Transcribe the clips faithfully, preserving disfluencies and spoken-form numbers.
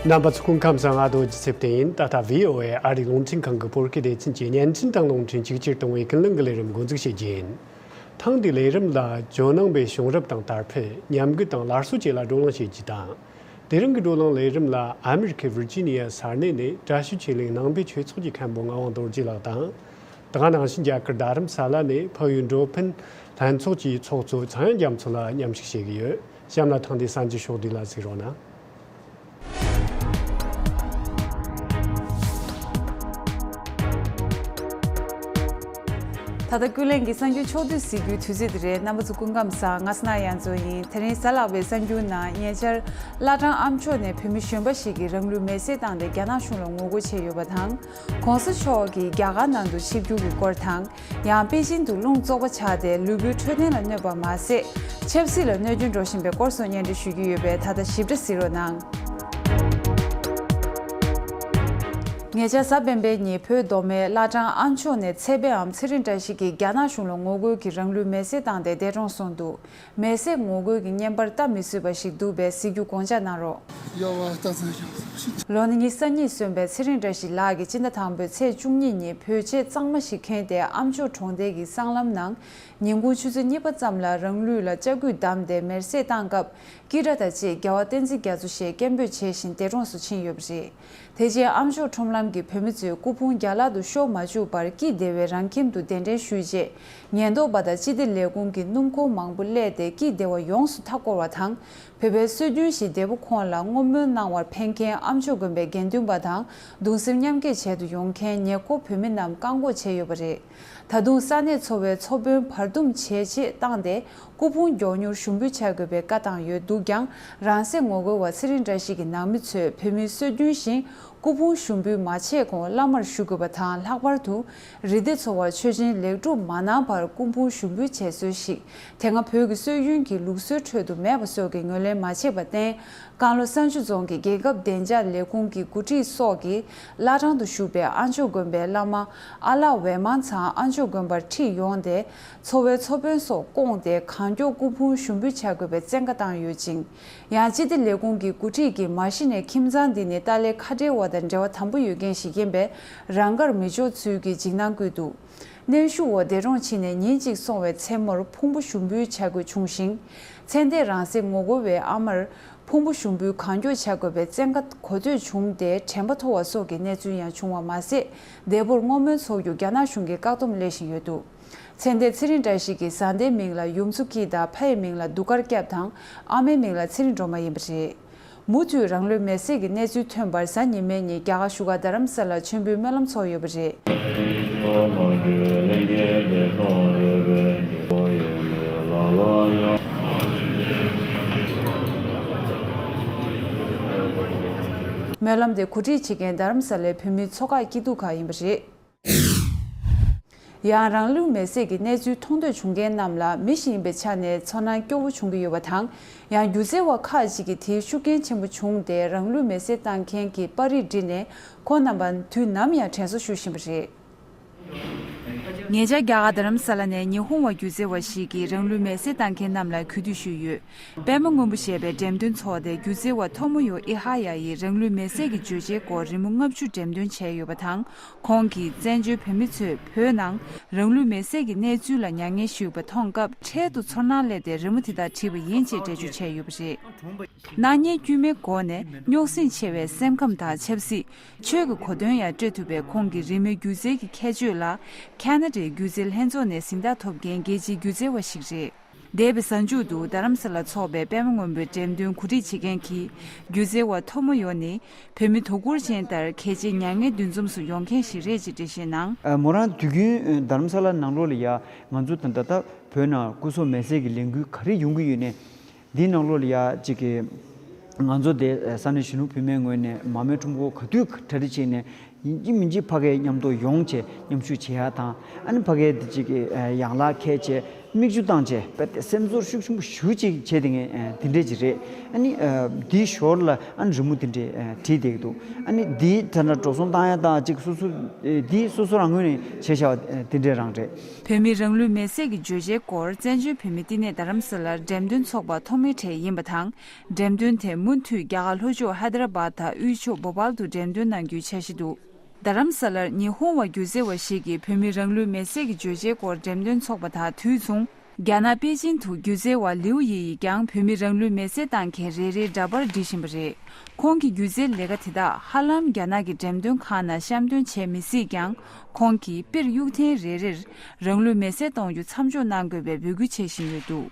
རྣམ་པ་ཚོ་སྐུ་ཁམས་བཟང་། ང་རྡོ་རྗེ་ཚེ་བརྟན་ཡིན། ད་ལྟ་བྷི་ཨོ་ཨེ་ཨ་རིའི་རླུང་འཕྲིན་ཁང་གི་བོད་སྐད་སྡེ་ཚན་གྱི་བརྙན་འཕྲིན་དང་རླུང་འཕྲིན་གཅིག་གྱུར་གཏོང་བའི་ཀུན་གླེང་གི་ལས་རིམ་འགོ་འཛུགས་བྱེད་རྒྱུ་ཡིན། ཐེངས་འདིའི་ལས་རིམ་ལ་ཇོ་ནང་པའི་བྱུང་རབས་དང་དར་འཕེལ། ཉམས་རྒུད་དང་སླར་གསོ་བཅས་ལ་བགྲོ་གླེང་བྱེད་རྒྱུ་དང་། དེ་རིང་གི་བགྲོ་གླེང་ལས་རིམ་ལ་ཨ་མེ་རི་ཁའི་ཝིར་ཇི་ནི་ཡ་ས་གནས་ནས་བཀྲ་ཤིས་ཆོས་གླིང་ནང་པའི་ཆོས་ཚོགས་ཀྱི་མཁན་པོ་ངག་དབང་རྡོ་རྗེ་ལགས་དང་། དེ་ག་ནང་བཞིན་རྒྱ་གར་རྡ་རམ་ས་ལ་ནས་འཕགས་ཡུལ་འགྲོ་ཕན་ལྷན་ཚོགས་ཀྱི་ཚོགས་གཙོ་ཚངས་དབྱངས་རྒྱ་མཚོ་ལ་མཉམ་ཞུགས་བྱེད་ཀྱི་ཡོད། གཤམ་ལ་ཐེངས་འདིའི་གསར་འགྱུར་ཕྱོགས་བསྡུས་ལ་གཟིགས་རོགས་གནང་། ད་ལྟ་ཀུན་གླེང་གི་གསར་འགྱུར་ཕྱོགས་བསྡུས་གཟིགས་རྒྱུའི་དུས་ཚོད་དེ་རེད། རྣམ་པ་ཚོ་སྐུ་ཁམས་བཟང་། ང་ཚོ་ནང་ཡང་ཚོ་ཡིན། དེ་རིང་གཟའ་ལྷག་པའི་གསར་འགྱུར་ནང་ཉེ་ཆར་བླ་བྲང་ཨ་མཆོག་ནས་བོད་མི་གཞོན་པ་ཞིག་གིས་རང་ལུས་མེར་སྲེག་བཏང་སྟེ་རྒྱ་ནག་གཞུང་ལ་ངོ་རྒོལ་བྱས་ཡོད་པ་དང་། གོང་ས་མཆོག་གིས་རྒྱ་གར་ནང་དུ་ཆིབས་བསྒྱུར་གྱི་སྐོར་དང་། ཡང་པེ་ཅིན་དུ་རླུང་བཙོག་པ་ཆགས་ཏེ་ལུས་པོའི་འཕྲོད་བསྟེན་ལ་གནོད་པ་མ་ཟད། ཆབ་སྲིད་ལ་གནོད་སྐྱོན་འགྲོ་བཞིན་པའི་སྐོར་སོགས་སྙན་སྒྲོན་ཞུ་རྒྱུ་ཡོད་པས། ད་ལྟ་ཞིབ་ཕྲ་གཟིགས་རོགས་གནང་། ཉེ་ཆར་གཟའ་སྤེན་པའི་ཉིན་བོད་མདོ་སྨད་བླ་བྲང་ཨ་མཆོག་ནས་ཚེ་དཔལ་འམ་ཚེ་རིང་བཀྲ་ཤིས་ཀྱིས་རྒྱ་ནག་གཞུང་ལ་ངོ་རྒོལ་གྱིས་རང་ལུས་མེར་སྲེག་བཏང་སྟེ་འདས་གྲོངས་སོང་འདུག་མེར་སྲེག་ངོ་རྒོལ་གྱི་བརྙན་པར་ལྟ་མི་བཟོད་པ་ཞིག་འདུག་པས་གཟིགས་རྒྱུ་དགོངས་འཇགས་གནང་རོགས། ལོ་ན་ཉི་ཤུ་རྩ་གཉིས་སོན་པའི་ཚེ་རིང་བཀྲ་ཤིས་ལགས་ཀྱིས་སྤྱི་ཟླ་དང་པོའི་ཚེས་བཅུ་གཉིས་ཉིན་བོད་ཆས་གཙང་མ་ཞིག་གྱོན་ཏེ་ཨ་མཆོག་གྲོང་རྡལ་གྱི་སྲང་ལམ་ནང་ཉིན་གུང་ཆུ་ཚོད་གཉིས་པ་ཙམ་ལ་རང་ལུས་ལ་ལྕགས་སྐུད་བསྡམས་ཏེ་མེར་སྲེག་བཏང་སྐབས། ཀི་སྒྲ་དང་བཅས་རྒྱལ་བ་བསྟན་འཛིན་རྒྱ་མཚོ་ཞེས་སྐད་འབོད་བྱས་ཤིང་འདས་གྲོངས་སུ་ཕྱིན་ཡོད་པ་རེད། དེ་རྗེས་ཨ་མཆོག་ཁྲོམ་ལམ་གྱི་བོད་མི་ཚོས་སྐུ་ཕུང་རྒྱ་ལག་ཏུ་ཤོར་མ་བཅུག་པར་སྐྱིད་བདེ་བའི་རང་ཁྱིམ་དུ་གདན་འདྲེན་ཞུས་རྗེས། ཉེན་རྟོག་པ་དང་སྤྱི་བདེ་ལས་ཁུངས་ཀྱི་སྣུམ་འཁོར་མང་པོ་གླས་ཏེ་སྐྱིད་བདེ་བ་ཡོངས་སུ་མཐའ་བསྐོར་བ་དང་། བོད་པའི་སྲོལ་རྒྱུན་བཞིན་འདས་པོ་ཁོང་ལ་བསྔོ་སྨོན་གནང་བར་ཕེབས་མཁན་ཨ་མཆོག་དགོན་པའི་དགེ་འདུན་པ་དང་གདུང་སེམས་མཉམ་སྐྱེད་བྱེད་དུ་ཡོང་མཁན་ཉེ་འཁོར་བོད་མི་རྣམས་བཀག་འགོག་བྱས་ཡོད་པ་རེད། ད་དུང་ས་གནས་ཚོ་བའི་ཚོ་དཔོན་བར་འདུམ་བྱས་རྗེས་བཏང་སྟེ། སྐུ་ཕུང་མགྱོགས་མྱུར་ཞུགས་འབུལ་བྱ་དགོས་པའི་བཀའ་བཏང་ཡོད་འདུག་ཀྱང་། རང་སྲེག་ངོ་རྒོལ་བ་ཚེ་རིང་བཀྲ་ཤིས་ཀྱི་ནང་མི་ཚོས་བོད་མིའི་སྲོལ་རྒྱུན་བཞིན་སྐུ་ཕུང་ཞུགས་འབུལ་མ་བྱས་གོང་བླ་མར་ཞུ་དགོས་པ་དང་། ལྷག་པར་དུ་རི་སྡེ་ཚོ་བར་མཆོད་སྦྱིན་ལེགས་གྲུབ་མ་གནང་བར་སྐུ་ཕུང་ཞུགས་འབུལ་བྱས་སྲོལ་ཞིག་དེ་སྔ་བོད་ཀྱི་སྲོལ་རྒྱུན་གྱི་ལུགས་སྲོལ་ཁྲོད་དུ་མེད་པ་སོགས་ཀྱི་ངོས་ལེན་མ་བྱས་པར་བརྟེན། ཀན་ལྷོ་ས་ཆུ་རྫོང་གི་རྒྱལ་ཁབ་བདེ་འཇགས་ལས་ཁུངས་ཀྱི་འགོ་ཁྲིད་སོགས་ཀྱིས་བླ་བྲང་དུ་བཞུགས་པའི་ཨ་མཆོག་དགོན་པའི་བླ་མ་ཨ་ལགས་ཝེར་མན་ཚང་ཨ་མཆོག་དགོན་པར་ཁྲིད་ཡོང་སྟེ། ཚོ་བའི་ཚོ་དཔོན་སོགས་བསྐོངས་ཏེ་གང་མགྱོགས་སྐུ་ཕུང་ཞུགས་འབུལ་བྱ་དགོས་པའི་བཙན་བཀའ་བཏང་ཡོད་ཅིང་། ཡང་སྤྱི་བདེ་ལས་ཁུངས་ཀྱི་འགོ་ཁྲིད་ཀྱིས་མ་གཞི་ནས་ཁྱིམ་ཚང་འདི་ནི་ཏཱ་ལའི་ཁ་བྲལ་བ་དང་འབྲེལ་བ་དམ་པོ་ཡོད་མཁན་ཞིག་ཡིན་པས་རང་དགར་མི་འཇོག་ཚུལ་གྱི་འཇིགས་སྣང་བསྐུལ་འདུག་གནོན་ཤུགས་འོག་འདས་གྲོངས་ཕྱིན་ནས་ཉིན་གཅིག་སོང་བའི་མཚན་མོར་ཕུང་པོ་ཞུགས་འབུལ་བྱ་དགོས་བྱུང་ཞིང་། མཚན་ལྟས་རང་སྲེག་ངོ་རྒོལ་བའི་ཨ་མར་ཕུང་པོ་ཞུགས་འབུལ་གང་མགྱོགས་བྱ་དགོས་པའི་བཙན་བཀའ་གོ་ཐོས་བྱུང་སྟེ་དྲན་པ་ཐོར་བ་སོགས་ཀྱི་གནས་ཚུལ་ཡང་བྱུང་བ་མ་ཟད། འདས་པོར་བསྔོ་སྨོན་ཚོགས་རྒྱུར་རྒྱ་ནག་གཞུང་གིས་བཀག་སྡོམ་སླེབས་བཞིན་ཡོད་འདུག་མཚན་ལྟས་ཚེ་རིང་བཀྲ་ཤིས་ཀྱི་བཟའ་ཟླའི་མིང་ལ་ཡུམ་མཚོ་སྐྱིད་དང་ཕ་ཡི་མིང་ལ་གདུགས་དཀར་སྐྱབས་དང་ཨ་མའི་མིང་ལ་ཚེ་རིང་སྒྲོལ་མ་ཡིན་པ་རེད། མུ་མཐུད་རང་ལུས་མེར་སྲེག་གི་གནས་ཚུལ་ཐོན་པར་གཟའ་ཉི་མའི་ཉིན་རྒྱ་གར་བཞུགས་སྒར་རྡ་རམ་ས་ལར་མཆོད་འབུལ་སྨོན་ལམ་ཚོགས་ཡོད་པ་རེད། སྨོན་ལམ་དེ་གོ་སྒྲིག་བྱེད་མཁན་རྡ་རམ་ས་ལའི་བོད་མིའི་ཚོགས་ཁག་སྐྱིད་སྡུག་ཁག་ཡིན་པ་རེད། ཡང་རང་ལུས་མེར་སྲེག་གི་གནས་ཚུལ་མཐོང་ཐོས་བྱུང་མཁན་རྣམས་ལ་མི་ཞིག་ཡིན་པའི་ཆ་ནས་ཚོར་སྣང་སྐྱོ་བོ་བྱུང་གི་ཡོད་པ་དང་། ཡང་སྒྱུ་རྩལ་བ་ཁག་ཅིག་གིས་དེའི་ཤུགས་རྐྱེན་ཆེན་པོ་བྱུང་སྟེ་རང་ལུས་མེར་སྲེག་བཏང་མཁན་གྱི་པར་རིས་བྲིས་ནས་ཁོང་རྣམ་པ་དུས་ནམ་ཡང་དྲན་གསོ་ཞུ་བཞིན་པ་རེད། ཉེ་ཆར་རྒྱ་གར་རྡ་རམ་ས་ལ་ནས་ཉི་ཧོང་བ་སྒྱུ་རྩལ་བ་ཞིག་གིས་རང་ལུས་མེར་སྲེག་བཏང་མཁན་རྣམས་ལ་གུས་འདུད་ཞུས་ཡོད། པདྨ་སྔོན་པོ་ཞེས་པའི་འགྲེམས་སྟོན་ཚོགས་དེ་སྒྱུ་རྩལ་བ་ཐོ་མོ་ཡོ་ཨི་ཧ་ཡ་ཡིས་རང་ལུས་མེར་སྲེག་གི་བརྗོད་བྱའི་སྐོར་རི་མོ་ལྔ་བཅུ་འགྲེམས་སྟོན་བྱས་ཡོད་པ་དང་། ཁོང་གིས་བཙན་བྱོལ་བོད་མི་ཚོས་བོད་ནང་རང་ལུས་མེར་སྲེག་གི་གནས་ཚུལ་ལ་མྱ་ངན་ཞུས་པ་མཐོང་སྐབས། འཕྲལ་དུ་ཚོར་སྣང་སླེབས་ཏེ་རི་མོ་དེ་དག་བྲིས་པ་ཡིན་ཅེས་འགྲེལ་བརྗོད་བྱས་ཡོད་པ་རེད། སྣང་བརྙན་དཀྱུས་མའི་སྒོ་ནས་རྙོག་ཟིང་ཆེ་བའི་སེམས་ཁམས་དང་ཆབ་སྲིད། ཆོས་ཀྱི་གོ་དོན་ཡང་སྤྲོད་ཐུབ་པའི་ཁོང་གི་རི་མོའི་སྒྱུ་རྩལ་གྱི་ཁྱད་ཆོས་ལ། ཁ་ན་ཌའི་སྒྱུ་རྩལ་ལྷན་ཚོགས་ནས་གཟེངས་རྟགས་ཐོབ་མཁན་རྒྱལ་སྤྱིའི་སྒྱུ་རྩལ་བ་ཞིག་རེད། འདས་པའི་གཟའ་མཇུག་ཏུ་རྡ་རམ་ས་ལ་འཚོགས་པའི་པདྨ་སྔོན་པོའི་འགྲེམས་སྟོན་གོ་སྒྲིག་བྱེད་མཁན་གྱི་སྒྱུ་རྩལ་བ་ཐོ་མོ་ཡོ་ནི། བོད་མི་དོ་ཁུར་ཅན་ལྟར་གལ་ཆེའི་མྱ་ངན་འདུ་འཛོམས་སུ་ཡོང་མཁན་ཞིག་རེད་ཅེས་འགྲེལ་བཤད་གནང་། ཨ། མོ་རང་དུས་རྒྱུན་རྡ་རམ་ས་ལ་ནང་ལོགས་ལ་ཡ་ང་ཚོ་ད་ལྟ་བོད་ནང་སྐུ་སྲོག་མེར་སྲེག་གི་ལས་འགུལ་ག་རེ་ཡོང་གི་ཡོད་ནའི། འདིའི་ནང་ལོགས་ལ་ཡ་གཅིག་གི་ང་ཚོ་དེ་ས་གནས་གཞོན་ནུ་བུད་མེད་ངོས་ནས་མ་རྨོས་ཁྲོམ་སྐོར་ག་དུས་གྲ་སྒྲིག་བྱས་ནས་ཡིན་གཅིག་མིན་གཅིག་ཕ་གིར་མཉམ་དུ་ཡོང་བྱས་མཉམ་ཞུགས་བྱེད་ཡ་དང་། ཨ་ནི་ཕ་གིར་དེ་གཅིག་གི་ཡང་ལག་འཁྱེར་བྱས་ མིག་ཆུ་བཏང་བྱས་དཔེ་དེ་སེམས་ཚོར་ཤུགས་ཆེན་པོ་ཞེ་པོ་ཅིག་བྱས་དེ་ངས་དེ་འདྲས་ཅིག་རེད། ཨ་ནི་འདིའི་ཞོར་ལ་ཨ་ནི་རི་མོ་དེ་འདྲས་བྲིས་བསྡད་ཀྱི་འདུག་ཨ་ནི་འདིའི་ཐད་ན་འགྲོ་སོང་བཏང་ཡ་དང་ཅིག་སོ་སོ་འདི་སོ་སོ་རང་ངོས་ནས་བྱས་བཞག་པ་དེ་འདྲས་རང་རེད། བོད་མི་རང་ལུས་མེར་སྲེག་གི་བརྗོད་བྱའི་སྐོར་བཙན་བྱོལ་བོད་མི་བསྟི་གནས་རྡ་རམ་ས་ལར་འགྲེམས་སྟོན་ཚོགས་པ་ཐོག་མའི་གྲས་ཡིན་པ་དང་། འགྲེམས་སྟོན་དེ་མུ་མཐུད་རྒྱ་གར་ལྷོ་ཕྱོགས་ཧའི་དར་བཱད་དང་དབུས་ཕྱོགས་བོ་པཱལ་དུ་འགྲེམས་སྟོན་གནང་རྒྱུའི་འཆར་གཞི་འདུག་རྡ་རམ་ས་ལར་ཉི་ཧོང་བ་སྒྱུ་རྩལ་བ་ཞིག་གིས་བོད་མི་རང་ལུས་མེར་སྲེག་གི་བརྗོད་བྱའི་སྐོར་འགྲེམས་སྟོན་ཚོགས་པ་དང་དུས་མཚུངས། རྒྱ་ནག་པེ་ཅིན་དུ་སྒྱུ་རྩལ་བ་ལིའུ་ཡེ་ཡིས་ཀྱང་བོད་མི་རང་ལུས་མེར་སྲེག་བཏང་མཁན་རེ་རེའི་འདྲ་པར་འབྲི་བཞིན་པ་རེད། ཁོང་གི་སྒྱུ་རྩལ་ལས་ཀ་དེ་དག་ཧ་ལམ་རྒྱ་ནག་གི་འགྲེམས་སྟོན་ཁང་ནང་བཤམས་སྟོན་བྱེད་མི་སྲིད་ཀྱང་། ཁོང་གིས་པིར་གཡུག་ཐེངས་རེ་རེར་རང་ལུས་མེར་སྲེག་གཏོང་རྒྱུ་མཚམས་འཇོག་གནང་དགོས་པའི་འབོད་སྐུལ་བྱེད་བཞིན་ཡོད་འདུག་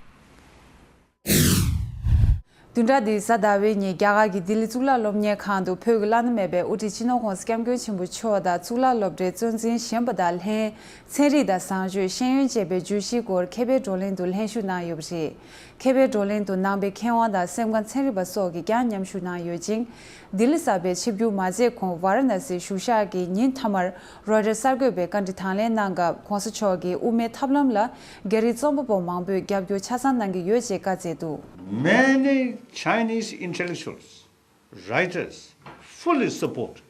བདུན་ཕྲག་འདིའི་གཟའ་ཟླ་བའི་ཉིན་རྒྱ་གར་གྱི་ལྡི་ལི་གཙུག་ལག་སློབ་གཉེར་ཁང་དུ་བོད་ཀྱི་བླ་ན་མེད་པའི་དབུ་ཁྲིད་སྤྱི་ནོར་༸གོང་ས་༸སྐྱབས་མགོན་ཆེན་པོ་མཆོག་དང་གཙུག་ལག་སློབ་གྲྭའི་གཙོ་འཛིན་གཞོན་པ་དང་ལྷན་ཚན་རིག་དང་བཟང་སྤྱོད་ཤེས་ཡོན་བཅས་པའི་བརྗོད་གཞིའི་སྐོར་མཁས་པའི་བགྲོ་གླེང་དུ་ལྷན་ཞུགས་གནང་ཡོད་པ་རེད། མཁས་པའི་བགྲོ་གླེང་དུ་ནང་པའི་མཁས་དབང་དང་སེམས་ཁམས་ཚན་རིག་པ་སོགས་ཀྱིས་ཀྱང་མཉམ་ཞུགས་གནང་ཡོད་ཅིང་། ལྡི་ལི་གསར་པའི་ཆིབས་བསྒྱུར་མ་མཛད་གོང་ཝཱ་ར་ཎ་སིར་བཞུགས་ཞག་གི་ཉིན་མཐའ་མར་རོའི་ཊར་གསར་འགོད་པས་བཀའ་འདྲི་དང་ལེན་གནང་སྐབས་༸གོང་ས་མཆོག་གིས་དབུ་མའི་ཐབས་ལམ་ལ་རྒྱ་རིགས་རྩོམ་པ་པོ་མང་པོས་རྒྱབ་སྐྱོར་ཆ་ཚང་གནང་གི་ཡོད་ཅེས་བཀའ་སྩལ་འདུག Many Chinese intellectuals, writers fully support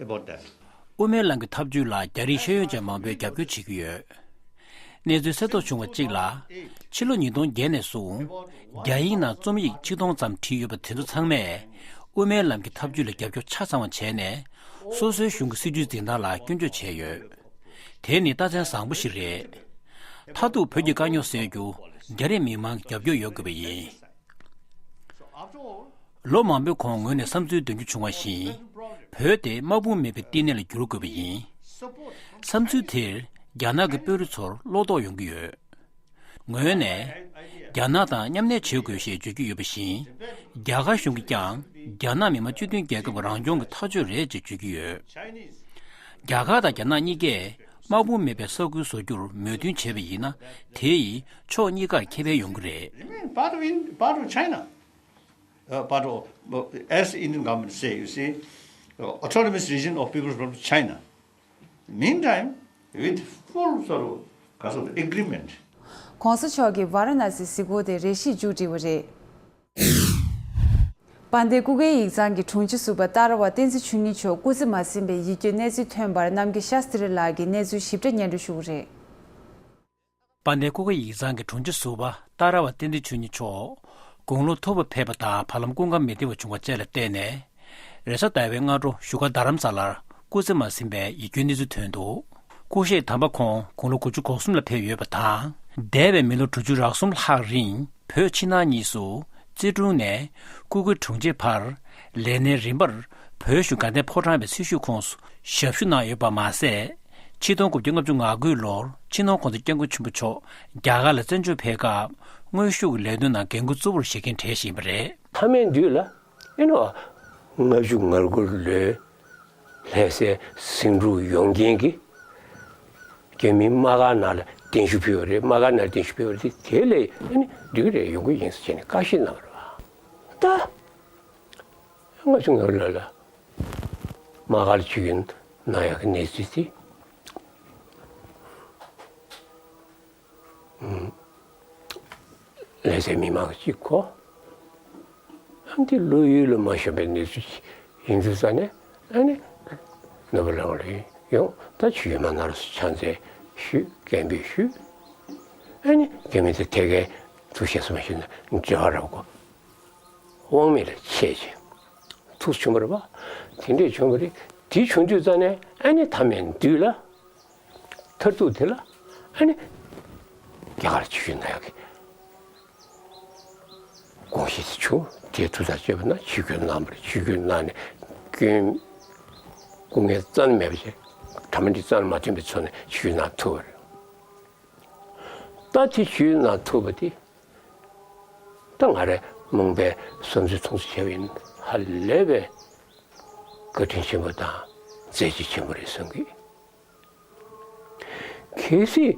about that. དབུ་མའི་ལམ་གྱི་ཐབས་ཇུས་ལ་རྒྱ་རིགས་ཤེས་ཡོན་ཅན་མང་པོས་རྒྱབ་སྐྱོར་བྱེད་ཀྱི་ཡོད། གནས་ཚུལ་གསལ་རྟོགས་བྱུང་བ་གཅིག་ལ། ཕྱི་ལོ་ཉིས་སྟོང་བརྒྱད་ནས་བཟུང་རྒྱ་ཡིག་ནང་རྩོམ་ཡིག་ཆིག་སྟོང་ཙམ་བྲིས་ཡོད་པ་དེ་ཚོ་ཚང་མས་དབུ་མའི་ལམ་གྱི་ཐབས་ཇུས་ལ་རྒྱབ་སྐྱོར་ཆ་ཚང་བ་བྱས་ནས་སོ་སོའི་གཞུང་གི་སྲིད་ཇུས་འཛིན་སྟངས་ལ་སྐྱོན་བརྗོད་བྱས་ཡོད། དེ་ནི་རྟགས་མཚན་བཟང་པོ་ཞིག་རེད། མཐར་ཐུག་བོད་ཀྱི་དཀའ་རྙོག་སེལ་རྒྱུ་རྒྱ་རིགས་མི་མང་གི་རྒྱབ་སྐྱོར་ཡོད་དགོས་པ་ཡིན། ལོ་མང་པོའི་གོང་ངོས་ནས་བསམ་ཚུལ་འདོན་རྒྱུ་བྱུང་བ་བཞིན། བོད་དེ་དམག་དཔུང་མེད་པའི་བསྟི་གནས་ལ་འགྱུར་དགོས་པ་ཡིན། བསམ་ཚུལ་དེར་རྒྱ་ནག་གི་དཔོན་རིགས་ཚོར་བློ་དོགས་ཡོང་གི་ཡོད། ངོས་ནས། རྒྱ་ནག་དང་མཉམ་གནས་བྱེད་དགོས་ཞེས་བརྗོད་ཀྱི་ཡོད་པ་བཞིན། རྒྱ་གར་གཞུང་གིས་ཀྱང་རྒྱ་ནག་མི་དམངས་སྤྱི་མཐུན་རྒྱལ་ཁབ་རང་སྐྱོང་གི་ཐག་གཅོད་རེད་ཅེས་བརྗོད་ཀྱི་ཡོད། རྒྱ་གར་དང་རྒྱ་ནག་གཉིས་ཀས་དམག་དཔུང་མེད་པའི་ས་ཁུལ་བཟོ་རྒྱུར་མོས་མཐུན་བྱས་པ་ཡིན་ན། དེ་ཡིས་ཕྱོགས་གཉིས་ཀར་ཁེ་ཕན་ཡོང་གི་རེད། Remain part of, in, part of China, uh, part of, uh, as Indian government say, you see, uh, autonomous region of People's Republic of China. Meantime, with full sort of, kind of agreement. ༸གོང་ས་མཆོག་གིས་ཝཱ་ར་ཎ་སིའི་གཟིགས་སྐོར་དེ་རེ་ཞིག་མཇུག་བསྒྲིལ་བ་རེད། དཔལ་ལྡན་སྐུ་སྒེར་ཡིག་ཚང་གི་དྲུང་ཆེ་ཟུར་པ་ཏཱ་ར་བ་བསྟན་འཛིན་ཆོས་ཉིད་མཆོག་སྐུ་ཚེ་མ་ཟིན་པའི་ཡིད་སྐྱོའི་གནས་ཚུལ་ཐོན་པར་རྣམ་རྒྱལ་ཤཱསྟྲི་ལགས་ཀྱིས་གནས་ཚུལ་ཞིབ་ཕྲ་སྙན་སྒྲོན་ཞུ་གི་རེད། དཔལ་ལྡན་སྐུ་སྒེར་ཡིག་ཚང་གི་དྲུང་ཆེ་ཟུར་པ་ཏཱ་ར་བ་བསྟན་འཛིན་ཆོས་ཉིད་མཆོག་དགུང་ལོ་མཐོ་བ་ཕེབས་པ་དང་བར་ལམ་སྐུ་ཁམས་མི་བདེ་བ་བྱུང་བ་བཅས་ལ་བརྟེན་ནས། རེས་གཟའ་ཟླ་བའི་སྔ་དྲོ་བཞུགས་སྒར་རྡ་རམ་ས་ལར་སྐུ་ཚེ་མ་ཟིན་པའི་ཡིད་སྐྱོའི་གནས་ཚུལ་ཐོན་འདུག་སྐུ་གཤེགས་དམ་པ་ཁོང་དགུང་ལོ་དགུ་བཅུ་གོ་གསུམ་ལ་ཕེབས་ཡོད་པ་དང་། འདས་པའི་མི་ལོ་དྲུག་ཅུ་རེ་གསུམ་ལྷག་རིང་བོད་ཕྱི་ནང་གཉིས་སུ་ཙི་ཀྲུང་ནས་སྐུ་སྒེར་དྲུང་ཆེ་བར་ལས་གནས་རིམ་པར་བོད་གཞུང་དགའ་ལྡན་ཕོ་བྲང་བའི་ཚེ་ཤུལ་ཁོངས་སུ་ཞབས་ཞུ་གནང་ཡོད་པ་མ་ཟད། ཆིག་སྟོང་དགུ་བརྒྱ་ལྔ་བཅུ་ང་དགུ་ལོར་སྤྱི་ནོར་༸གོང་ས་༸སྐྱབས་མགོན་ཆེན་པོ་མཆོག་རྒྱ་གར་ལ་བཙན་བྱོལ་ཕེབས་སྐབས་དངོས་ཤུགས་ཀྱི་ལས་དོན་ནང་འགན་འཁུར་གཙོ་བོར་བཞེས་མཁན་གྲས་ཤིག་ཡིན་པ་རེད། མཐའ་མའི་མདུན་ལ་ཨེ་ནོ་ལྔ་བཅུ་ང་དགུ་ལོའི་ལྷ་སའི་ཟིང་འཁྲུག་ཡོང་རྐྱེན་གྱིས་རྒྱ་མིའི་དམག་སྒར་ནང་ལ་གདན་ཞུ་ཕུལ་བ་རེད། དམག་སྒར་ནང་གདན་ཞུ་ཕུལ་བ་རེད། དེ་ལས་ཨེ་ནི་འགྲིག་གི་རེད། ཡོང་གི་ཡིན་ཟེར་བྱས་ནས་བཀའ་བཞེས་གནང་བ་རེད་པ། ད། ལྔ་བཅུ་ང་དགུ་ལོ་ལ་དམག་སྒར་ཆིབས་བསྒྱུར་གནང་ཡག་གི་གནས་ཚུལ་དེ། ཨུམ། ལྷ་སའི་མི་མང་གཅིག་གོ། ཨ་འདི་བློ་ཡུལ་ལ་མ་ཤོང་བའི་གནས་ཚུལ་ཅིག་ཡིན་དུས་ཙང་ནས་ཨ་ནི་ནོར་བུ་རང་ལ་ཡོང་། ད་ཆིབས་བསྒྱུར་མ་གནང་རོགས་ཟེར་ཕྱག་འཚལ་ཞུས། སྐད་འབོད་ཞུས། ཨ་ནི་རྒྱ་མི་དེ་ཐད་ཀའི་ཐུགས་ཞེ་ས་མ་ཞུས་ན་འབྲེལ་བ་རག་གོ། དབང་མེད་ལ་ཆད་ཅེས་ཐུགས་བྱུང་བ་རེད་པ། དེ་འདྲས་བྱུང་བ་རེད། དེ་བྱུང་དུས་ཙང་ནས་ཨ་ནི་མཐའ་མའི་མདུན་ལ་མཐར་ཐུག་དེ་ལ་ཨ་ནི་རྒྱ་གར་ཆིབས་བསྒྱུར་གནང་ཡག་གི་དགོངས་བཞེས་དེ་བྱུང་། དེ་ཐུགས་ཐག་བཅད་པ་ན་ཆིབས་བསྒྱུར་གནང་བ་རེད། ཆིབས་བསྒྱུར་གནང་ནས་སྐྱོན་སྐུ་ངལ་རྩ་ནས་མེད་པ་བྱས། གྲ་མ་འགྲིག་རྩ་ནས་མ་ཐོན་པའི་ཚོགས་ནས་ཆིབས་བསྒྱུར་གནང་ཐུབ་པ་རེད། ད་དེ་ཞུས་གནང་ཐུབ་པ་དེ། ད་ང་རང་རྨོངས་པའི་བསམ་ཚུལ་མཐོང་ཚུལ་བྱས་པ་ཡིན། ཧ་ལས་པའི་བཀའ་དྲིན་ཆེན་པོ་དང་མཛད་རྗེས་ཆེན་པོ་རེད་བསམ་གི། གལ་སྲིད་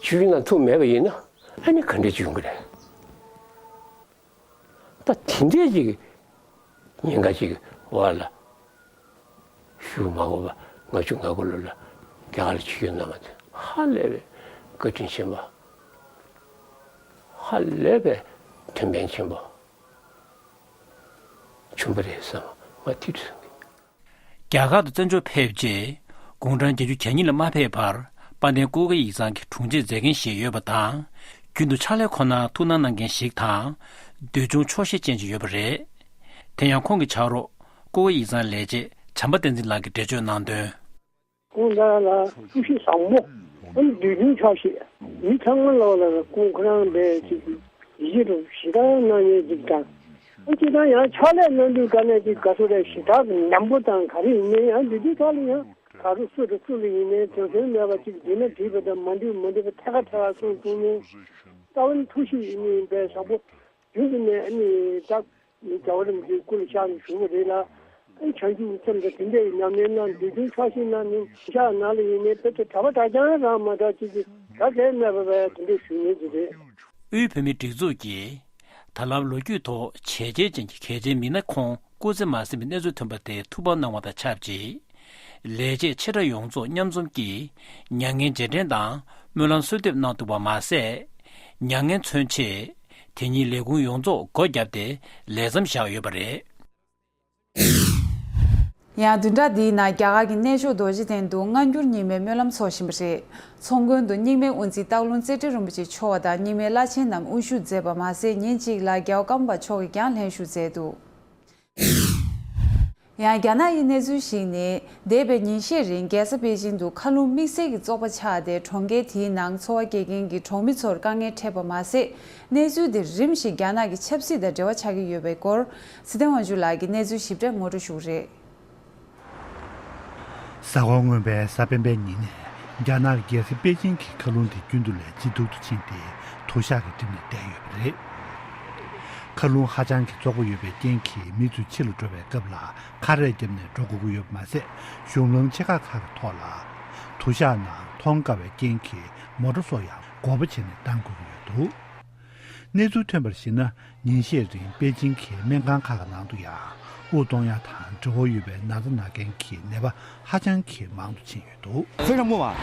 ཆིབས་བསྒྱུར་གནང་ཐུབ་མེད་པ་ཡིན་ན་ཨ་ནི་ག་འདྲ་ཅིག་ཡོང་གི་རེད། ད་དེ་འདྲའི་ཅིག་ཉེན་ཁ་ཅིག་འོག་ལ་བཞུགས་མ་དགོས་པ། ལྔ་བཅུ་ང་དགུ་ལོ་ལ་རྒྱ་གར་ལ་ཆིབས་བསྒྱུར་གནང་བ་དེ་ཧ་ལས་པའི་ བཀའ་དྲིན་ཆེན་པོ། ཧ་ལས་པའི་ཐུན་ཕན་ཆེན་པོ་བྱུང་པ་རེད་བསམ། ང་ཐིག་ཐིག་རྒྱ་གར་དུ་བཙན་བྱོལ་ཕེབས་རྗེས། དགུང་གྲངས་བརྒྱད་ཅུ་གྱ་གཉིས་ལ་མ་ཕེབས་བར་དཔལ་ལྡན་ཀུ་ཀེ་ཡིག་ཚང་གི་དྲུང་ཆེ་མཛད་འགན་བཞེས་ཡོད་པ་དང་། རྒྱུན་དུ་ཕྱག་ལས་ཁོ་ནར་ཐུགས་སྣང་གནང་མཁན་ཞིག་དང་། འདོད་ཆུང་ཆོག་ཤེས་ཅན་ཞིག་ཡོད་པ་རེད། དེ་ཡང་ཁོང་གི་ཕྱག་རོགས་ཀུ་ཀེ་ཡིག་ཚང་ལས་བྱེད་བྱམས་པ་བསྟན་འཛིན་ལགས་ཀྱིས་འགྲེལ་བརྗོད་གནང་དོན། ཁོང་རང་ལ་ཐུགས་གཤིས་བཟང་པོ། ཨ་ནི་འདོད་ཆུང་ཆོག་ཤེས། མི་ཚང་མ་ལོག་ལ་ཁོང་ཁོ་རང་འབད་ཅིག་ཡིད་ཆེས་ཞེ་དྲག་གནང་མཁན་ཅིག་དང་། ཨ་སྤྱིར་བཏང་ཡང་ཕྱག་ལས་གནང་དུས་ག་ནས་ཅིག་ག་ཚོད་རེད་ཞེ་དྲག་ནན་པོ་དང་ག་རེ་ཡིན་ནའི་ཡང་འདི་དུས་ཐོག་ལ་ཡང་ག་རུ་སུ་དང་སུ་ལ་ཡིན་ནའི་དོན་སེམས་མེད་པ་ཅིག་འགྲིག་ན་འགྲིག་པ་དང་མ་འགྲིག་མ་འགྲིག་པ་ཐད་ཀར་ཐད་ཀར་གསུང་གསུང་མཁན། རྩ་བ་ནས་ཐུགས་གཤིས་ཡིན་ནའི་དཔེ་བཟང་པོ། རྒྱུན་དུ་ནས་ཨ་ནི་ད་མི་རྒྱལ་བ་རིན་པོ་ཆེའི་སྐུ་ལ་ཕྱག་ནས་བཞུགས་པ་རེད་ལ། ཨ་ནི་བྱང་ཆུབ་ཀྱི་སེམས་དང་དེ་འདྲའི་ཉམས་ལེན་གནང་འདོད་ཆུང་ཆོག་ཤེས་གནང་ནས་ཕྱག་ནང་ལ་ཡིན་ནའི་དཔེ་ཆ་གྲྭ་པ་གྲྭ་རྐྱང་རང་མ་གྲགས་ཅིག་གིས་ག་གས་མེད་པ་བས་དེ་འདྲ་ཞུ་མཁན་ཅིག་རེད། དབུས་བོད་མིའི་སྒྲིག་འཛུགས་ཀྱིས་ད་ལམ་ལོ་རྒྱུས་ཐོག་བྱས་རྗེས་ཅན་གྱི་གལ་ཆེའི་མི་སྣ་ཁོང་སྐུ་ཚེ་མ་ཟིན་པའི་གནས་ཚུལ་ཐོན་པ་དེ་ཐུགས་ཕམ་གནང་བ་དང་ཆབས་ཅིག་ལས་བྱེད་ཆེ་ཕྲ་ཡོངས་རྫོགས་མཉམ་འཛོམས་ཀྱིས་མྱ་ངན་རྗེས་དྲན་དང་སྨོན་ལམ་གསོལ་འདེབས་གནང་འདུག་པ་མ་ཟད། མྱ་ངན་མཚོན་ཆེད་དེ་ཉིན་ལས་ཁུངས་ཡོངས་རྫོགས་སྒོ་བརྒྱབ་སྟེ་ལས་མཚམས་བཞག་ཡོད་པ་རེད། ཡང་བདུན་ཕྲག་འདིའི་ནང་རྒྱ་གར་གྱི་གནས་མཆོག་རྡོ་རྗེ་གདན་དུ་སྔ་འགྱུར་རྙིང་མའི་སྨོན་ལམ་འཚོགས་བཞིན་པ་རེད། ཚོགས་མགོན་དུ་རྙིང་མའི་དབུ་འཛིན་སྟག་ལུང་རྩེ་ཁྲི་རིན་པོ་ཆེ་མཆོག་དང་རྙིང་མའི་བླ་ཆེན་རྣམས་དབུ་བཞུགས་མཛད་པ་མ་ཟད། ཉིན་གཅིག་ལ་རྒྱལ་བ་ཀརྨ་པ་མཆོག་གིས་ཀྱང་ལྷན་ཞུགས་མཛད་འདུག་ཡང་རྒྱ་ནག་གི་གནས་ཚུལ་ཞིག་ནི། འདས་པའི་ཉིན་ཤས་རིང་རྒྱལ་ས་པེ་ཅིང་དུ་མཁའ་རླུང་དམིགས་བསལ་གྱི་བཙོག་པ་ཆགས་ཏེ། གྲོང་ཁྱེར་དེའི་ནང་འཚོ་བ་སྐྱེལ་མཁན་གྱི་གྲོང་མི་ཚོར་དཀའ་ངལ་འཕྲད་པ་མ་ཟད། གནས་ཚུལ་དེ་རིམ་བཞིན་རྒྱ་ནག་གི་ཆབ་སྲིད་དང་འབྲེལ་བ་ཆགས་ཀྱི་ཡོད་པའི་སྐོར། ཚེ་བརྟན་དབང་ཕྱུག་ལགས་ཀྱིས་གནས་ཚུལ་ཞིབ་ཕྲ་ངོ་སྤྲོད་ཞུ་གི་རེད། གཟའ་འཁོར་སྔོན་པའི་གཟའ་སྤེན་པའི་ཉིན། རྒྱ་ནག་གི་རྒྱལ་ས་པེ་ཅིང་གི་མཁའ་རླུང་དེ་རྒྱུན་དུ་ལས་ཇེ་སྡུག་ཏུ་ཕྱིན་ཏེ། དུ་ཞག་གིས་བསྒྲིབས་ནས་བསྡད་ཡོད་པ་རེད། མཁའ་རླུང་ཧ་ཅང་གི་བཙོག་པོ་ཡོད་པའི་རྐྱེན་གྱིས། མི་ཚོས་ཕྱི་ལ་འགྲོ་བའི་སྐབས་ལ་ཁ་རས་བརྒྱབ་ནས་འགྲོ་དགོས་ཀྱི་ཡོད་པ་མ་ཟད། གཞུང་ལམ་ཆེ་ཁག་ཁག་གི་ཐོག་ལ་དུ་ཞག་ནང་མཐོང་དཀའ་བའི་རྐྱེན་གྱིས། མོ་ཊ་སོགས་ཡང་སྒོར་པོ་བྱས་ནས་བཏང་དགོས་ཀྱི་ཡོད་འདུག་གནས་ཚུལ་ཐོན་པར་གཞིགས་ན། ཉིན་ཤས་རིང་པེ་ཅིང་གི་སྨན་ཁང་ཁག་གི་ནང་དུ་ཡང་། དབུགས་གཏོང་ཡ་དང་འབྲེལ་བ་ཡོད་པའི་ན་ཚ་ན་མཁན་གྱི་ནད་པ་ཧ་ཅང་གི་མང་དུ་ཕྱིན་ཡོད་འདུག 非常不满，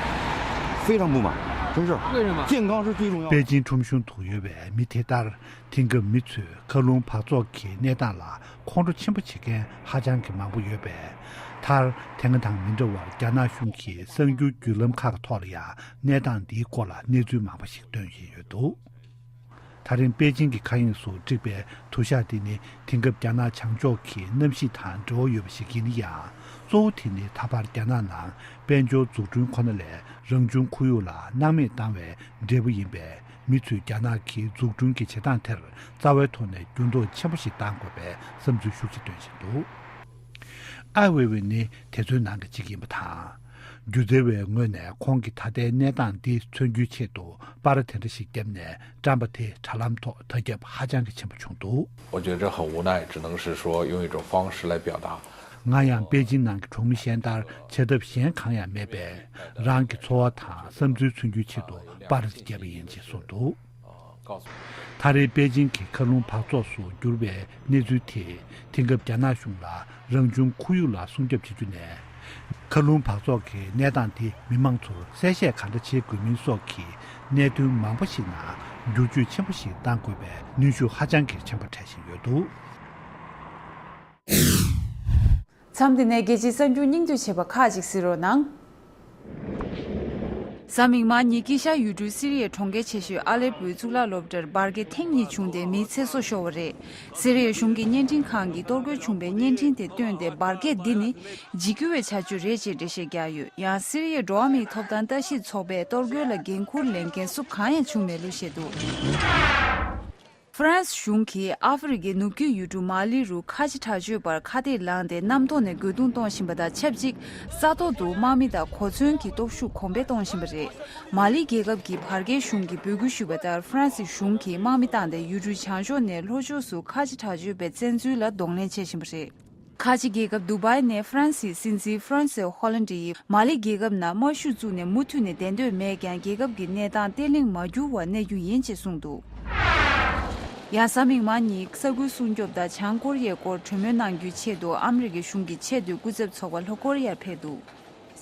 非常不满，真是。为什么？健康是最重要的。 པེ་ཅིང་ཁྲོམ་གཞུང་དུ་ཡོད་པའི་མི་དེ་ལྟར། དེང་སྐབས་མི་ཚོས་མཁའ་རླུང་འབག་བཙོག་གི་གནས་སྟངས་ལ་ཁོང་ཁྲོ་ཆེན་པོ་བྱེད་མཁན་ཧ་ཅང་གི་མང་པོ་ཡོད་པས། མཐར་དེ་སྔ་དང་མི་འདྲ་བར་རྒྱ་ནག་གཞུང་གི་གསར་འགྱུར་བརྒྱུད་ལམ་ཁག་གི་ཐོག་ལ་ཡང་གནས་སྟངས་འདིའི་སྐོར་ལ་གནས་ཚུལ་མང་པོ་ཞིག་འདོན་བཞིན་ཡོད་འདུག་ད་རིང་པེ་ཅིང་གི་མཁའ་དབྱིངས་སུ་བསྒྲིགས་པའི་དུ་ཞག་འདི་ནི་དེང་སྐབས་རྒྱ་ནག་བྱང་ཕྱོགས་ཀྱི་གནམ་གཤིས་དང་འབྲེལ་བ་ཡོད་པ་ཞིག་ཡིན་ན་ཡང་། གཙོ་བོ་དེ་ནི་ད་བར་རྒྱ་ནག་ནང་དཔལ་འབྱོར་འཛུགས་སྐྲུན་ཁོ་ན་ལས་རང་བྱུང་ཁོར་ཡུག་ལ་སྣང་མེད་བཏང་བའི་འབྲས་བུ་ཡིན་པས། མི་ཚོས་རྒྱ་ནག་གི་འཛུགས་སྐྲུན་གྱི་བྱེད་སྟངས་དེར་རྩ་བའི་ཐོག་ནས་འགྱུར་ལྡོག་ཆེན་པོ་ཞིག་གཏང་དགོས་པའི་བསམ་ཚུལ་ཤུགས་ཆེ་འདོན་བཞིན་འདུག་ཨའེ་ཝེ་ཝེ་ནི་དེ་ཚོའི་ནང་གི་གཅིག་ཡིན་པ་དང་། སྒྱུ་རྩལ་བའི་ངོས་ནས་ཁོང་གིས་ད་ལྟའི་གནས་སྟངས་འདི་མཚོན་རྒྱུའི་ཆེད་དུ་པར་དེ་འདྲ་ཞིག་བརྒྱབ་ནས་བཀྲམ་པ་དེ་དྲ་ལམ་ཐོག་དར་ཁྱབ་ཧ་ཅང་གི་ཆེན་པོ་བྱུང་འདུག 我觉得很无奈，只能是说用一种方式来表达。 ང་ཡང་པེ་ཅིང་ནང་གི་གྲོང་མི་གཞན་ལྟར་བྱ་ཐབས་གཞན་གང་ཡང་མེད་པས། རང་གི་འཚོ་བ་དང་བསམ་ཚུལ་མཚོན་རྒྱུའི་ཆེད་དུ་པར་བརྒྱབ་པ་ཡིན་ཅེས་གསུངས་འདུག་ད་རེས་པེ་ཅིང་གི་མཁའ་རླུང་འབག་བཙོག་སུ་གྱུར་བའི་གནས་ཚུལ་དེས། དེང་སྐབས་རྒྱ་ནག་གཞུང་ལ་རང་བྱུང་ཁོར་ཡུག་ལ་སྲུང་སྐྱོབ་བྱེད་རྒྱུ་ནས། མཁའ་རླུང་འབག་བཙོག་གི་གནས་སྟངས་དེ་མི་མང་ཚོར་གསལ་བཤད་ག་འདྲ་བྱེད་དགོས་མིན་སོགས་ཀྱི་གནད་དོན་མང་པོ་ཞིག་ནང་བསྒྱུར་བཅོས་ཆེན་པོ་ཞིག་གཏང་དགོས་པའི་གནོན་ཤུགས་ཧ་ཅང་གི་ཆེན་པོ་འཕྲད་བཞིན་ཡོད་འདུག་མཚམས་འདི་ནས་རྒྱལ་སྤྱིའི་གསར་འགྱུར་སྙིང་བསྡུས་བྱས་པ་ཁག་ཅིག་གཟིགས་རོགས་གནང་། གཟའ་མིག་དམར་ཉིན་དཀྱིལ་ཤར་ཡུལ་གྲུ་སི་རི་ཡའི་གྲོང་ཁྱེར་ཆེ་ཤོས་ཨ་ལེ་པོའི་གཙུག་ལག་སློབ་གྲྭར་འབར་གས་ཐེངས་གཉིས་བྱུང་སྟེ་མིའི་ཚེ་སྲོག་ཤོར་བ་རེད། སི་རི་ཡའི་གཞུང་གི་བརྙན་འཕྲིན་ཁང་གིས་གཏོར་རྒོལ་བྱུང་བའི་བརྙན་འཕྲིན་དེ་བཏོན་ཏེ། འབར་གས་འདི་ནི་འཇིགས་སྐུལ་བའི་བྱ་སྤྱོད་རེད་ཅེས་འགྲེལ་བཤད་བརྒྱབ་ཡོད། ཡང་སི་རི་ཡའི་འགྲོ་བ་མིའི་ཐོབ་ཐང་ལྟ་ཞིབ་ཚོགས་པས་གཏོར་རྒོལ་ལ་འགན་འཁུར་ལེན་མཁན་སུ་གང་ཡང་བྱུང་མེད་ལུགས་བཤད་འདུག་ཧྥ་རན་སི་གཞུང་གིས་ཨ་ཧྥེ་རི་ཁའི་ནུབ་རྒྱུད་ཡུལ་གྲུ་མ་ལི་རུ་ཁ་ཆེ་དྲག་སྤྱོད་པར་ཁ་གཏད་ལངས་ཏེ། གནམ་ཐོག་ནས་རྒོལ་རྡུང་གཏོང་བཞིན་པ་དང་ཆབས་ཅིག་ས་ཐོག་ཏུ་དམག་མི་དང་གོ་མཚོན་གྱི་སྟོབས་ཤུགས་གོང་འཕེལ་གཏོང་བཞིན་པ་རེད། མ་ལི་རྒྱལ་ཁབ་ཀྱི་བར་བརྒལ་གཞུང་གིས་འབོད་སྐུལ་ཞུས་པ་ལྟར། ཧྥ་རན་སི་གཞུང་གིས་དམག་མི་བཏང་སྟེ། ཡུལ་གྲུའི་བྱང་ཕྱོགས་ནས་ལྷོ་ཕྱོགས་སུ་ཁ་ཆེ་དྲག་སྤྱོད་པའི་བཙན་འཛུལ་ལ་གདོང་ལེན་བྱེད་བཞིན་པ་རེད། ཁ་ཆེ་རྒྱལ་ཁབ་དུ་བའི་ནས་ཧྥ་རན་སིའི་སྲིད་འཛིན་ཧྥ་རན་སི་ཧོ་ལན་ཌི་ཡིས་མ་ལི་རྒྱལ་ཁབ་ནང་དམར་ཤོག་བཙུགས་ནས་མུ་མཐུད་ནས་བསྡད་འདོད་མེད་ཀྱང་། རྒྱལ་ཁབ་ཀྱི་གནས་སྟངས་བརྟན་ལྷིང་མ་འགྱུར་བར་གནས་རྒྱུ་ཡིན་ཅེས་གསུངས་འདུག་ཡང་གཟའ་མིག་དམར་ཉིན་ས་ཁུལ་སྲུང་སྐྱོབ་དང་བྱང་ཀོ་རི་ཡའི་སྐོར་གྲོས་མོལ་གནང་རྒྱུའི་ཆེད་དུ་ཨ་མི་རི་ཀའི་གཞུང་གི་ཆེས་མཐོའི་སྐུ་ཚབ་ཚོགས་པ་ལྷོ་ཀོ་རི་ཡར་ཕེབས་འདུག་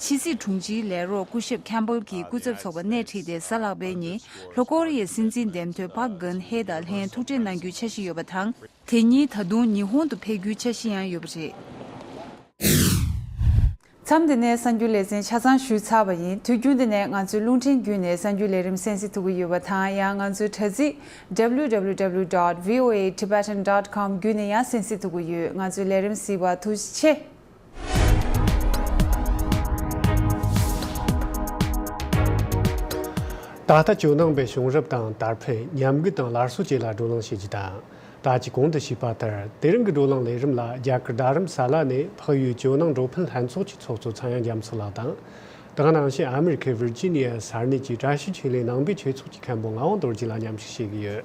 ཕྱི་སྲིད་དྲུང་ཆེའི་ལས་རོགས་སྐུ་ཞབས་ཁེམ་བྷལ་གྱིས་སྐུ་ཚབ་ཚོགས་པ་སྣེ་ཁྲིད་དེ་གཟའ་ལྷག་པའི་ཉིན་ལྷོ་ཀོ་རི་ཡའི་སྲིད་འཛིན་འདེམས་ཐོན་པཱག་གྷན་ཧེ་དང་ལྷན་ཐུག་འཕྲད་གནང་རྒྱུའི་འཆར་གཞི་ཡོད་པ་དང་། དེ་ཉིན་ད་དུང་ཉི་ཧོང་དུ་ཕེབས་རྒྱུའི་འཆར་གཞི་ཡང་ཡོད་པ་རེད། མཚམས་འདི་ནས་གསར་འགྱུར་ལེ་ཚན་ཆ་ཚང་ཞུས་ཚར་བ་ཡིན། དུས་རྒྱུན་འདི་ནས་ང་ཚོའི་རླུང་འཕྲིན་བརྒྱུད་ནས་གསར་འགྱུར་ལས་རིམ་གསན་གཟིགས་ཐུབ་ཀྱི་ཡོད་པ་དང་། ཡང་ང་ཚོའི་དྲ་ཚིགས་W W W dot V O A Tibetan dot com བརྒྱུད་ནས་ཡང་གསན་གཟིགས་ཐུབ་ཀྱི་ཡོད། ང་ཚོའི་ལས་རིམ་གཟིགས་པར་ཐུགས་རྗེ་ཆེ། ད་ལྟ་ཇོ་ནང་པའི་བྱུང་རབས་དང་དར་འཕེལ། ཉམས་རྒུད་དང་སླར་གསོ་བཅས་ལ་བགྲོ་གླེང་བྱེད་རྒྱུ་དང་། ད་ཅི་གོང་དུ་ཞུས་པ་ལྟར། དེ་རིང་གི་བགྲོ་གླེང་ལས་རིམ་ལ། རྒྱ་གར་རྡ་རམ་ས་ལ་ནས་འཕགས་ཡུལ་ཇོ་ནང་འགྲོ་ཕན་ལྷན་ཚོགས་ཀྱི་ཚོགས་གཙོ་ཚངས་དབྱངས་རྒྱ་མཚོ་ལགས་དང་། དེ་ག་ནང་བཞིན་ཨ་མེ་རི་ཁའི་ཝིར་ཇི་ནི་ཡ་ས་གནས་ཀྱི་བཀྲ་ཤིས་ཆོས་གླིང་ནང་པའི་ཆོས་ཚོགས་ཀྱི་མཁན་པོ་ངག་དབང་རྡོ་རྗེ་ལགས་མཉམ་ཞུགས་བྱེད་ཀྱི་ཡོད།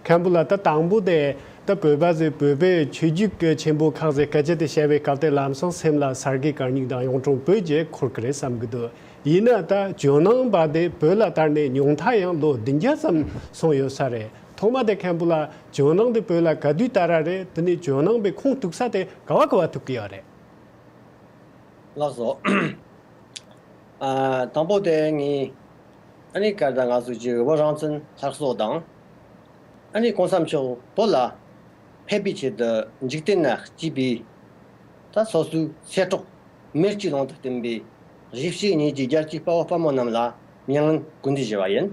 མཁན་པོ་ལགས། ད་དང་པོ་དེ་ད་བོད་པ་ཚོས་བོད་པའི་ཆོས་བརྒྱུད་ཀྱི་ཆེན་པོ་ཁག་ཅིག་སྐད་ཆ་དེ་བཤད་པའི་སྐབས་དེ་ལམ་སང་སེམས་ལ་ས་དགེ་བཀའ་རྙིང་དང་གཡུང་དྲུང་བོད་ཅེས་འཁོར་གི་རེད་བསམ་གི་འདུག། ཡིན་ན་ད་ཇོ་ནང་པ་དེ་བོད་ལ་དར་ནས་ཉུང་མཐའ་ཡང་ལོ་བདུན་བརྒྱ་ཙམ་སོང་ཡོད་ས་རེད། ཐོག་མ་དེ་མཁན་པོ་ལགས། ཇོ་ནང་དེ་བོད་ལ་ག་དུས་དར་བ་རེད། དེ་ནས་ཇོ་ནང་པའི་ཁུངས་གཏུགས་ས་དེ་ག་བ་ག་བ་ཐུག་གི་ཡོད་རེད། ལགས་སོ། ཨ། དང་པོ་དེ་ངས་ཨ་ནི་ག་རེ་ད་ང་ཚོ་ཅིག་བོད་རང་བཙན་སླར་གསོ་དང་། ཨ་ནི་གོང་ས་མཆོག་བོད་ལ་ཕེབས་པའི་ཆེད་དུ་འཇིག་རྟེན་ན་སྐྱེས་པའི་ད་སོ་སོའི་ཚེ་སྲོག་མེར་གྱིས་ལོང་དུ་བསྟན་པའི་གཞིས་བྱེས་གཉིས་ཀྱི་རྒྱལ་གཅེས་དཔའ་བོ་དཔའ་མོ་རྣམས་ལ་མྱ་ངན་གུས་འདུད་ཞུ་བ་ཡིན།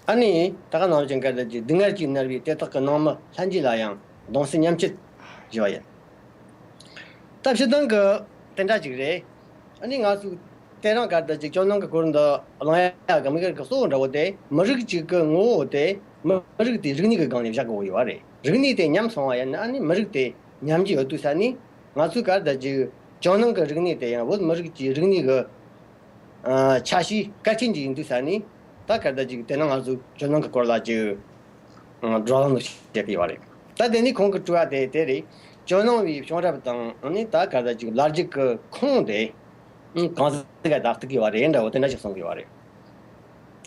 ཨ་ནི་ད་ག་ནང་བཞིན་ག་རེ་ད་ཅིག་སྡུག་བསྔལ་གྱིས་མནར་བའི་དེ་དག་གི་ནང་མི་ལྷན་རྒྱས་ལ་ཡང་གདུང་སེམས་མཉམ་སྐྱེད་ཞུ་བ་ཡིན། ད་སྤྱིར་བཏང་གི་དེ་འདྲ་ཅིག་རེད། ཨ་ནི་ང་ཚོས་དེ་རིང་ག་རེ་ད་ཅིག་ཇོ་ནང་གི་སྐོར་འདི་གླེང་ཡག་གི་དམིགས་ཡུལ་གྱི་གཙོ་བོ་འདྲ་བོ་དེ་མི་རིགས་གཅིག་གི་ངོ་བོ་དེ་མི་རིགས་དེའི་རིག་གནས་ཀྱི་སྒང་ནས་བཞག་དགོས་ཡོད་པ་རེད། རིག་གནས་དེ་ཉམས་སོང་བ་ཡིན་ན་ཨ་ནི་མི་རིགས་དེ་ཉམས་ཀྱི་ཡོད་དུས་ས་ནས། ང་ཚོས་ག་རེ་ད་ཅིག་ཇོ་ནང་གི་རིག་གནས་དེ་ཡང་བོད་མི་རིགས་ཀྱི་རིག་གནས་ཀྱི་ཨ། ཆ་ཤས་གལ་ཆེན་ཅིག་ཡིན་དུས་ས་ནས། ད་ག་རེ་ད་ཅིག་དེ་ན་ང་ཚོས་ཇོ་ནང་གི་སྐོར་ལ་ཅིག་ཨ། བགྲོ་གླེང་བྱེད་ཀྱི་ཡོད་རེད། ད་དེ་ནས་ཁོང་གི་དྲི་བ་དེ་དེ་རེད། ཇོ་ནང་བའི་བྱུང་རབས་དང་ཨ་ནི་ད་ག་རེ་ད་ཅིག་ལ་རྒྱ་གི་ཁུངས་དེ་གང་ཟག་ག་ད་གཏུག་གི་ཡོད་རེད་འདྲ་བོ་དེ་འདྲ་ཞིག་གསུང་གི་ཡོད་རེད།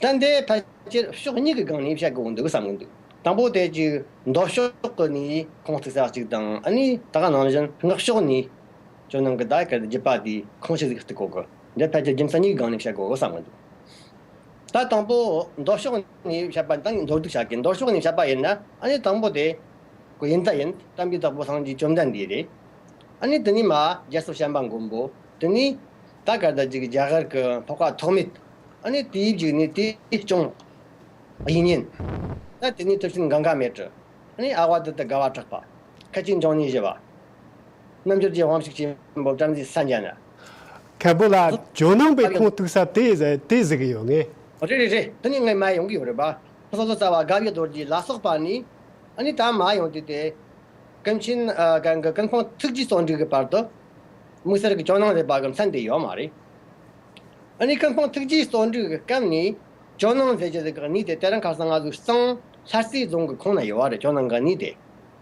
ད་འདི་ཕལ་ཆེར་ཕྱོགས་གཉིས་ཀྱི་སྒང་ནས་བཤད་དགོས་འདུག་བསམ་གི་འདུག། དང་པོ་དེ་ཅིག་མདོ་ཕྱོགས་ཀྱི་ནས་ཁུངས་གཏུགས་ས་གཅིག་དང་། ཨ་ནི་ད་ག་ནང་བཞིན་སྔགས་ཕྱོགས་ནས་ཇོ་ནང་གི་ད་ག་རྒྱུད་པ་དེའི་ཁུངས་ཆི་ཟིག་གཏུག་དགོས་གི། འདི་ཕལ་ཆེར་རྒྱུ་མཚན་གཉིས་སྒང་ནས་བཤད་དགོས་བསམ་གི་འདུག། ད་དང་པོ་མདོ་ཕྱོགས་ནས་བཤད་པ་དང་མདོར་བསྡུས་བྱ་གི། མདོ་ཕྱོགས་ནས་བཤད་པ་ཡིན་ན། ཨ་ནི་དང་པོ་དེ་ཀོ་ཡིན་ད་ཡིན། དམ་པའི་བདག་པོ་སངས་རྒྱས་བཅོམ་ལྡན་འདས་རེད། ཨ་ནི་དེ་ནས་མ་རྒྱལ་ཚབ་བྱམས་པ་མགོན་པོ། དེ་ནས་ད་ག་རེ་ད་ཅིག་རྒྱ་གར་གྱི་འཕགས་པ་ཐོགས་མེད། ཨ་ནི་དེའི་མཇུག་ནས་དེའི་སྐྱོང་དབྱིག་གཉེན། ད་དེ་ནས་གྲུབ་ཆེན་གངྒཱ་མེ་ཏྲི། ཨ་ནི་ཨ་ཝ་དྷ་ཏ་དགའ་བ་གྲགས་པ། མཁན་ཆེན་འབྱུང་གནས་བཞི་པ། རྣལ་འབྱོར་གྱི་དབང་ཕྱུག་ཆེན་པོ་བྲམ་ཟེ་སཱན་ཇཱ་ན། མཁན་པོ་ལགས། ཇོ་ནང་པའི་ཁུངས་གཏུགས་ས་དེ་ཟེར་དེ་ཟེར་གི་ཡོད་ངེས། རེད་རེད་རེད། དེ་ནི་ངས་མ་ཡོང་གི་ཡོད་རེད་པ། སོ་སོ་རྩ་བ་དགའ་བའི་རྡོ་རྗེ་ལ་སོགས་པ་ནི། ཨ་ནི་ད་མ་ཡོང་དུས་དེ། ཀུན་མཁྱེན་ཨ་གན་གི་ཀུན་སྤངས་ཐུགས་རྗེའི་བརྩོན་འགྲུས་ཀྱི་བར་དུ་དམིགས་བསལ་གྱི་ཇོ་ནང་ཟེར་བ་གི་མཚན་དེ་ཡོད་མ་རེད། ཨ་ནི་ཀུན་སྤངས་ཐུགས་རྗེའི་བརྩོན་འགྲུས་ཀྱི་སྐབས་ནས་ཇོ་ནང་ཟེར་གྱི་ཟེར་གི་གནས་དེ་དེ་རིང་ཁ་སང་ང་ཚོའི་གཙང་ལྷ་རྩེ་རྫོང་གི་ཁོངས་ན་ཡོད་པ་རེད། ཇོ་ནང་གི་གནས་དེ།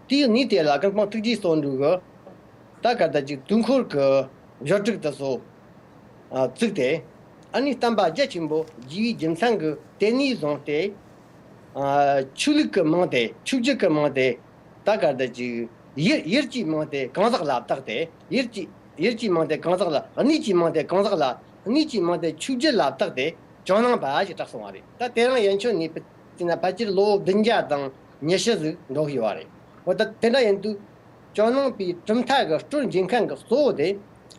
དེའི་གནས་དེ་ལ་ཀུན་སྤངས་ཐུགས་རྗེའི་བརྩོན་འགྲུས་ཀྱི་ད་ག་ད་ཅིག་དུས་འཁོར་གྱི་བཞུགས་གྲལ་དེ་ཚོ་ཨ་བཙུགས་ཏེ། ཨ་ནི་བསྟན་པ་རྒྱ་ཆེན་པོ་རྒྱས་པའི་རྒྱུ་མཚན་གྱིས་དེ་ནས་བཟུང་སྟེ། ཨ་ཆོས་ལུགས་ཀྱི་མིང་དེ་ཆོས་བརྒྱུད་ཀྱི་མིང་དེ་ད་ག་ད་ཅིག་ཡུལ་ཡུལ་གྱི་མིང་དེ་གང་ཟག་ལ་བཏགས་ཏེ། ཡུལ་གྱི་ཡུལ་གྱི་མིང་དེ་གང་ཟག་ལ། གནས་ཀྱི་མིང་དེ་གང་ཟག་ལ། གནས་ཀྱི་མིང་དེ་ཆོས་བརྒྱུད་ལ་བཏགས་ཏེ་ཇོ་ནང་པ་ཞེས་གྲགས་སོང་བ་རེད། ད་དེ་རིང་ཡན་ཆོད་ནས་བྱས་ན་ཕལ་ཆེར་ལོ་བདུན་བརྒྱ་དང་ཉི་ཤུ་ཟིག་འགྲོ་གི་ཡོད་པ་རེད། འོ་ད་དེ་འདྲ་ཡིན་དུས། ཇོ་ནང་པའི་གྲུབ་མཐའ་གི་སྲོལ་འབྱེད་མཁན་གྱི་གཙོ་བོ་དེ་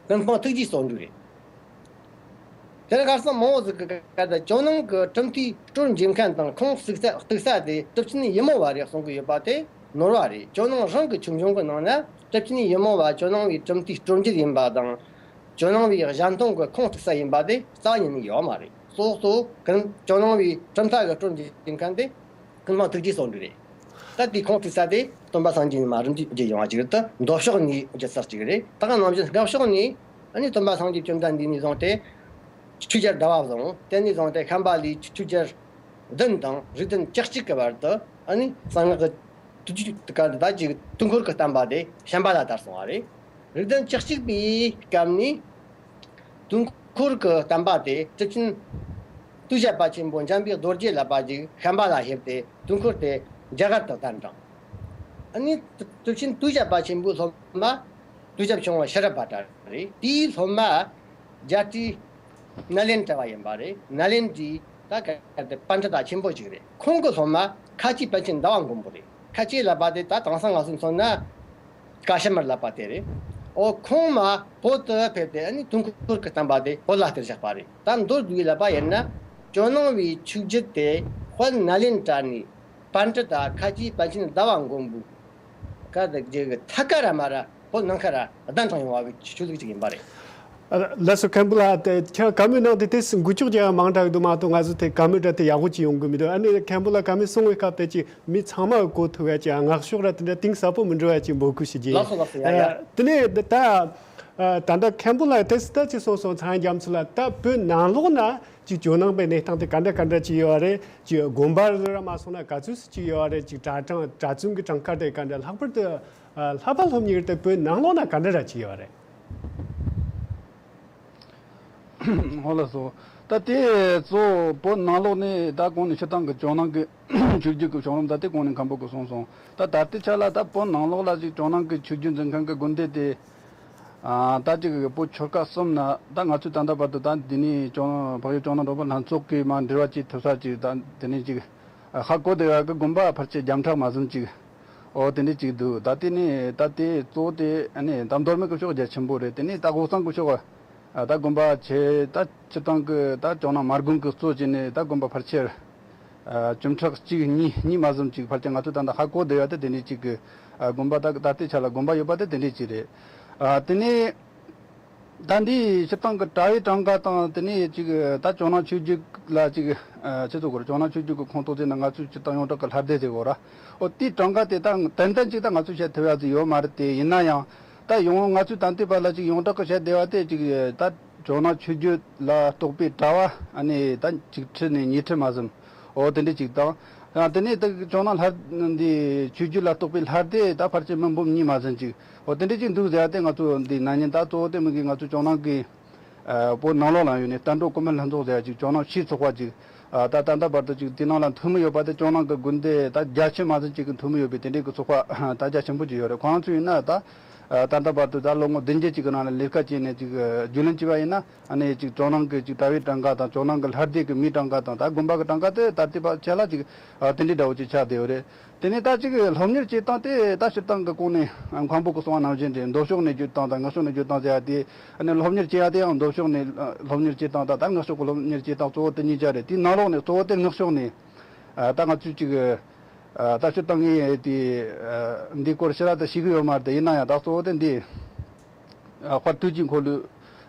ཀུན་སྤངས་ཐུགས་རྗེའི་བརྩོན་འགྲུས་རེད། དེ་ནས་ཁ་སང་མང་བོ་ཟིག་གིས་ག་ད་ཇོ་ནང་གི་གྲུབ་མཐའི་སྲོལ་འབྱེད་མཁན་དང་ཁུངས་གཏུགས་ས་གཏུགས་ས་དེ་གྲུབ་ཆེན་ཡིད་སྨོན་བ་རེད་གསུང་གི་ཡོད་པ་དེ་ནོར་བ་རེད། ཇོ་ནང་རང་གི་ཆོས་འབྱུང་གི་ནང་ན་གྲུབ་ཆེན་ཡིད་སྨོན་བ་ཇོ་ནང་པའི་གྲུབ་མཐའི་སྲོལ་འབྱེད་ཡིན་པ་དང་། ཇོ་ནང་པའི་གཞན་སྟོང་གི་ཁུངས་གཏུགས་ས་ཡིན་པ་དེ་རྩ་བ་ཉིད་ནས་ཡོད་མ་རེད། གཙོ་བོ་གཙོ་བོ་ཇོ་ནང་པའི་གྲུབ་མཐའ་གི་སྲོལ་འབྱེད་མཁན་དེ། ཀུན་སྤངས་ཐུགས་རྗེའི་བརྩོན་འགྲུས་རེད། ད་དེའི་ཁུངས་གཏུགས་ས་དེ་སྟོན་པ་སངས་རྒྱས་ནས་མར་རིམ་གྱིས་བརྗོད་ཡོང་བ་ཅིག་རེད། ད་མདོ་ཕྱོགས་ནས་བརྗོད་ས་ཅིག་རེད། ད་ག་ནང་བཞིན་སྔགས་ཕྱོགས་ནས་ཨ་ནི་སྟོན་པ་སངས་རྒྱས་བཅོམ་ལྡན་འདས་ནས་བཟུང་སྟེ་ཆོས་རྒྱལ་ཟླ་བ་བཟང་། དེ་ནས་བཟུང་སྟེ་ཤམྦྷ་ལའི་ཆོས་རྒྱལ་བདུན་དང་རིགས་ལྡན་བཅུ་གཅིག་གི་བར་དུ་ཨ་ནི་གསང་སྔགས་ཀྱི་དུས་ཀྱི་ག་ད་ཅིག་དུས་འཁོར་གྱི་བསྟན་པ་དེ་ཤམྦྷ་ལ་དར་སོང་བ་རེད། རིགས་ལྡན་བཅུ་གཅིག་པའི་སྐབས་ནས། དུས་འཁོར་གྱི་བསྟན་པ་དེ་གྲུབ་ཆེན་དུས་བཞི་པ་ཆེན་པོ་འཇམ་དཔལ་རྡོ་རྗེ་ལགས་པ་ཅིག་ཤམྦྷ་ལ་ཕེབས་ཏེ་དུས་འཁོར་དེ་རྒྱ་གར་དུ་གཏན་དྲངས། ཨ་ནི་གྲུབ་ཆེན་དུས་བཞི་པ་ཆེན་པོའི་སློབ་མ་དུས་ཞབས་ཆུང་བ་ཤེས་རབ་པ་དྲ་རེད། དེའི་སློབ་མ་ རྒྱལ་སྲས་ནཱ་ལེནྡྲ་བ་ཡིན་པ་རེད། ནཱ་ལེནྡྲའི་ད་ག་དེ་པཎྜི་ཏ་ཆེན་པོ་ཅིག་རེད། ཁོང་གི་སློབ་མ་ཁ་ཆེ་པཎ་ཆེན་ཟླ་བ་མགོན་པོ་རེད། ཁ་ཆེ་ལབ་པ་དེ་ད་དེང་སང་ང་ཚོས་མཚོན་ན་ཀ་ཤ་མར་ལབ་པ་དེ་རེད། ཨོ་ཁོང་མ་བོད་དུ་ཕེབས་ཏེ་ཨ་ནི་དུས་འཁོར་གྱི་བསྟན་པ་དེ་བོད་ལ་སྟེར་བཞག་པ་རེད། ད་མདོར་བསྡུས་ལབ་པ་ཡིན་ན་ཇོ་ནང་བའི་ཆོས་བརྒྱུད་དེ་དཔལ་ནཱ་ལེནྡྲ་ནས་པཎྜི་ཏ་ཁ་ཆེ་པཎ་ཆེན་ཟླ་བ་མགོན་པོ་ག་དེ་ཐད་ཀ་ར་མ་ར་བོད་ནང་ཁ་ར་གདན་དྲངས་ཡོང་བ་གི་ཆོས་ལུགས་ཅིག་ཡིན་པ་རེད། ལགས་སོ། མཁན་པོ་ལགས། དེ་ཁྱེད་བཀའ་མོལ་གནང་དེ་དེ་འགུལ་སྐྱོད་ཀྱི་མང་དྲགས་འདུག་མ་གཏོགས་ང་ཚོ་དེ་བཀའ་མོལ་འདྲ་དེ་ཡག་པོ་ཅིག་ཡོང་གི་མི་འདུག་ཨ་ནི་མཁན་པོ་ལགས་བཀའ་མོལ་གསུང་བའི་སྐབས་དེ་ཅིག་མི་ཚང་མ་གོ་ཐུབ་ཡ་ཅིག་ངག་ཤོག་ར་དེ་འདྲ་གཏིང་ཟབ་པོ་མི་འགྲོ་ཡ་ཅིག་འབོད་སྐུལ་ཞུ་རྒྱུ་ཡིན། ལགས་སོ་ལགས་སོ། ཡ་ཡ། ཨ། དེ་ནས་ད་ད་ལྟ་མཁན་པོ་ལགས་དེ་སི་ད་ཅིག་སོང་སོང་ཚང་རྒྱ་མཚོ་ལགས། ད་བོད་ནང་ལོགས་ན་ཅིག་ཇོ་ནང་པའི་གནས་སྟངས་དེ་ག་འདྲ་ག་འདྲ་ཅིག་ཡོད་རེད། ཅིག་དགོན་པ་ར་མ་སོང་ན་ག་ཚོད་སུ་ཅིག་ཡོད་རེད། ཅིག་གྲྭ་གྲངས་གྲྭ་བཙུན་གྱི་གྲངས་ཀ་དེ་ག་འདྲ། ལྷག་པར་དུ་ཨ་ལྷག་པ་སློབ་གཉེར་དེ་བོད་ནང་ལོགས་ན་ག་འདྲ་ར་ཅིག་ཡོད་རེད། ཧོ་ལགས་སོ། ད་དེ་གཙོ་བོ་བོད་ནང་ལོགས་ནས་ད་གོང་ནས་སྤྱིར་བཏང་གི་ཇོ་ནང་གི་ཆོས་བརྒྱུད་ཀྱི་བྱུང་རིམ་ད་དེ་གོང་ནས་མཁན་པོ་གིས་གསུངས་སོང་། ད་ད་ལྟའི་ཆ་ལ་ད་བོད་ནང་ལོགས་ལ་ཅིག་ཇོ་ནང་གི་ཆོས་བརྒྱུད་འཛིན་མཁན་གྱི་དགོན་སྡེ་དེ་ཨ་ད་ཅིག་བོད་ཆོལ་ཁ་གསུམ་ན་ད་ང་ཚོས་ད་ལྟ་བར་དུ་ད་འདི་ནས་ཇོ་ནང་འཕགས་ཡུལ་ཇོ་ནང་རོལ་པ་ལྷན་ཚོགས་ཀྱིས་མ་འབྲེལ་བ་བྱེད་ཐུབ་ས་ཅིག་ད་འདི་ནས་ཅིག་ཧ་གོ་བདེ་བ་གི་དགོན་པ་ཕལ་ཆེར་བརྒྱ་ཕྲག་མ་ཟིན་ཅིག་ཨོ་དེ་འདྲ་ཅིག་འདུག་ད་དེ་ནས་ད་དེ་གཙོ་བོ་དེ་ཨ་ནི་ད་མདོ་སྨད་ཀྱི་ཕྱོགས་རྒྱ་ཆེན་པོ་རེད། དེ་ནས་ད་ཝུའུ་ཙང་གི་ཕྱོགས་ཨ་ད་དགོན་པ་ཆེ་ད་སྤྱིར་བཏང་གི་ད་ཇོ་ནང་མར་དགོན་གྱིས་གཙོ་བྱས་ནས་ད་དགོན་པ་ཕལ་ཆེར་ཨ་བཅུ་ཕྲག་གཅིག་གཉིས་གཉིས་མ་ཟིན་ཅིག་ཕལ་ཆེར་ང་ཚོ་ད་ལྟ་ཧ་གོ་བསྡད་ཡ་དེ་དེ་འདྲ་ཅིག་གི་ཨ་དགོན་པ་ད་ད་ལྟའི་ཆ་ལ་དགོན་པ་ཡོད་པ་དེ་དེ་འདྲ་ཅིག་རེད། ཨ་དེ་ནས། ད་འདི་སྤྱིར་བཏང་གི་གྲྭ་བའི་གྲངས་ཀ་དང་དེ་ནས་ཅིག་ད་ཇོ་ནང་ཆོས་བརྒྱུད་ལ་ཅིག་ཨ་ཆི་ཟེར་དགོས་རེད། ཇོ་ནང་ཆོས་བརྒྱུད་ཀྱི་ཁོངས་གཏོགས་ཟེར་ན་ང་ཚོས་སྤྱིར་བཏང་ཡོངས་གྲགས་ཀྱི་ལྷ་སྡེ་ཟེར་དགོས་ར། ཨོ་དེའི་གྲངས་ཀ་དེ་ད་ཏན་ཏན་ཅིག་ད་ང་ཚོས་བཤད་ཐུབ་ཡ་ཟིག་ཡོད་མ་རེད་དེ། ཡིན་ན་ཡང་ད་ཡོང་ང་ཚོས་ད་ལྟའི་བར་ལ་ཅིག་ཡོངས་གྲགས་ཀྱི་བཤད་བསྡད་པ་དེ་ཅིག་ད་ཇོ་ནང་ཆོས་བརྒྱུད་ལ་གཏོགས་པའི་གྲྭ་བ་ཨ་ནི་ད་ཆིག་ཁྲི་ནས་ཉིས་ཁྲི་མ་ཟིན། ཨོ་དེ་འདྲ་ཅིག་དང་། ཡང་དེ་ནས་ད་ཇོ་ནང་ལྷ་འདི་ཆོས་བརྒྱུད་ལ་གཏོགས་པའི་ལྷ་སྡེ་ད་ཕལ་ཆེར་མི་འབུམ་གཉིས་མ་ཟིན་ཅིག་ཨོ་དེ་འདྲ་ཅིག་འདུག་ཟེར་ཡ་དེ་ང་ཚོ་འདི་ན་ནིང་ད་གཙོ་བོ་དེ་མི་གི་ང་ཚོ་ཇོ་ནང་གི་ཨ་བོད་ནང་ལོགས་ལ་ཡོད་ནས་བསྟན་འགྲོ་ཀུན་ཕན་ལྷན་ཚོགས་ཟེར་ཡ་ཅིག་ཇོ་ནང་ཕྱིའི་ཚོགས་པ་ཅིག་ཨ་ད་ད་ལྟ་བར་དུ་ཅིག་དེ་ནང་ལ་འཐུས་མི་ཡོད་པ་དེ་ཇོ་ནང་གི་དགོན་སྡེ་ད་བརྒྱ་ཆ་མ་ཟིན་ཅིག་གི་འཐུས་མི་ཡོད་པའི་དེ་འདྲའི་གི་ཚོགས་པ་ད་རྒྱ་ཆེན་པོ་ཅིག་ཡོད་རེད། ཁོང་ཚོ་ཡིན་ན་ད་ཨ་ད་ལྟ་བར་དུ་ད་ལོ་ངོ་བདུན་བརྒྱད་ཅིག་གི་ནང་ལ་ལས་ཀ་བྱས་ནས་ཅིག་ཨ་རྒྱུས་ལོན་བྱས་པ་ཡིན་ན། ཨ་ནི་ཅིག་ཇོ་ནང་གི་ཅིག་གྲྭ་བའི་གྲངས་ཀ་དང་ཇོ་ནང་གི་ལྷ་སྡེ་གི་མིའི་གྲངས་ཀ་དང་ད་དགོན་པ་གི་གྲངས་ཀ་དེ་ད་ལྟའི་བར་ཆ་ལ་ཅིག་ཨ་དེ་འདྲའི་འདྲ་བོ་ཅིག་ཆགས་བསྡད་ཡོད་རེད། དེ་ནས་ད་ཅིག་སློབ་གཉེར་བྱེད་སྟངས་དེ་ད་སྤྱིར་བཏང་གི་གོང་ནས་མཁན་པོ་གི་གསུང་བ་ནང་བཞིན་རེད། མདོ་ཕྱོགས་ནས་བརྒྱུད་སྟངས་དང་ངག་ཕྱོགས་ནས་བརྒྱུད་སྟངས་ཟེར་ཡ་དེ། ཨ་ནི་སློབ་གཉེར་བྱེད་ཡ་དེ་ཡང་མདོ་ཕྱོགས་ནས་ཨ་སློབ་གཉེར་བྱེད་སྟངས་དང་ད་ངག་ཕྱོགས་ཀྱི་སློབ་གཉེར་བྱེད་སྟངས་གཙོ་བོ་དེ་གཉིས་ཆ་རེད། དེའི་ནང་ལོགས་ནས་གཙོ་བོ་དེ་ངག་ཕྱོགས་ནས་ཨ་ད་ང་ཚོས་ཅིག་ཨ་ད་སྤྱིར་བཏང་ངས་དེ་ཨ་འདིའི་སྐོར་ཞེ་དྲག་ད་ཤེས་ཀྱི་ཡོད་མ་རེད་དེ། ཡིན་ན་ཡང་ད་གཙོ་བོ་དེ་འདི། ཨ་དཔལ་དུས་ཀྱི་འཁོར་ལོའི་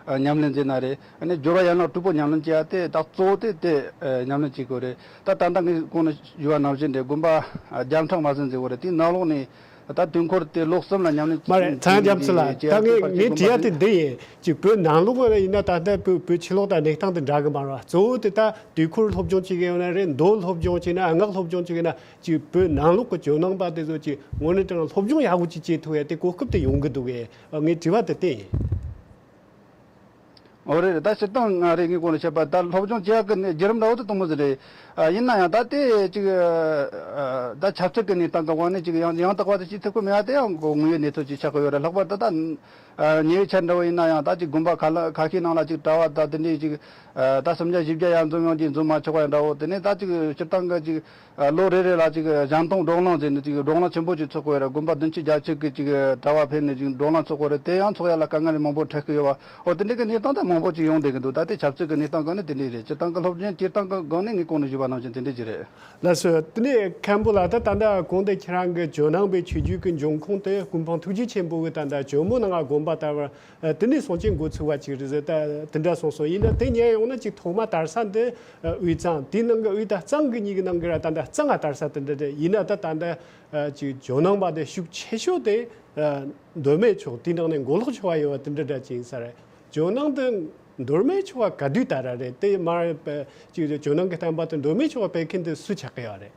ཨ་ཉམས་ལེན་མཛད་ན་རེད། ཨ་ནི་སྦྱོར་བ་ཡན་ལག་དྲུག་པོ་ཉམས་ལེན་བྱེད་ཡ་དེ་ད་གཙོ་བོ་དེ་དེ་ཨ་ཉམས་ལེན་བྱེད་དགོས་རེད། ད་ད་ལྟ་ངས་གོང་ནས་ཞུས་པ་ནང་བཞིན་རེད། དགོན་པ་ཨ་བརྒྱ་ཕྲག་མ་ཟིན་ཟེར་བ་རེད། དེའི་ནང་ལོགས་ནས་ད་དུས་འཁོར་དེ་ལོ་གསུམ་ལ་ཉམས་ལེན་མ་རེད། ཚང་རྒྱ་མཚོ་ལགས། ད་ངས་ངའི་དྲི་བ་དེ་འདི་ཡིན། ཅིག་བོད་ནང་ལོགས་ལ་ཡིན་ན་ད་ལྟ་བོད་བོད་ཕྱི་ལོགས་དང་གནས་སྟངས་དེ་འདྲ་གི་མ་རེད་བ། གཙོ་བོ་དེ་ད་དུས་འཁོར་སློབ་སྦྱོང་བྱེད་མཁན་ཡོད་ན་རེད། མདོ་སློབ་སྦྱོང་བྱེད་ན་སྔགས་སློབ་སྦྱོང་བྱེད་མཁན་ན། ཅིག་བོད་ནང་ལོགས་ཀྱི་ཇོ་ནང་པ་དེ་ཚོ་ཅིག་དངོས་གནས་དྲང་སློབ་སྦྱོང་ཡག་པོ་ཅིག་བྱེད་ཐུབ་ཡ་དེ་གོ་སྐབས་དེ་ཡོང་གི་འདུག་གས། ངའི་དྲི་བ་དེ་དེ་ཡིན། འོ་རེད་རེད། ད་སྤྱིར་བཏང་ང་རེ་ངའི་གོང་ནས་བཤད་པ་ད་སློབ་སྦྱོང་བྱེད་ཡག་གི་བརྒྱུད་རིམ་འདྲ་བོ་དེ་དེ་མོ་ཟིག་རེད། ཨ་ཡིན་ན་ཡང་ད་དེ་ཅིག་ཨ་ད་ཆབ་སྲིད་ཀྱི་གནས་སྟངས་ཀྱི་དབང་ནས་ཅིག་ཡང་ཡང་དག་པ་དེ་ཤེས་ཐུབ་ཀྱི་མེད་ཡ་དེ་ཡང་ངོ་བོའི་གནས་ཚུལ་ཅིག་ཆགས་ཀྱི་ཡོད་རེད། ལྷག་པར་དུ་ད་ཨ་ཉེ་བའི་ཆར་འདྲ་བོ་ཡིན་ན་ཡང་ད་ཅིག་དགོན་པ་ཁ་ལ་ཁ་ཤས་ནང་ལ་ཅིག་གྲྭ་བ་ད་དེ་འདྲའི་ཅིག་ཨ་ད་སུམ་བརྒྱ་བཞི་བརྒྱ་ཡར་འཛོམས་ཡོང་གི་འཛོམས་མ་ཆོག་པ་འདྲ་བོ། དེ་ནས་ད་ཅིག་སྤྱིར་བཏང་གི་ཅིག་ཨ་ལོ་རེ་རེ་ལ་ཅིག་གཞན་སྟོང་བགྲོ་གླེང་ཟེར་ནས་ཅིག་བགྲོ་གླེང་ཆེན་པོ་ཅིག་ཚོགས་ཀྱི་ཡོད་རེད། དགོན་པ་བདུན་ཅུ་བརྒྱད་ཅུ་གི་ཅིག་གྲྭ་བ་ཕེབས་ནས་ཅིག་བགྲོ་གླེང་ཚོགས་ཀྱི་ཡོད་རེད། དེ་ཡང་ཚོགས་ཡ་ལ་དཀའ་ངལ་མང་པོ་འཕྲད་ཀྱི་ཡོད་པ། འོ་དེ་འདྲ་གི་གནས་སྟངས་ད་མང་པོ་ཅིག་ཡོང་བསྡད་ཀྱི་འདུག་ད་ལྟའི་ཆབ་སྲིད་ཀྱི་གནས་སྟངས་སྒང་ནས་དེ་འདྲ་རེད། སྤྱིར་བཏང་གི་སློབ་སྦྱོང་སྤྱིར་བཏང་གི་སྒང་ནས་ངས་གོང་ནས་ཞུས་པ་ནང་བཞིན་དེ་འདྲ་ཅིག་རེད། ལགས་སོ། དེ་ནས་མཁན་པོ་ལགས། ད་ད་ལྟ་གོང་དུ་ཁྱེད་རང་གི་ཇོ་ནང་པའི་ཆོས་བརྒྱུད་ཀྱི་འབྱུང་ཁུངས་དེ་ཀུན་སྤངས་ཐུགས་རྗེ་ཆེན་པོ་གི་ད་ལྟ་ཇོ་མོ་ནང་དགོན་པ་ལྟ་བུར། ཨ་དེ་ནས་སོང་ཅིག་འགོ་ཚུགས་པ་ཅིག་རེད་ཟེར། ད་དེ་འདྲ་གསུངས་སོང་། ཡིན་ན་དེ་ཉན་ཡོང་ན་ཅིག་ཐོག་མ་དར་ས་འདི་ཨ་དབུས་གཙང་། དེའི་ནང་གི་དབུས་དང་གཙང་གི་གཉིས་ཀྱི་ནང་གི་ར་ད་ལྟ་གཙང་ང་དར་ས་དེ་འདྲ་རེད། ཡིན་ན་ད་ད་ལྟ་ཨ་ཅིག་ཇོ་ནང་པ་དེ་ཤུགས་ཆེ་ཤོས་དེ་ཨ་མདོ་སྨད་ཕྱོགས་དེའི་ནང་ནས་མགོ་ལོག་ཆེ་བ་ཡོད་པ་དེ་འདྲ་འདྲ་ཅིག་ཡིན་ས་རེད། ཇོ་ནང་དེ་མདོ་སྨད་ཕྱོགས་ག་དུས་དར་ར་རེད། དེ་མར་ཅིག་ཇོ་ནང་གི་བསྟན་པ་དེ་མདོ་སྨད་ཕྱོགས་སྤེལ་མཁན་དེ་སུ་ཆགས་ཀྱི་ཡོད་རེད།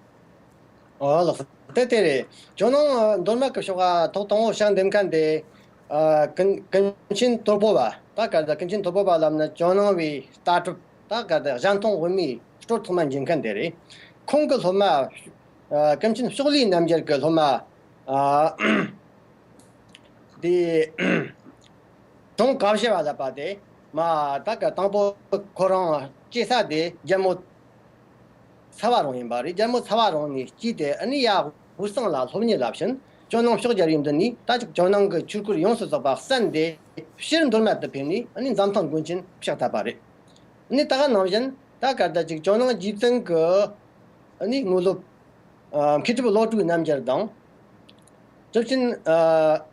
ཨོ་ལགས་སོ། དེ་དེ་རེད། ཇོ་ནང་མདོ་སྨད་ཀྱི་ཕྱོགས་ལ་ཐོག་དང་པོ་ཞལ་འདེབས་མཁན་དེ་ཨ་ཀུན་ཀུན་མཁྱེན་དོལ་པོ་པ། ད་ག་ད་ཀུན་མཁྱེན་དོལ་པོ་པ་ལབ་ན་ཇོ་ནང་བའི་ལྟ་གྲུབ་ད་ག་ད་གཞན་སྟོང་དབུ་མའི་སྲོལ་ཐོག་མ་འཛིན་མཁན་དེ་རེད། ཁོང་གི་སློབ་མ་ཨ་ཀུན་མཁྱེན་ཕྱོགས་ལས་རྣམ་རྒྱལ་གྱི་སློབ་མ་ཨ་དེ་གྲོང་དཀར་བཞི་བ་ལབ་པ་དེ། མ་ད་ག་དང་པོ་ཁོ་རང་སྐྱེས་ས་དེ་རྒྱལ་མོ་ཚ་བ་རོང་ཡིན་པ་རེད། རྒྱལ་མོ་ཚ་བ་རོང་ནས་སྐྱེས་ཏེ་ཨ་ནི་ཡ་དབུས་གཙང་ལ་སློབ་གཉེར་ལ་ཕྱིན། ཇོ་ནང་ཕྱོགས་རྒྱལ་ཡུལ་འདི་ནས་ད་ཅིག་ཇོ་ནང་གི་ཆོས་སྐོར་ཡོངས་སུ་རྫོགས་པ་གསན་ཏེ་ཕྱིར་མདོ་སྨད་དུ་ཕེབས་ནས་ཨ་ནི་འཛམ་ཐང་མགོན་ཆེན་ཕྱག་བཏབ་པ་རེད། ཨ་ནི་ད་ག་ནང་བཞིན་ད་ག་ད་ཅིག་ཇོ་ནང་རྗེ་བཙུན་གྱི་ཨ་ནི་དངོས་སློབ་ཨ་མཁས་གྲུབ་བློ་གྲོས་རྣམ་རྒྱལ་དང་། གྲུབ་ཆེན་ཨ་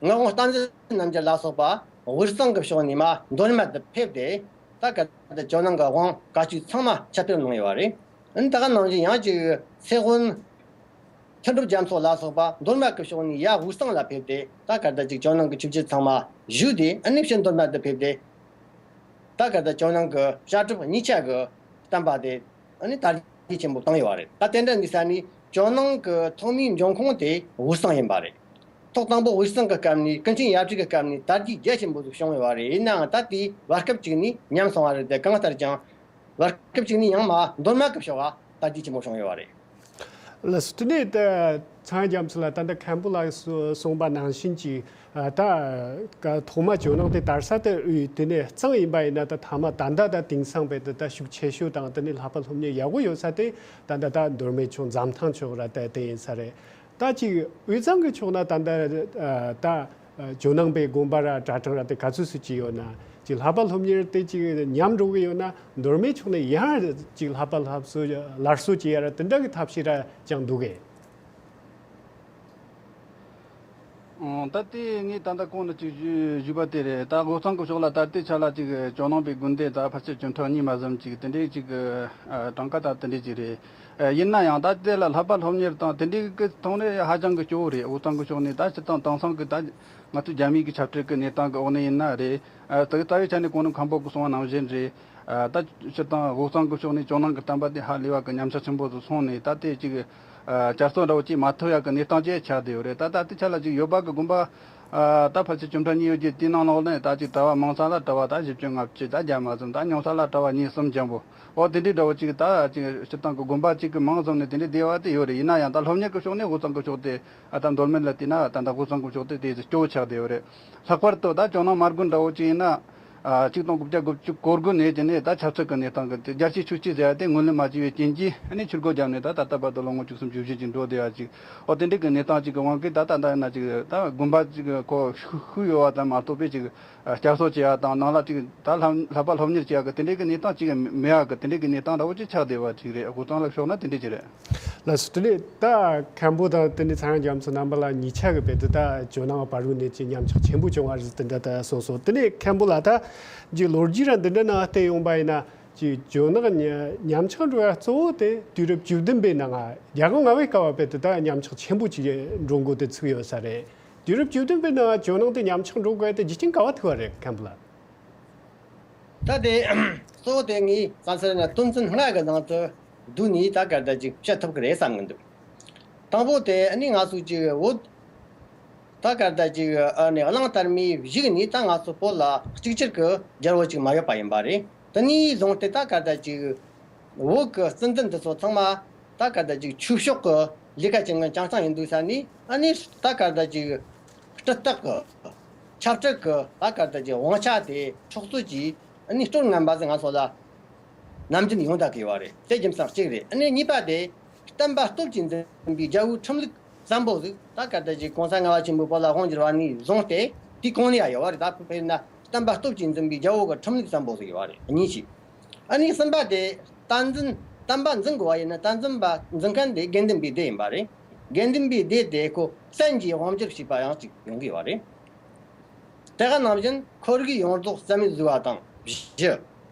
ངག་དབང་བསྟན་འཛིན་རྣམ་རྒྱལ་ལ་སོགས་པ་དབུས་གཙང་གི་ཕྱོགས་ནས་མ་མདོ་སྨད་དུ་ཕེབས་ཏེ་ད་ག་ད་ཇོ་ནང་གི་དབང་བཀའ་ཆོས་ཚང་མ་ཁྱབ་སྤེལ་གནང་ཡོད་པ་རེད། ཨ་ནི་ད་ག་ནང་བཞིན་ཡང་ཅིག་ཚེ་དབོན་ལྷུན་གྲུབ་རྒྱ་མཚོ་ལ་སོགས་པ་མདོ་སྨད་ཀྱི་ཕྱོགས་ནས་ཡར་དབུས་གཙང་ལ་ཕེབས་ཏེ་ད་ག་ད་ཅིག་ཇོ་ནང་གི་ཆོས་བརྒྱུད་ཚང་མ་བཞུགས་ཏེ་ཨ་ནི་ཕྱིར་མདོ་སྨད་དུ་ཕེབས་ཏེ་ད་ག་ད་ཇོ་ནང་གི་བཤད་སྒྲུབ་གཉིས་ཆ་གི་བསྟན་པ་དེ་ཨ་ནི་དར་རྒྱས་ཆེན་པོ་བཏང་ཡོད་པ་རེད། ད་དེ་འདྲ་འདི་ས་ནས་ཇོ་ནང་གི་ཐོག་མའི་འབྱུང་ཁུངས་དེ་དབུས་གཙང་ཡིན་པ་རེད། ཐོག་དང་པོ་དབུས་གཙང་གི་སྐབས་ནས་ཀུན་མཁྱེན་ཡབ་སྲས་ཀྱི་སྐབས་ནས་དར་རྒྱས་རྒྱ་ཆེན་པོ་ཞིག་བྱུང་ཡོད་པ་རེད། ཡིན་ནའང་ད་ལྟའི་བར་སྐབས་ཅིག་ནས་ཉམས་སོང་བ་རེད་དེ། གང་ལྟར་ཀྱང་བར་སྐབས་ཅིག་ནས་ཡང་མ་མདོ་སྨད་ཀྱི་ཕྱོགས་ལ་དར་རྒྱས་ཆེན་པོ་བྱུང་ཡོད་པ་རེད། ལགས་སོ། དེ་ནས་ད་ཚངས་དབྱངས་རྒྱ་མཚོ་ལགས། ད་ལྟ་མཁན་པོ་ལགས་གསུ་གསུངས་པ་ནང་བཞིན་གྱི་ཨ་ད་ག་ཐོག་མ་ཇོ་ནང་དེ་དར་ས་དེ་དབུས་དེ་ནས་གཙང་ཡིན་པ་ཡིན་ན། ད་ཐ་མ་ད་ལྟ་ད་དེང་སང་བས་ད་ད་ཤུགས་ཆེ་ཤོས་དང་དེ་ནས་ལྷག་པ་སློབ་གཉེར་ཡག་པོ་ཡོད་ས་དེ་ད་ད་ད་མདོ་སྨད་ཕྱོགས་འཛམ་ཐང་ཕྱོགས་ར་ད་དེ་ཡིན་ས་རེད། ད་ཅིག་དབུས་གཙང་གི་ཕྱོགས་ན་ད་ད་ཨ་ད་ཇོ་ནང་པའི་དགོན་པ་ར་གྲྭ་ཚང་ར་དེ་ག་ཚོད་ཚོད་ཅིག་ཡོད་ན། ཅིག་ལྷག་པ་སློབ་གཉེར་དེ་ཅིག་ཉམས་འགྲོ་གི་ཡོད་ན། མདོ་སྨད་ཕྱོགས་ནས་ཡང་ཅིག་ལྷག་པ་སློབ་གསོ་སླར་གསོ་བྱེད་ཡ་ར་དེ་འདྲ་གི་ཐབས་ཤེས་ར་ཅང་འདུག་གས། ཨང་། ད་ལྟའི་ངས་ད་ལྟ་གོང་ནས་ཅིག་ཞུ་ཞུས་པ་དེ་རེད། ད་དབུས་གཙང་གི་ཕྱོགས་ལ་ད་ལྟའི་ཆ་ལ་ཅིག་ཇོ་ནང་པའི་དགོན་སྡེ་ད་ཕལ་ཆེར་བཅུ་ཕྲག་གཉིས་མ་ཟིན་ཅིག་དེ་འདྲའི་ཅིག་ཨ་གྲངས་ཀ་ད་དེ་འདྲའི་ཅིག་རེད། ཨ་ཡིན་ན་ཡང་ད་དེ་ལ་ལྷག་པ་སློབ་གཉེར་དང་དེ་འདྲའི་གི་ཐོག་ནས་ཧ་ཅང་གི་སྐྱོ་བོ་རེད། དབུས་གཙང་གི་ཕྱོགས་ནས་ད་སྤྱིར་བཏང་དེང་སང་གི་ད་ང་ཚོ་རྒྱ་མིའི་གི་ཆབ་སྲིད་གི་གནས་སྟངས་གི་འོག་ནས་ཡིན་ན་རེད། ཨ་ད་ལྟ་བའི་ཆ་ནས་གོང་ནས་མཁན་པོ་གི་གསུང་བ་ནང་བཞིན་རེད། ཨ་ད་སྤྱིར་བཏང་དབུས་གཙང་གི་ཕྱོགས་ནས་ཇོ་ནང་གི་བསྟན་པ་དེ་ཧ་ལས་པ་གི་ཉམས་ཆག་ཆེན་པོ་དུ་སོང་ནས། ད་ལྟའི་ཅིག་ཨ་བསྐྱར་གསོ་འདྲ་བོ་ཅིག་མ་ཐུབ་ཡག་གི་གནས་སྟངས་ཅིག་ཆགས་བསྡད་ཡོད་རེད། ད་ད་ལྟའི་ཆ་ལ་ཅིག་ཡོད་པ་གི་དགོན་པ་ཨ་ད་ཕལ་ཆེར་བཅུ་ཕྲག་གཉིས་ཡོད་ཀྱི་དེའི་ནང་ལོགས་ནས་ད་ཅིག་གྲྭ་བ་མང་ས་ལ་གྲྭ་བ་ད་བཞི་བཅུ་ལྔ་བཅུ། ད་བརྒྱ་མ་ཟིན། ད་ཉུང་ས་ལ་གྲྭ་བ་གཉིས་གསུམ་འཇམ་པོ། འོ་དེ་འདྲའི་འདྲ་བོ་ཅིག་ད་ཅིག་སྤྱིར་བཏང་གི་དགོན་པ་ཅིག་གི་མིང་བཟུང་ནས་དེ་འདྲའི་བསྡད་པ་དེ་ཡོད་རེད། ཡིན་ན་ཡང་ད་སློབ་གཉེར་གི་ཕྱོགས་ནས་དབུས་གཙང་གི་ཕྱོགས་དེ། ཨ་ད་མདོ་སྨད་ལ་བལྟས་ན་ད་ད་དབུས་གཙང་གི་ཕྱོགས་དེ་དེ་སྐྱོ་བོ་ཆགས་བསྡད་ཡོད་རེད། ལྷག་པར་དུ་ད་ཇོ་ནང་མ་དགོན་འདྲ་བོ་ཅིག་ཡིན་ན། ཨ་གཅིག་སྟོང་དགུ་བརྒྱ་དགུ་བཅུ་གོ་དགུ་ནས་དེ་ནས་ད་ཆབ་སྲིད་ཀྱི་གནས་སྟངས་ཀྱི་དེ་རྒྱལ་སྤྱིའི་ཆོས་སྲིད་ཟེར་ཡ་དེ་ངོས་ལེན་མ་བྱས་པའི་རྐྱེན་གྱིས། ཨ་ནི་ཕྱིར་རྒོལ་བརྒྱབ་ནས་ད་ད་ལྟ་བར་དུ་ལོ་ངོ་བཅུ་གསུམ་བཅུ་བཞི་ཅིག་འགྲོ་བསྡད་ཡ་ཅིག་འོ་དེ་འདྲའི་གི་གནས་སྟངས་ཅིག་གི་དབང་གིས་ད་ད་ད་ན་ཅིག་ད་དགོན་པ་ཅིག་གི་ཁོ་ཤུགས་ཤུགས་ཡོད་པ་ཙམ་མ་གཏོགས་པའི་ཅིག་བསྐྱར་གསོ་བྱེད་ཡ་དང་ནང་ལ་ཅིག་ད་ལྷ་ལྷ་པ་སློབ་གཉེར་བྱེད་ཡ་གི་དེ་འདྲའི་གི་གནས་སྟངས་ཅིག་མེད་ཡ་གི་དེ་འདྲའི་གི་གནས་སྟངས་འདྲ་བོ་ཅིག་ཆགས་བསྡད་པ་ཅིག་རེད། དབུས་གཙང་ལ་ཕྱོགས་ན་དེ་འདྲའི་ཅིག་རེད། ལགས་སོ། དེ་ནས་ད་མཁན་པོ་དང་དེ་ནས་ཚངས་དབྱངས་རྒྱ་མཚོ་རྣམ་པ་ལ་གཉིས་ཆ་གི་བེད་དུ་ད་ཇོ་ནང་བར་དུ་ནས་ཀྱི་ཉམས་ཆག་ཆེན་པོ་བྱུང་བ་རེད་དེ་འདྲ་ད་གསུངས་སོང་། དེ་ནས་མཁན་པོ་ལ་ད་ཅིག་ལོ་རྒྱུས་ར་འདི་འདྲ་ནང་བལྟས་ཡོང་པ་ཡིན་ན། ཅིག་ཇོ་ནང་ཉ་ཉམས་ཆག་འགྲོ་ཡ་གཙོ་བོ་དེ་དུས་རབས་བཅུ་བདུན་པའི་ནང་རྒྱལ་ཁབ་ལྔ་པའི་སྐབས་བར་བེད་དུ་ད་ཉམས་ཆག་ཆེན་པོ་ཅིག་འགྲོ་འགོ་དེ་ཚུགས་ཡོད་ས་རེད། དུས་རབས་བཅུ་བདུན་པའི་ནང་ཇོ་ནང་དེ་ཉམས་ཆག་འགྲོ་དགོས་ཡ་དེ་རྒྱུ་རྐྱེན་ག་བ་ཐུག་པ་རེད་མཁན་པོ་ལ། ད་དེ་གཙོ་བོ་དེ་ངས་ག་ཟེར་ན་དོན་ཚན་ལྔ་གི་ནང་དུ་བསྡུས་ནས་ད་ག་ད་ཅིག་བཤད་ཐུབ་ཀྱི་རེད་བསམ་གྱི་འདུག་དང་པོ་དེ་ཨ་ནི་ང་ཚོ་ཅིག་བོད་ད་ག་ད་ཅིག་ཨ་ནི་གླང་དར་མའི་གཞུག་ནས་ད་ང་ཚོ་བོད་ལ་གཅིག་གྱུར་གྱི་རྒྱལ་པོ་ཅིག་མ་ཡོད་པ་ཡིན་པ་རེད། དེ་ནས་བཟུང་སྟེ་ད་ག་ད་ཅིག་བོད་ཀྱི་སྲིད་འཛིན་དེ་ཚོ་ཚང་མ་ད་ག་ད་ཅིག་ཆོས་ཕྱོགས་ཀྱི་ལས་ཀ་བྱེད་མཁན་རྐྱང་རྐྱང་ཡིན་འདུག་ས་ནས། ཨ་ནི་ད་ག་ད་ཅིག་སྤྲུལ་སྟེགས་ཀྱི་ཆབ་སྲིད་ཀྱི་ད་ག་ད་ཅིག་དབང་ཆ་དེ་འཕྲོག་རྩོད་ཀྱིས་ཨ་ནི་སྤྲོད་ངན་པ་ཟིག་ང་ཚོ་ལ་ནམ་རྒྱུན་ཡོང་བསྡད་ཀྱི་ཡོད་རེད། དེ་རྒྱུ་མཚན་གཅིག་རེད། ཨ་ནི་གཉིས་པ་དེ་བསྟན་པ་སྟོབས་ཀྱིས་འཛིན་པའི་རྒྱལ་པོའི་ཁྲིམས་ལུགས་བཙན་པོ་ཟིག་ད་ག་ད་ཅིག་གོང་ས་ལྔ་པ་ཆེན་པོས་བོད་ལ་དབང་བསྒྱུར་བ་ནས་བཟུང་སྟེ་དེའི་གོང་ནས་ཡང་ཡོད་པ་རེད། ད་དཔེར་ན་བསྟན་པ་སྟོབས་ཀྱིས་འཛིན་པའི་རྒྱལ་པོ་གི་ཁྲིམས་ལུགས་བཙན་པོ་ཟིག་ཡོད་པ་རེད། གཉིས་ཤིག་ཨ་ནི་གསུམ་པ་དེ་བསྟན་འཛིན་བསྟན་པ་འཛིན་དགོས་པ་ཡིན་ན་བསྟན་འཛིན་པ་འཛིན་མཁན་དེ་དགེ་འདུན་པའི་སྡེ་ཡིན་པ་རེད། དགེ་འདུན་པའི་སྡེ་དེ་ཁོ་བཙན་གྱིས་དབང་བསྒྱུར་བྱས་པ་ཡང་ཅིག་ཡོང་གི་ཡོད་པ་རེད། དེ་ག་ནང་བཞིན་ཁོར་ཡུག་ཡོངས་རྫོགས་རྩ་མེད་བཟོས་པ་དང་བཞི།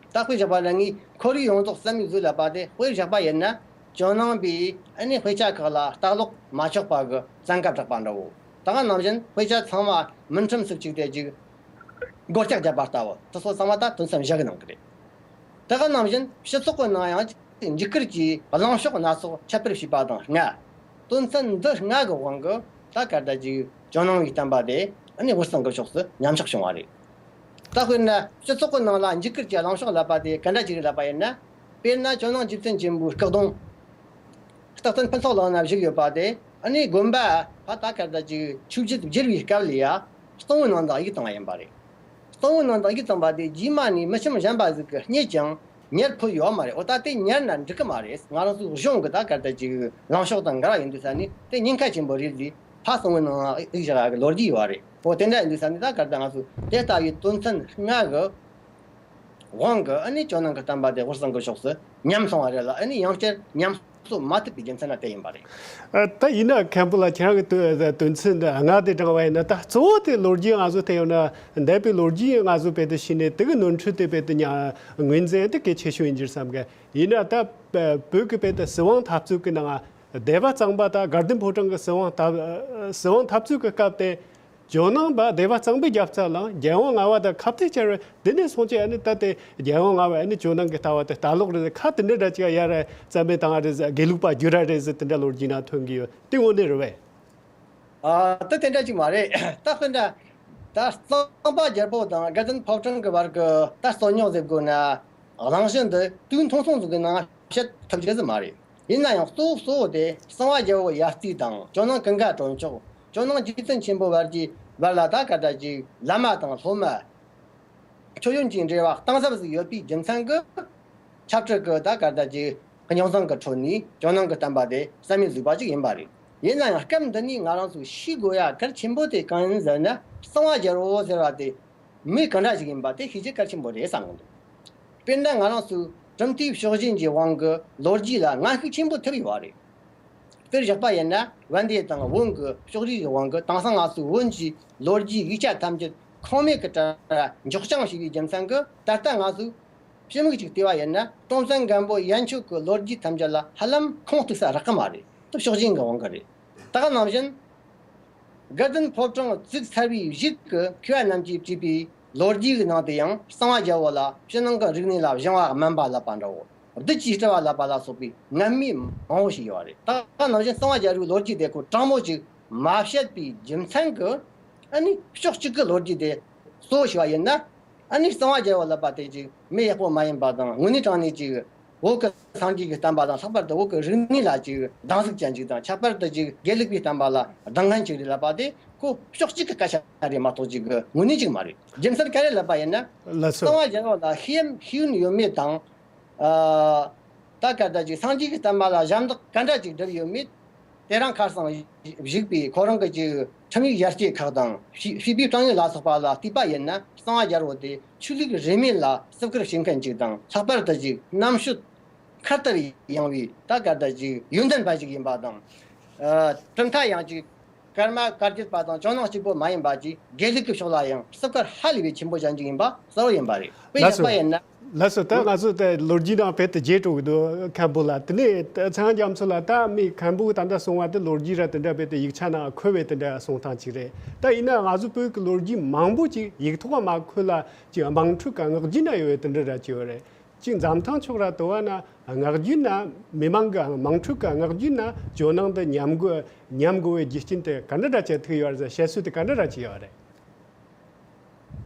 ད་དཔེ་བཞག་པ་ན་ངས་ཁོར་ཡུག་ཡོངས་རྫོགས་རྩ་མེད་བཟོས་ལབ་པ་དེ་དཔེ་བཞག་པ་ཡིན་ན། ཇོ་ནང་པའི་ཨ་ནི་དཔེ་ཆ་ཁག་ལ་ལྟ་ཀློག་མ་ཆོག་པ་གི་བཙན་བཀའ་བསྒྲགས་པ་འདྲ་བོ། ད་ག་ནང་བཞིན་དཔེ་ཆ་ཚང་མ་མུན་ཁྲོད་སུ་བཅུག་སྟེ་ཅིག་སྒོ་ལྕགས་བརྒྱབ་པ་ལྟ་བུ་དེ་ཚོ་ཚང་མ་ད་དོན་ཚན་བཞི་གི་ནང་གི་རེད། དེ་ག་ནང་བཞིན་སྤྱི་ཚོགས་ཀྱི་ནང་ཡང་འཇིགས་སྐུལ་གྱིས་གླེང་ཕྱོགས་སྣ་ཚོགས་ཁྱབ་སྤེལ་བྱས་པ་དང་ལྔ། དོན་ཚན་འདི་ལྔ་གི་དབང་གིས་ད་ག་ད་ཅིག་ཇོ་ནང་བའི་བསྟན་པ་དེ་ཨ་ནི་དབུས་གཙང་གི་ཕྱོགས་སུ་ཉམས་ཆག་བྱུང་བ་རེད། ད་དཔེར་ན་སྤྱི་ཚོགས་ཀྱི་ནང་ལ་འཇིགས་སྐུལ་གྱི་གླེང་ཕྱོགས་ལབ་པ་དེ་ག་འདྲ་ཅིག་རེད་ལབ་པ་ཡིན་ན། དཔེར་ན་ཇོ་ནང་རྗེ་བཙུན་ཆེན་པོའི་སྐུ་གདུང་རྟག་བརྟན་ཕུན་ཚོགས་ལུང་ན་བཞུགས་ཡོད་པ་དེ་ཨ་ནི་དགོན་པ་ཕ་ད་ག་ད་ཅིག་ཆོས་བརྒྱུད་བསྒྱུར་བའི་སྐབས་ལ་ཡ་གཙང་བོའི་ནང་དུ་གཡུགས་བཏང་བ་ཡིན་པ་རེད། གཙང་བོའི་ནང་དུ་ཡིག་བརྩམས་པ་དེ་རྗེས་མ་ནས་མི་ཁྱིམ་གཞན་པ་ཟིག་གིས་རྙེད་ཀྱང་ཉར་ཕོད་ཡོད་མ་རེད། འོ་ད་དེ་ཉར་ན་འགྲིག་གི་མ་རེད། ང་རང་ཚོའི་གཞུང་གི་ད་ག་ད་ཅིག་ལངས་ཕྱོགས་དང་འགལ་བ་ཡིན་དུས་ས་ནས་དེ་ཉེན་ཁ་ཆེན་པོ་རེད་ཟེར། ཕ་གཙང་བོའི་ནང་ཡིག་བཞག་གི་ལོ་རྒྱུས་ཡོད་རེད། འོ་དེ་འདྲ་ཡིན་དུས་ས་ནས་ད་ག་ད་ང་ཚོས་དེ་ལྟ་བུའི་དོན་ཚན་ལྔ་གི་དབང་གིས་ཨ་ནི་ཇོ་ནང་གི་བསྟན་པ་དེ་དབུས་གཙང་གི་ཕྱོགས་སུ་ཉམས་སོང་བ་རེད་ལ། ཨ་ནི་ཡང་བསྐྱར་ཉམས་གསོ་མ་ཐུབ་པའི་རྒྱུ་མཚན་ལ་དེ་ཡིན་པ་རེད། ཨ། ད་ཡིན་ན་མཁན་པོ་ལགས་ཁྱེད་རང་གི་དོན་དོན་ཚན་འདི་ལྔ་དེ་དྲངས་པ་ཡིན་ན། ད་གཙོ་བོ་དེ་ལོ་རྒྱུས་ང་ཚོ་བལྟས་ཡོང་ན། འདས་པའི་ལོ་རྒྱུས་ང་ཚོ་དཔེ་དེ་ཤེས་ནས་དེ་གི་ནོར་འཁྲུལ་དེ་དཔེ་དེ་ཉ་ངོས་འཛིན་དེ་གལ་ཆེ་ཤོས་ཡིན་རྒྱུ་བསམ་གི། ཡིན་ན་ད་བོད་ཀྱི་དཔེ་དེ་སྲིད་དབང་འཐབ་རྩོད་ཀྱི་ནང་སྡེ་པ་གཙང་པ་དང་དགའ་ལྡན་ཕོ་བྲང་གི་སྲིད་དབང་འཐབ་སྲིད་དབང་འཐབ་རྩོད་ཀྱི་སྐབས་དེ། ཇོ་ནང་པ་སྡེ་པ་གཙང་པོའི་རྒྱབ་རྩ་ལ་རྒྱལ་དབང་ལྔ་པ་དང་ཁ་གཏད་བཅར་བའི་འདི་ནས་སོང་ཅི། ཨ་ནི་ད་དེ་རྒྱལ་དབང་ལྔ་པ་ཨ་ནི་ཇོ་ནང་གི་ལྟ་བ་དེ་ལྟ་ལོག་རེད། ཁ་དེ་འདྲ་འདྲ་ཅིག་ཡར་རྩ་མེད་བཏང་བ་རེད་ཟེར། དགེ་ལུགས་པ་བསྒྱུར་ར་རེད་ཟེར། དེ་འདྲ་ལོ་རྒྱུས་ནང་ཐོན་གི་ཡོད། དེ་དངོས་གནས་རེད་པས། ཨ། ད་དེ་འདྲ་ཅིག་མ་རེད། ད་དཔེར་ན་ད་གཙང་པ་རྒྱལ་པོ་དང་དགའ་ལྡན་ཕོ་བྲང་གི་བར་གྱི་ད་རྩོད་རྙོག་ཟེར་དགོས་ན། གླེང་གཞི་འདི་དུས་མཐོང་སོང་ཟིག་གི་ནང་བཤད་ཐུབ་རྒྱུ་ཟིག་མ་རེད། ཡིན་ན་ཡང་གཙོ་བོ་གཙོ་བོ་དེ་གཙང་བ་རྒྱལ་པོ་ཡབ་རྩིས་དང་ཇོ་ནང་ཀུན་དགའ་གྲོན་ཆོག་ཇོ་ནང་རྗེ་བཙུན་ཆེན་པོ་བར་གྱི་བར་ལ་ད་ག་ད་ཅིག་བླ་མ་དང་སློབ་མ་མཆོད་ཡོན་གྱི་འབྲེལ་བ་གཏིང་ཟབ་ཟིག་ཡོད་པའི་རྒྱུ་མཚན་གྱིས། ཆབ་སྲིད་ཀྱི་ད་ག་ད་ཅིག་རྙོག་ཟིང་གི་ཁྲོད་ནས་ཇོ་ནང་གི་བསྟན་པ་དེ་རྩ་མེད་བཟོས་པ་ཅིག་ཡིན་པ་རེད། ཡིན་ན་ཡང་སྐབས་འདི་ནས་ང་རང་ཚོས་ཤེས་དགོས་ཡ་གལ་ཆེན་པོ་དེ་གང་ཡིན་ཟེར་ན། གཙང་བ་རྒྱལ་པོ་ཟེར་བ་དེ་མི་གང་འདྲ་ཞིག་ཡིན་པ་དེ་ཤེས་རྒྱུ་གལ་ཆེན་པོ་རེད་བསམ་གི་འདུག་དཔེར་ན་ང་རང་ཚོའི་གྲུབ་མཐའི་ཕྱོགས་ཞེན་གྱི་དབང་གིས་ལོ་རྒྱུས་ལ་ངན་ཤུགས་ཆེན་པོ་ཐེབས་ཡོད་པ་རེད། དཔེར་བཞག་པ་ཡིན་ན། བན་དེ་དང་བོན་གྱི་ཕྱོགས་རིས་ཀྱི་དབང་གིས། དེང་སང་ང་ཚོའི་བོན་གྱི་ལོ་རྒྱུས་ཡིག་ཆ་ཐམས་ཅད་ཁུངས་མེད་ཀྱི་གྲལ་ལ་འཇོག་རྐྱང་བྱས་པའི་རྒྱུ་མཚན་གྱིས། ད་ལྟ་ང་ཚོས་ཕྱི་མིག་ཅིག་བལྟས་པ་ཡིན་ན། སྲོང་བཙན་སྒམ་པོ་ཡན་ཆོད་ཀྱི་ལོ་རྒྱུས་ཐམས་ཅད་ལ་ཧ་ལམ་ཁུངས་གཏུགས་ས་རག་གི་མ་རེད། དེ་ཕྱོགས་ཞེན་གྱི་དབང་གིས་རེད། ད་ག་ནང་བཞིན། དགའ་ལྡན་ཕོ་བྲང་བཙུགས་ཚར་བའི་གཞུག་གི་མཁས་པ་རྣམས་ཀྱིས་བྲིས་པའི་ལོ་རྒྱུས་ཀྱི་ནང་དུ་ཡང་། གཙང་བ་རྒྱལ་པོ་ལ་ཕྱི་ནང་གི་རིག་གནས་ལ་སྦྱང་བ་དམན་པ་ལབ་པ་འདྲ་བོ། བདུད་ཀྱི་སྤྲུལ་པ་ལབ་པ་ལ་སོགས་པའི་ངན་སྨྲས་མང་པོ་ཞིག་ཡོད་རེད། ད་ག་ནང་བཞིན་གཙང་བ་རྒྱལ་པོའི་ལོ་རྒྱུས་དེ་ཁོ་དྲང་མོ་ཅིག་མ་བཤད་པའི་རྒྱུ་མཚན་གྱིས། ཨ་ནི་ཕྱོགས་གཅིག་གི་ལོ་རྒྱུས་དེ་གཙོ་བོ་བྱས་པ་ཡིན་ན། ཨ་ནི་གཙང་བ་རྒྱལ་པོ་ལབ་པ་དེ་ཅིག་མི་ཡག་པོ་མ་ཡིན་པ་དང་། དངོས་གནས་དྲང་གནས་ཅིག་བོད་ཀྱི་སངས་རྒྱས་ཀྱི་བསྟན་པ་དང་། ལྷག་པར་དུ་བོད་ཀྱི་རིག་གནས་ལ་ཅིག་སྡང་ཟུག་ཅན་ཅིག་དང་། ཁྱད་པར་དུ་ཅིག་དགེ་ལུགས་པའི་བསྟན་པ་ལ་སྡང་ངན་ཅིག་རེད་ལབ་པ་དེ་ཁོ་ཕྱོགས་གཅིག་གི་སྐད་ཆ་རེད་མ་གཏོགས་ཅིག་དངོས་གནས་ཅིག་མ་རེད། རྒྱུ་མཚན་ག་རེ་ལབ་པ་ཡིན་ན། ལགས་སོ། གཙང་བ་རྒྱལ་པོ་ལ་ཤེས་ཡོན་ཤེས་ཡོན་ཡོད་མེད་དང་། ཨ། ད་ག་ད་ཅིག་སངས་རྒྱས་ཀྱི་བསྟན་པ་ལ་ཞབས་འདེགས་ག་འདྲ་ཅིག་བསྒྲུབས་ཡོད་མེད། དེ་རིང་ཁ་སང་བཞུགས་པའི་ཁོ་རང་གི་ཅིག་ཁྲིམས་ཡིག་ཡར་སྐྱེས་ཁག་དང་། བྱིས་བྱིས་པའི་བཏང་ཡིག་ལ་སོགས་པ་ལ་བལྟས་པ་ཡིན་ན། གཙང་བ་རྒྱལ་པོ་དེ་ཆོས་ལུགས་རིས་མེད་ལ་བརྩི་བཀུར་བྱེད་མཁན་ཅིག་དང་། ལྷག་པར་དུ་ཅིག་རྣམ་དཔྱོད་ཁ་ལྟར་ཡངས་པའི་ད་ག་ད་ཅིག་ཡོན་ཏན་པ་ཞིག་ཡིན་པ་དང་། ཨ། གྲུབ་མཐའ་ཡང་ཅིག་ཀརྨ་བཀའ་བརྒྱུད་པ་དང་ཇོ་ནང་གཅིག་པོ་མ་ཡིན་པ་ཅིག་དགེ་ལུགས་ཀྱི་ཕྱོགས་ལ་ཡང་བརྩི་བཀུར་ཧ་ལས་པའི་ཆེན་པོ་ཅན་ཅིག་ཡིན་པ་གསལ་པོ་ཡིན་པ་རེད། དཔེ་ལགས་བཞག་པ་སོ། ཡིན་ན། ལགས་སོ། ད་ང་ཚོ་ད་ལོ་རྒྱུས་ནང་དཔེ་དེ་བརྗེད་འགྲོ་གི་འདུག་མཁན་པོ་ལགས། དེ་ནས་ད་ཚེ་དབང་རྒྱ་མཚོ་ལགས། ད་མི་མཁན་པོ་གི་ད་ལྟ་གསུང་བ་དེ་ལོ་རྒྱུས་ར་དེ་འདྲ་དཔེ་དེ་ཡིག་ཆ་ནང་འཁོད་པའི་དེ་འདྲ་གསུང་སྟངས་ཅིག་རེད། ད་ཡིན་ན་ང་ཚོ་བོད་ཀྱི་ལོ་རྒྱུས་མང་པོ་ཅིག་ཡིག་ཐོག་མ་འཁོད་ལ་ཅིག་དམངས་ཁྲོད་ཀྱི་ངག་རྒྱུན་ན་ཡོད་པའི་དེ་འདྲ་ར་ཅིག་ཡོད་རེད། གཅིག་འཛམ་ཐང་ཕྱོགས་ར་དུ་བ་ན་ངག་རྒྱུན་ན། མི་མང་གི་དམངས་ཁྲོད་ཀྱི་ངག་རྒྱུན་ན་ཇོ་ནང་དུ་ཉམས་དགོས་ཉམས་དགོས་པའི་རྒྱུ་རྐྱེན་དེ་ག་འདྲ་འདྲ་བྱས་ཐུག་ཡོད་རེད་ཟེར། བཤད་སྲོལ་དེ་ག་འདྲ་འདྲ་བྱས་ཡོད་རེད།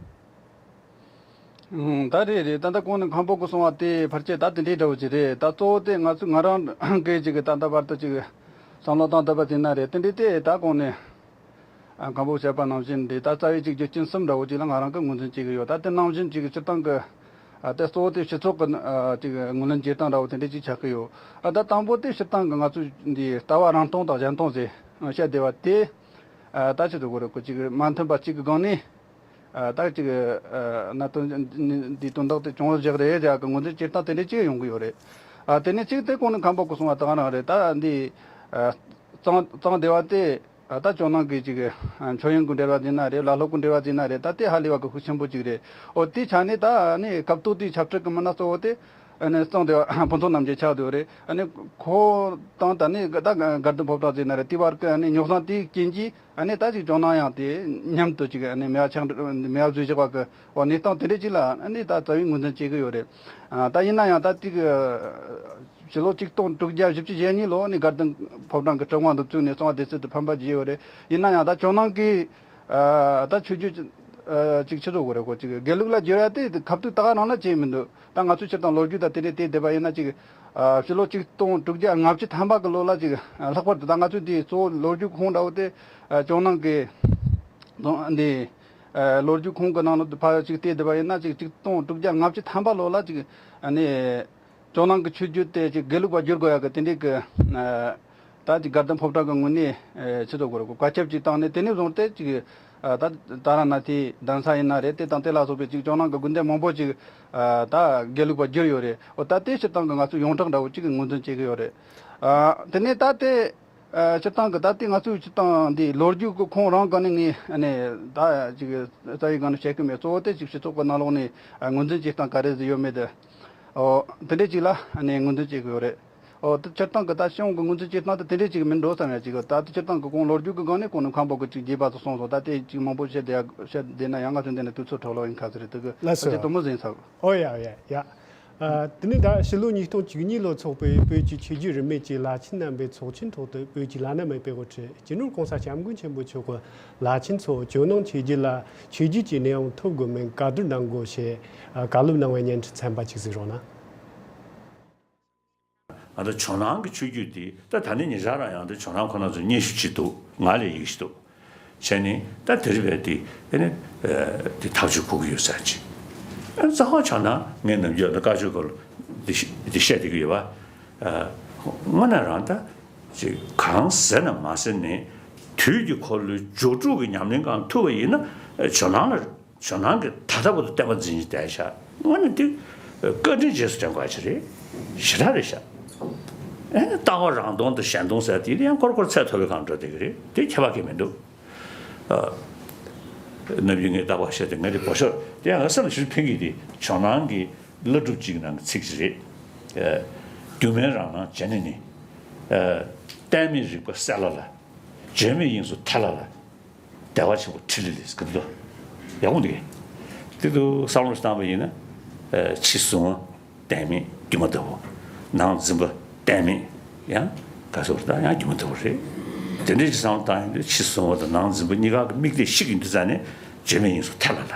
ཨང་། ད་རེད་རེད། ད་ལྟ་གོང་ནས་མཁན་པོ་གི་གསུང་བ་དེ་ཕལ་ཆེར་ད་དེ་འདྲའི་འདྲ་བོ་ཅིག་རེད། ད་གཙོ་བོ་དེ་ང་ཚོ་ང་རང་གིས་ཅིག་ད་ལྟ་བར་དུ་ཅིག་བསམ་བློ་བཏང་ཐུབ་པ་ཅིག་ན་རེད། དེ་འདྲའི་དེ་ད་གོང་ནས། ཨ། མཁན་པོས་བཤད་པ་ནང་བཞིན་རེད། ད་རྩ་བའི་ཅིག་རྒྱུ་རྐྱེན་གསུམ་འདྲ་བོ་ཅིག་ལ་ང་རང་གིས་ངོས་འཛིན་བྱེད་ཀྱི་ཡོད། ད་དེ་ནང་བཞིན་ཅིག་སྤྱིར་བཏང་གི། ཨ། དེ་གཙོ་བོ་དེ་སྤྱི་ཚོགས་ཀྱི། ཨ། ཅིག་ངོས་ལེན་བྱེད་སྟངས་འདྲ་བོ་དེ་འདྲ་ཅིག་ཆགས་ཀྱི་ཡོད། ཨ། ད་དང་པོ་དེ་སྤྱིར་བཏང་གི་ང་ཚོའི་འདི་ལྟ་བ་རང་སྟོང་དང་གཞན་སྟོང་ཟེར་བཤད་བསྡད་པ་དེ། ཨ། ད་ཅི་ཟེར་དགོས་རེད། ཁོ་ཅིག་མ་མཐུན་པ་གཅིག་གི་སྒང་ནས། ཨ། ད་ཅིག་ཨ། གནད་དོན་འདིའི་དོན་དག་དེ་བྱུང་བཞག་རེད་ཟེར་གི་ངོས་འཛིན་བྱེད་སྟངས་དེ་འདྲ་ཅིག་ཡོང་གི་ཡོད་རེད། ཨ། དེ་ནས་གཅིག་དེ་གོང་ནས་མཁན་པོ་གིས་གསུངས་པ་དེ་ག་རང་རེད། ད་འདི། ཨ། གཙང་གཙང་སྡེ་བ་དེ། ཨ། ད་ཇོ་ནང་གི་ཅིག་ཨ། མཆོད་ཡོན་གྱི་འབྲེལ་བ་ཡིན་ན་རེད། བླ་སློབ་ཀྱི་འབྲེལ་བ་ཡིན་ན་རེད། ད་དེ་ཧ་ལས་པ་གི་ཤུགས་ཆེན་པོ་ཅིག་རེད། འོ་དེའི་ཆ་ནས་ད་ནི་སྐབས་ཐོག་དེའི་ཆབ་སྲིད་ཀྱི་མི་སྣ་གཙོ་བོ་དེ། ཨ་ནི་གཙང་སྡེ་བ་ཕུན་ཚོགས་རྣམ་རྒྱལ་ཆགས་བསྡད་ཡོད་རེད། ཨ་ནི་ཁོ་དང་ད་ནི་ད་དགའ་ལྡན་ཕོ་བྲང་ཡིན་ན་རེད། དེའི་བར་གྱི་ཨ་ནི་རྙོག་ཟིང་དེའི་རྐྱེན་གྱིས། ཨ་ནི་ད་ཅིག་ཇོ་ནང་ཡང་དེ་མཉམ་དུ་ཅིག་ཨ་ནི་མེད་པ་ཆགས། མེད་པ་བཟོས་བཞག་པ་གི། འོ་གནས་སྟངས་དེ་འདྲ་ཅིག་ལ་ཨ་ནི་ད་རྩ་བའི་ངོས་འཛིན་བྱེད་ཀྱི་ཡོད་རེད། ཨ། ད་ཡིན་ན་ཡང་ད་ཅིག་ཕྱི་ལོ་ཆིག་སྟོང་དྲུག་བརྒྱ་བཞི་བཅུ་ཞེ་གཉིས་ལོ་ནས་དགའ་ལྡན་ཕོ་བྲང་གི་ཁྲི་དབང་དུ་བཙུགས་ནས་གཙང་བ་སྡེ་སྲིད་དུ་འཕེན་པ་བྱས་ཡོད་རེད། ཡིན་ན་ཡང་ད་ཇོ་ནང་གི། ཨ། ད་ཆོས་བརྒྱུད། ཨ། ཅིག་ཆི་ཟེར་དགོས་རེད། ཁོ་ཅིག་དགེ་ལུགས་ལ་བསྒྱུར་ཡ་དེ་ཁ་ཐུག་ད་ག་རང་ལ་བྱས་མི་འདུག་ད་ང་ཚོས་སྤྱིར་བཏང་ལོ་རྒྱུས་དང་དེ་འདྲ་བལྟས་བསྡད་པ་ཡིན་ན་ཅིག་ཨ། ཕྱི་ལོ་ཆིག་སྟོང་དྲུག་བརྒྱ་ལྔ་བཅུ་ཐམ་པ་གི་ལོ་ལ་ཅིག་ཨ། ལྷག་པར་དུ་ད་ང་ཚོས་འདི་གཙོ་བོ་ལོ་རྒྱུས་ཁུངས་འདྲ་བོ་དེ། ཨ། ཇོ་ནང་གི་འདི་ ཨ་ལོ་རྒྱུས་ཁུངས་ཀྱི་ནང་ལོགས་དུ་ཕར་ཅིག་བལྟས་བསྡད་པ་ཡིན་ན། ཅིག་ཆིག་སྟོང་དྲུག་བརྒྱ་ལྔ་བཅུ་ཐམ་པ་ལོ་ལ་ཅིག་ཨ་ནི་ཇོ་ནང་གི་ཆོས་བརྒྱུད་དེ་ཅིག་དགེ་ལུགས་པ་བསྒྱུར་དགོས་ཡག་གི་དེ་འདྲའི་གི་ཨ་ད་ཅིག་དགའ་ལྡན་ཕོ་བྲང་གི་ངོས་ནས་ཨ་ཆི་ཚོད་དགོས་རེད། བཀའ་ཁྱབ་ཅིག་བཏང་ནས། དེ་ནས་བཟུང་སྟེ་ཅིག་ཨ་ད་ད་ར་ནཱ་ཐའི་གདན་ས་ཡིན་ན་རེད། དེ་དང་དེ་ལ་སོགས་པའི་ཅིག་ཇོ་ནང་གི་དགོན་སྡེ་མང་པོ་ཅིག་ཨ་ད་དགེ་ལུགས་པ་བསྒྱུར་ཡོད་རེད། འོ་ད་དེ་སྤྱིར་བཏང་གི་ང་ཚོ་ཡོངས་གྲགས་འདྲ་བོ་ཅིག་ངོས་འཛིན་བྱེད་ཀྱི་ཡོད་རེད། ཨ་དེ་ནས་ད་དེ། ཨ་སྤྱིར་བཏང་གི་ད་ལྟའི་ང་ཚོའི་སྤྱིར་བཏང་འདི་ལོ་རྒྱུས་ཀྱི་ཁུངས་རང་ག་ནས་ངས་ཨ་ནི་ད་ཅིག་རྩ་བའི་སྒང་ནས་བཤད་ཀྱི་མེད། གཙོ་བོ་དེ་ཅིག་སྤྱི་ཚོགས་ཀྱི་ནང་ལོགས་ནས་ཨ་ངོས་འཛིན་བྱེད་སྟངས་ག་རེ་ཟིག་ཡོད་མེད་དེ། ཨོ་དེ་འདྲས་ཅིག་ལ་ཨ་ནི་ངོས་འཛིན་བྱེད་ཀྱི་ཡོད་རེད། ཨོ་དེ་སྤྱིར་བཏང་གི་ད་སྤྱི་ཡོངས་ཀྱི་ངོས་འཛིན་བྱེད་སྟངས་དེ་དེ་འདྲས་ཅིག་མིན་འགྲོ་བསམ་ཡ་ཅིག་ད་ལྟ་སྤྱིར་བཏང་གི་གོང་ལོ་རྒྱུས་ཀྱི་སྒང་ནས་གོང་ནས་མཁན་པོ་གི་ཅིག་རྒྱས་པ་དུ་སོང་སོང་། ད་དེ་ཅིག་མང་པོ་བཤད་བསྡད་ཡ་བཤད་བསྡད་ན་ཡང་ང་ཚོ་འདི་ནས་དུས་ཚོད་འཕྲོ་བརླག་ཡིན་ཁ་ཚ་རེད། དེ་གི་ལགས་སོ། ཨ་ཅེ་དུ་མོ་ཟིན་ཚར། ཨོ་ཡ་ཡ་ཡ། ཨ་དེ་ནས་ད་ཕྱི་ལོ་ཉིས་སྟོང་བཅུ་གཉིས་ལོ་འཚོགས་པའི་བོད་ཀྱི་ཆོས་བརྒྱུད་རིས་མེད་ཀྱི་བླ་ཆེན་རྣམ་པའི་ཚོགས་ཆེན་ཐོག་ཏུ་བོད་ཀྱི་བླ་ན་མེད་པའི་དབུ་ཁྲིད་སྤྱི་ནོར་༸གོང་ས་༸སྐྱབས་མགོན་ཆེན་པོ་མཆོག་གིས་བླ་ཆེན་ཚོ་ཇོ་ནང་ཆོས་བརྒྱུད་ལ་ཆོས་བརྒྱུད་ཀྱི་གནས་དབྱུང་ཐོབ་དགོས་མིན་བཀའ་བསྡུར་གནང་དགོས་ཞེས་ཨ་བཀའ་སློབ་གནང་བའི་སྙན་ཐོ་ཚན་པ་གཅིག་གཟིགས་རོགས་གནང་། ཨ་ད་ཇོ་ནང་གི་ཆོས་བརྒྱུད་དེ་ད་ད་ནི་ཉེ་ཆར་རང་ཡང་ད་ཇོ་ནང་ཁོ་ན་ཚོ་སྙན་ཞུ་བྱེད་འདུག་ང་ལས་ཡིག་ཞིག་འདུག་བྱས་ནས་ད་དེ་རིང་བས་དེ་ཨེ་ནི་ཨ་དེ་ཐག་གཅོད་དགོས་ཀྱི་ཡོད་ས་ཅིག་ཨ་རྩ་བ་ཆགས་ན་ངས་ནམ་རྒྱུན་ད་བཀའ་ཆོས་སྐོར་ལ་དེ་ཤ་དེ་བཤད་བསྡད་ཀྱི་ཡོད་པ། ཨ་དངོས་གནས་རང་ད་ཅིག་གང་ཟེར་ན་མ་ཟེར་ནས་དུས་ཀྱི་འཁོར་ལོའི་སྦྱོར་དྲུག་གི་ཉམས་ལེན་གང་ཐུབ་པ་ཡིན་ན་ཇོ་ནང་ལ། ཇོ་ནང་གི་ད་ལྟ་བར་དུ་བསྟན་པ་འཛིན་བཞིན་བསྡད་ཤག་དངོས་གནས་འདི་བཀའ་དྲིན་རྗེས་སུ་དྲན་དགོས་ཡ་ཅིག་རེད། ཞེ་དྲག་རེད་ཤག་ཨེ་ལྟ་བ་རང་སྟོང་དང་གཞན་སྟོང་ཟེར་དེ་ཡང་སྐོར་སྐོར་ཚད་མཐོ་བའི་སྒང་འགྲོ་བསྡད་ཀྱི་རེད། དེ་ཁྱད་པར་གང་ཡང་མི་འདུག་ཨ་ནམ་རྒྱུན་ངས་རྟག་པར་བཤད་དེ་ང་དེ་བོ་ཤོར་དེ་ཡང་ང་སེམས་ལ་ཞེ་པོ་ཕན་གྱི། དེ་ཇོ་ནང་གི་བླ་སྒྲུབ་ཅིག་ནང་གི་ཚིག་ཅིག་རེད། ཨ་སྒྱུ་མའི་རང་སྣང་བྱེ་ནས་ནི། ཨ་བརྟན་མེད་རིག་པ་གསལ་ལ་ལ། བརྗོད་མེད་དབྱིངས་སུ་ཐལ་ལ་ལ། བདེ་བ་ཆེན་པོ་ཕྲིན་ལས་ལས་ཀྱི་འདུག་ཡག་པོ་འདུག་དེ་དུ་བསམ་བློ་བཏང་བ་ཡིན་ན། ཨ་ཕྱི་གཟུང་བ་བརྟན་མེད་སྒྱུ་མ་ལྟ་བུ། ནང་འཛིན་པ་བརྟན་མེད་ཡང་ག་ཟེར་ད་ཡང་སྒྱུ་མ་ལྟ་བུ་རེད། དེ་འདྲའི་བསམ་བློ་བཏང་ཡིན་དུས་ཕྱི་གཟུང་བ་དང་ནང་འཛིན་པ་གཉིས་ཀ་གི་དམིགས་གཏད་ཤིག་ཡིན་དུས་ཙང་ནས་བརྗོད་མེད་དབྱིངས་སུ་ཐལ་ལ་ལ།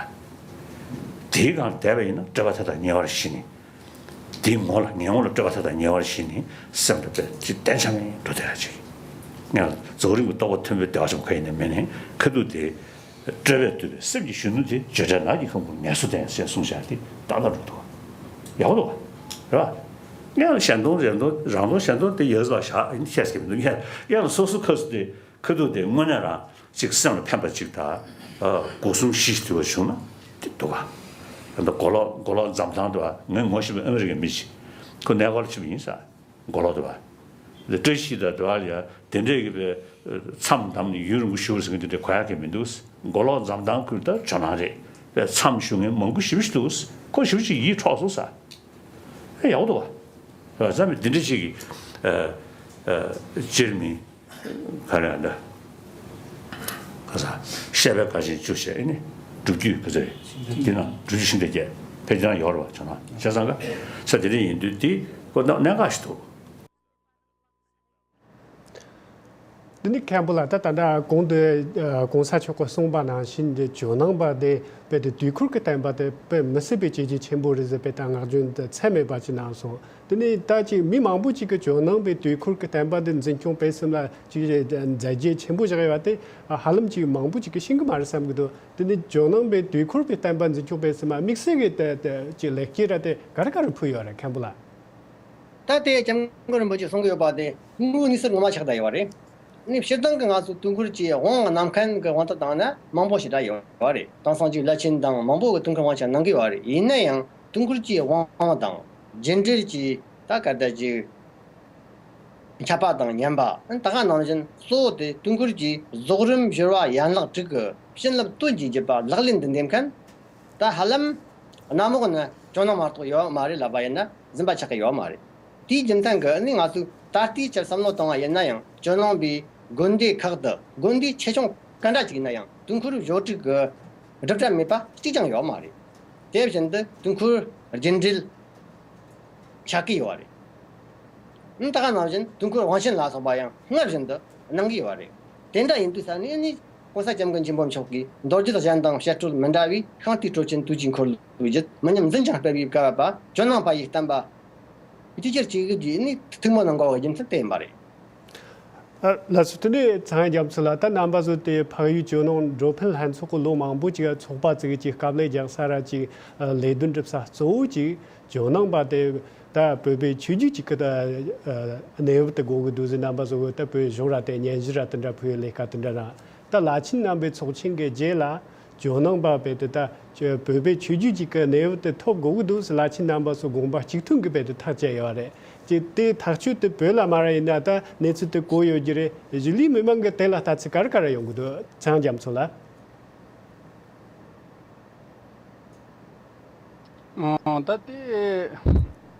དེའི་སྒང་བསྡད་པ་ཡིན་ན་སྤྲོས་པ་མཐའ་དག་ཉེ་བར་ཞི་ནས། དེའི་ངོ་ལ་ངའི་ངོ་ལ་སྤྲོས་པ་མཐའ་དག་ཉེ་བར་ཞི་ནས་སེམས་ལ་དཔེ་ཅིག་བརྟན་ཆ་མེད་འགྲོ་བསྡད་ཡ་ཅིག་ངས་རྫོགས་རིམ་གྱི་རྟོགས་པ་མཐོན་པོའི་བདེ་བ་ཆེན་པོ་ག་ཡིན་ནའི་མེད་ནས་ཁ་ཐུག་དེ་སྤྲོས་པས་བཏུལ་བའི་སེམས་ཀྱི་གཞོན་ནུ་དེ་བརྗོད་བྲལ་ནགས་ཀྱི་ཁང་བུར་ངལ་གསོ་ལྡན་ཞེས་གསུངས་བཞག་དེ་ཏག་ཏག་འགྲོ་འདུག་ཡག་པོ་འདུག་བ། རེད་བ། ངས་ལ་གཞན་སྟོང་གཞན་སྟོང་རང་སྟོང་གཞན་སྟོང་དེ་ཡག་ལ་བཞག་ཡིན་ཤེས་ཀྱི་མི་འདུག་ངས་ངས་ལ་སོ་སོ་ཁ་སུ་དེ། ཁ་ཐུག་དེ་དངོས་གནས་རང་ཅིག་སེམས་ལ་ཕན་པ་ཅིག་དང་། ཨ་སྒོ་གསུམ་གཞི་ཞིག་དུལ་བ་བྱུང་ན་དེ་འདུག་ག་ད་མགོ་ལོག་མགོ་ལོག་འཛམ་ཐང་དུ་བ་ངས་ངོ་ཤེས་པའི་ཨ་མི་རི་ཀའི་མི་ཅིག་ཁོ་གནས་སྐོར་ལ་ཕྱིན་པ་ཡིན་ས། མགོ་ལོག་དུ་བ། དེ་བཀྲ་ཤིས་དང་དུ་བ་ལ་ཡ་དེ་འདྲས་ཀྱི་པའི་མཚམས་བསྡམས་ནས་ཡུན་རིང་པོ་བཞུགས་ཟེར་མཁན་དེ་འདྲས་གོ་ཡ་གི་མི་འདུག་མགོ་ལོག་འཛམ་ཐང་ཁུལ་ད་ཇོ་ནང་རེད། པའི་མཚམས་བཞུགས་མཁན་མང་པོ་ཞེ་པོ་ཅིག་འདུག་ཁོ་ཞེ་པོ་ཅིག་ཡིད་འཕྲོག་སོང་ས། ཨེ་ཡག་པོ་འདུག་བ། བ་ཙམ་འདི་འདྲས་ཅིག་གི་ཨ་ཨ་སྤྱིར་མི། ག་རེ་ཨ་འདྲ། ག་ས། བཤད་པའི་ཁ་ཆེན་བཅུ་བཤད་ཨེ་ནི། སྒྲུབ་བརྒྱུད་ག་ཚོད། འདི་ན་སྒྲུབ་བརྒྱུད་ཤིང་རྟ་བརྒྱད་ཕལ་ཆེར་ཡོད་རེད་བ་ཆ་ན་བྱས་ཙང་ག་ས་དེ་འདྲ་ཡིན་དུས་དེ་ཁོ་ན་གནད་འགག་ཞིག་འདུག་འདི་ནི་མཁན་པོ་ལགས། ད་ད་ལྟ་གོང་དུ་ཨ་༸གོང་ས་མཆོག་གིས་གསུངས་པ་ནང་བཞིན་དེ་ཇོ་ནང་པ་དེ་དཔེ་དེ་དུས་འཁོར་གྱི་བསྟན་པ་དེ་དཔེ་མི་སྲིད་པའི་བྱས་རྗེས་ཆེན་པོ་རེད་ཟེར་དཔེ་ད་ངག་རྒྱུན་དུ་ཚད་མེད་པ་ཅིག་གནང་སོང་། དེ་ནས་ད་ཅིག་མི་མང་པོ་ཅིག་གིས་ཇོ་ནང་པའི་དུས་འཁོར་གྱི་བསྟན་པ་འདི་འཛིན་སྐྱོང་སྤེལ་གསུམ་ལ་ཅིག་མཛད་རྗེས་ཆེན་པོ་བཞག་ཡོད་པ་དེ་ཧ་ལམ་ཅིག་མང་པོ་ཅིག་གིས་ཤེས་ཀྱི་མ་རེད་བསམ་གྱི་འདུག་དེ་ནས་ཇོ་ནང་པའི་དུས་འཁོར་གྱི་བསྟན་པ་འཛིན་སྐྱོང་སྤེལ་གསུམ་ལ་དམིགས་བསལ་གྱི་དེ་དེ་ཅིག་ལེགས་སྐྱེས་ར་དེ་ག་རེ་ག་རེ་ཕུལ་ཡོད་རེད་མཁན་པོ་ལགས། ད་ལྟའི་སྐྱབས་མགོན་རིན་པོ་ཆེས་གསུང་གི་ཡོད་པ་དེ་དངོས་གནས་སུ་ངོ་མ་ཆགས་བསྡད་ཡོད་རེད། ནི་སྤྱིར་བཏང་གི་ང་ཚོ་དུས་འཁོར་གྱི་དབང་བསྣམས་མཁན་གྱི་དབང་དུ་བཏང་ན་མང་པོ་ཞེ་དྲག་ཡོད་པ་རེད། དེང་སང་ཅིག་བླ་ཆེན་དང་མང་པོ་གི་དུས་འཁོར་དབང་ཆ་གནང་གི་ཡོད་རེད། ཡིན་ན་ཡང་དུས་འཁོར་གྱི་དབང་དང་རྒྱུད་འགྲེལ་གྱི་ད་ག་ད་ཅིག་ཁྱབ་པ་དང་ཉམས་པ་ད་ག་ནང་བཞིན་གཙོ་བོ་དེ་དུས་འཁོར་གྱི་རྫོགས་རིམ་སྦྱོར་བ་ཡན་ལག་དྲུག་གི་བྱིན་རླབས་སྟོན་གྱི་བརྒྱུད་པ་ལག་ལེན་དུ་འདེབས་མཁན། ད་ཧ་ལམ་གནམ་འོག་ན་ཇོ་ནང་མ་གཏོགས་ཡོད་མ་རེད་ལབ་པ་ཡིན་ན་རྫུན་པ་ཆགས་ཀྱི་ཡོད་མ་རེད། དེའི་རྒྱུ་མཚན་གྱིས་ནི་ང་ཚོས་ད་ལྟའི་ཆར་བསམ་བློ་བཏང་བ་ཡིན་ན་ཡང་ཇོ་ནང་པའི་དགོན་སྡེ་ཁག་ཏུ་དགོན་སྡེ་ཆེ་ཆུང་ག་འདྲ་ཅིག་ཡིན་ན་ཡང་དུས་འཁོར་སྦྱོར་དྲུག་གི་སྒྲུབ་གྲྭ་མེད་པ་གཅིག་ཀྱང་ཡོད་མ་རེད། དེ་བཞིན་དུ་དུས་འཁོར་རྒྱུད་འགྲེལ་ཆགས་ཀྱི་ཡོད་རེད། ད་ག་ནང་བཞིན་དུས་འཁོར་དབང་ཆེན་ལ་སོགས་པ་ཡང་སྔར་བཞིན་དུ་གནང་གི་ཡོད་རེད། དེ་འདྲ་ཡིན་དུས་ས་ནས་ནི་༸གོང་ས་༸སྐྱབས་མགོན་ཆེན་པོ་མཆོག་གིས་མདོ་རྒྱུད་གཞན་དང་བཤད་སྲོལ་མི་འདྲ་བའི་ཤིང་རྟའི་སྲོལ་ཆེན་དུས་ཀྱི་འཁོར་ལོའི་རྒྱུད་མི་ཉམས་འཛིན་ཅིང་སྤེལ་བའི་བཀའ་བབས་པ་ཇོ་ནང་པ་ཡི་བསྟན་པ་ཅིག་ཅར་ཅིག་གི་ནི་ཐུགས་སྨོན་གནང་དགོས་པའི་རྒྱུ་མཚན་དེ་ཡིན་པ་རེད། ཨ། ལགས་སོ། དེ་ནས་ཚངས་དབྱངས་རྒྱ་མཚོ་ལགས། ད་རྣམ་པ་ཚོ་དེ་འཕགས་ཡུལ་ཇོ་ནང་འགྲོ་ཕན་ལྷན་ཚོགས་ཀྱི་ལོ་མང་པོ་ཅིག་ཚོགས་པ་བཙུགས་ཀྱིས་དཀའ་ལས་རྒྱག་ས་ར་ཅིག་ཨ། ལས་དོན་སྒྲུབ་ས་གཙོ་བོ་ཅིག་ཇོ་ནང་པ་དེ་ད་བོད་པའི་ཆོས་བརྒྱུད་ཅིག་གི་ད་ཨ། གནས་བབ་དེ་དགོས་ཀྱི་འདུག་ཟེར། རྣམ་པ་ཚོ་གི་ད་བོད་གཞུང་ར་དེ་སྙན་ཞུ་ར་དེ་འདྲ་ཕུལ་བའི་ལས་ཀ་དེ་འདྲ་ར། ད་བླ་ཆེན་རྣམ་པའི་ཚོགས་ཆེན་གྱི་རྗེས་ལ་ཇོ་ནང་པ་བས་དེ་ད་བོད་པའི་ཆོས་བརྒྱུད་ཅིག་གི་གནས་བབ་དེ་ཐོབ་དགོས་ཀྱི་འདུག་ཟེར། བླ་ཆེན་རྣམ་པ་ཚོ་དགོངས་པ་གཅིག་མཐུན་གྱིས་བས་དེ་ཐག་བཅད་ཡོད་རེད། ཅེས་དེ་ཐག་གཅོད་དེ་བོད་ལ་མ་ར་ཡིན་ན་ད་གནས་ཚུལ་དེ་གོ་ཡོད་ཀྱི་རེད། གཞིས་ལུས་མི་མང་གི་དེ་ལ་ལྟ་ཚུལ་ག་རེ་ག་རེ་ཡོང་གི་འདུག། ཚངས་དབྱངས་རྒྱ་མཚོ་ལགས། ཨང་། ད་དེ་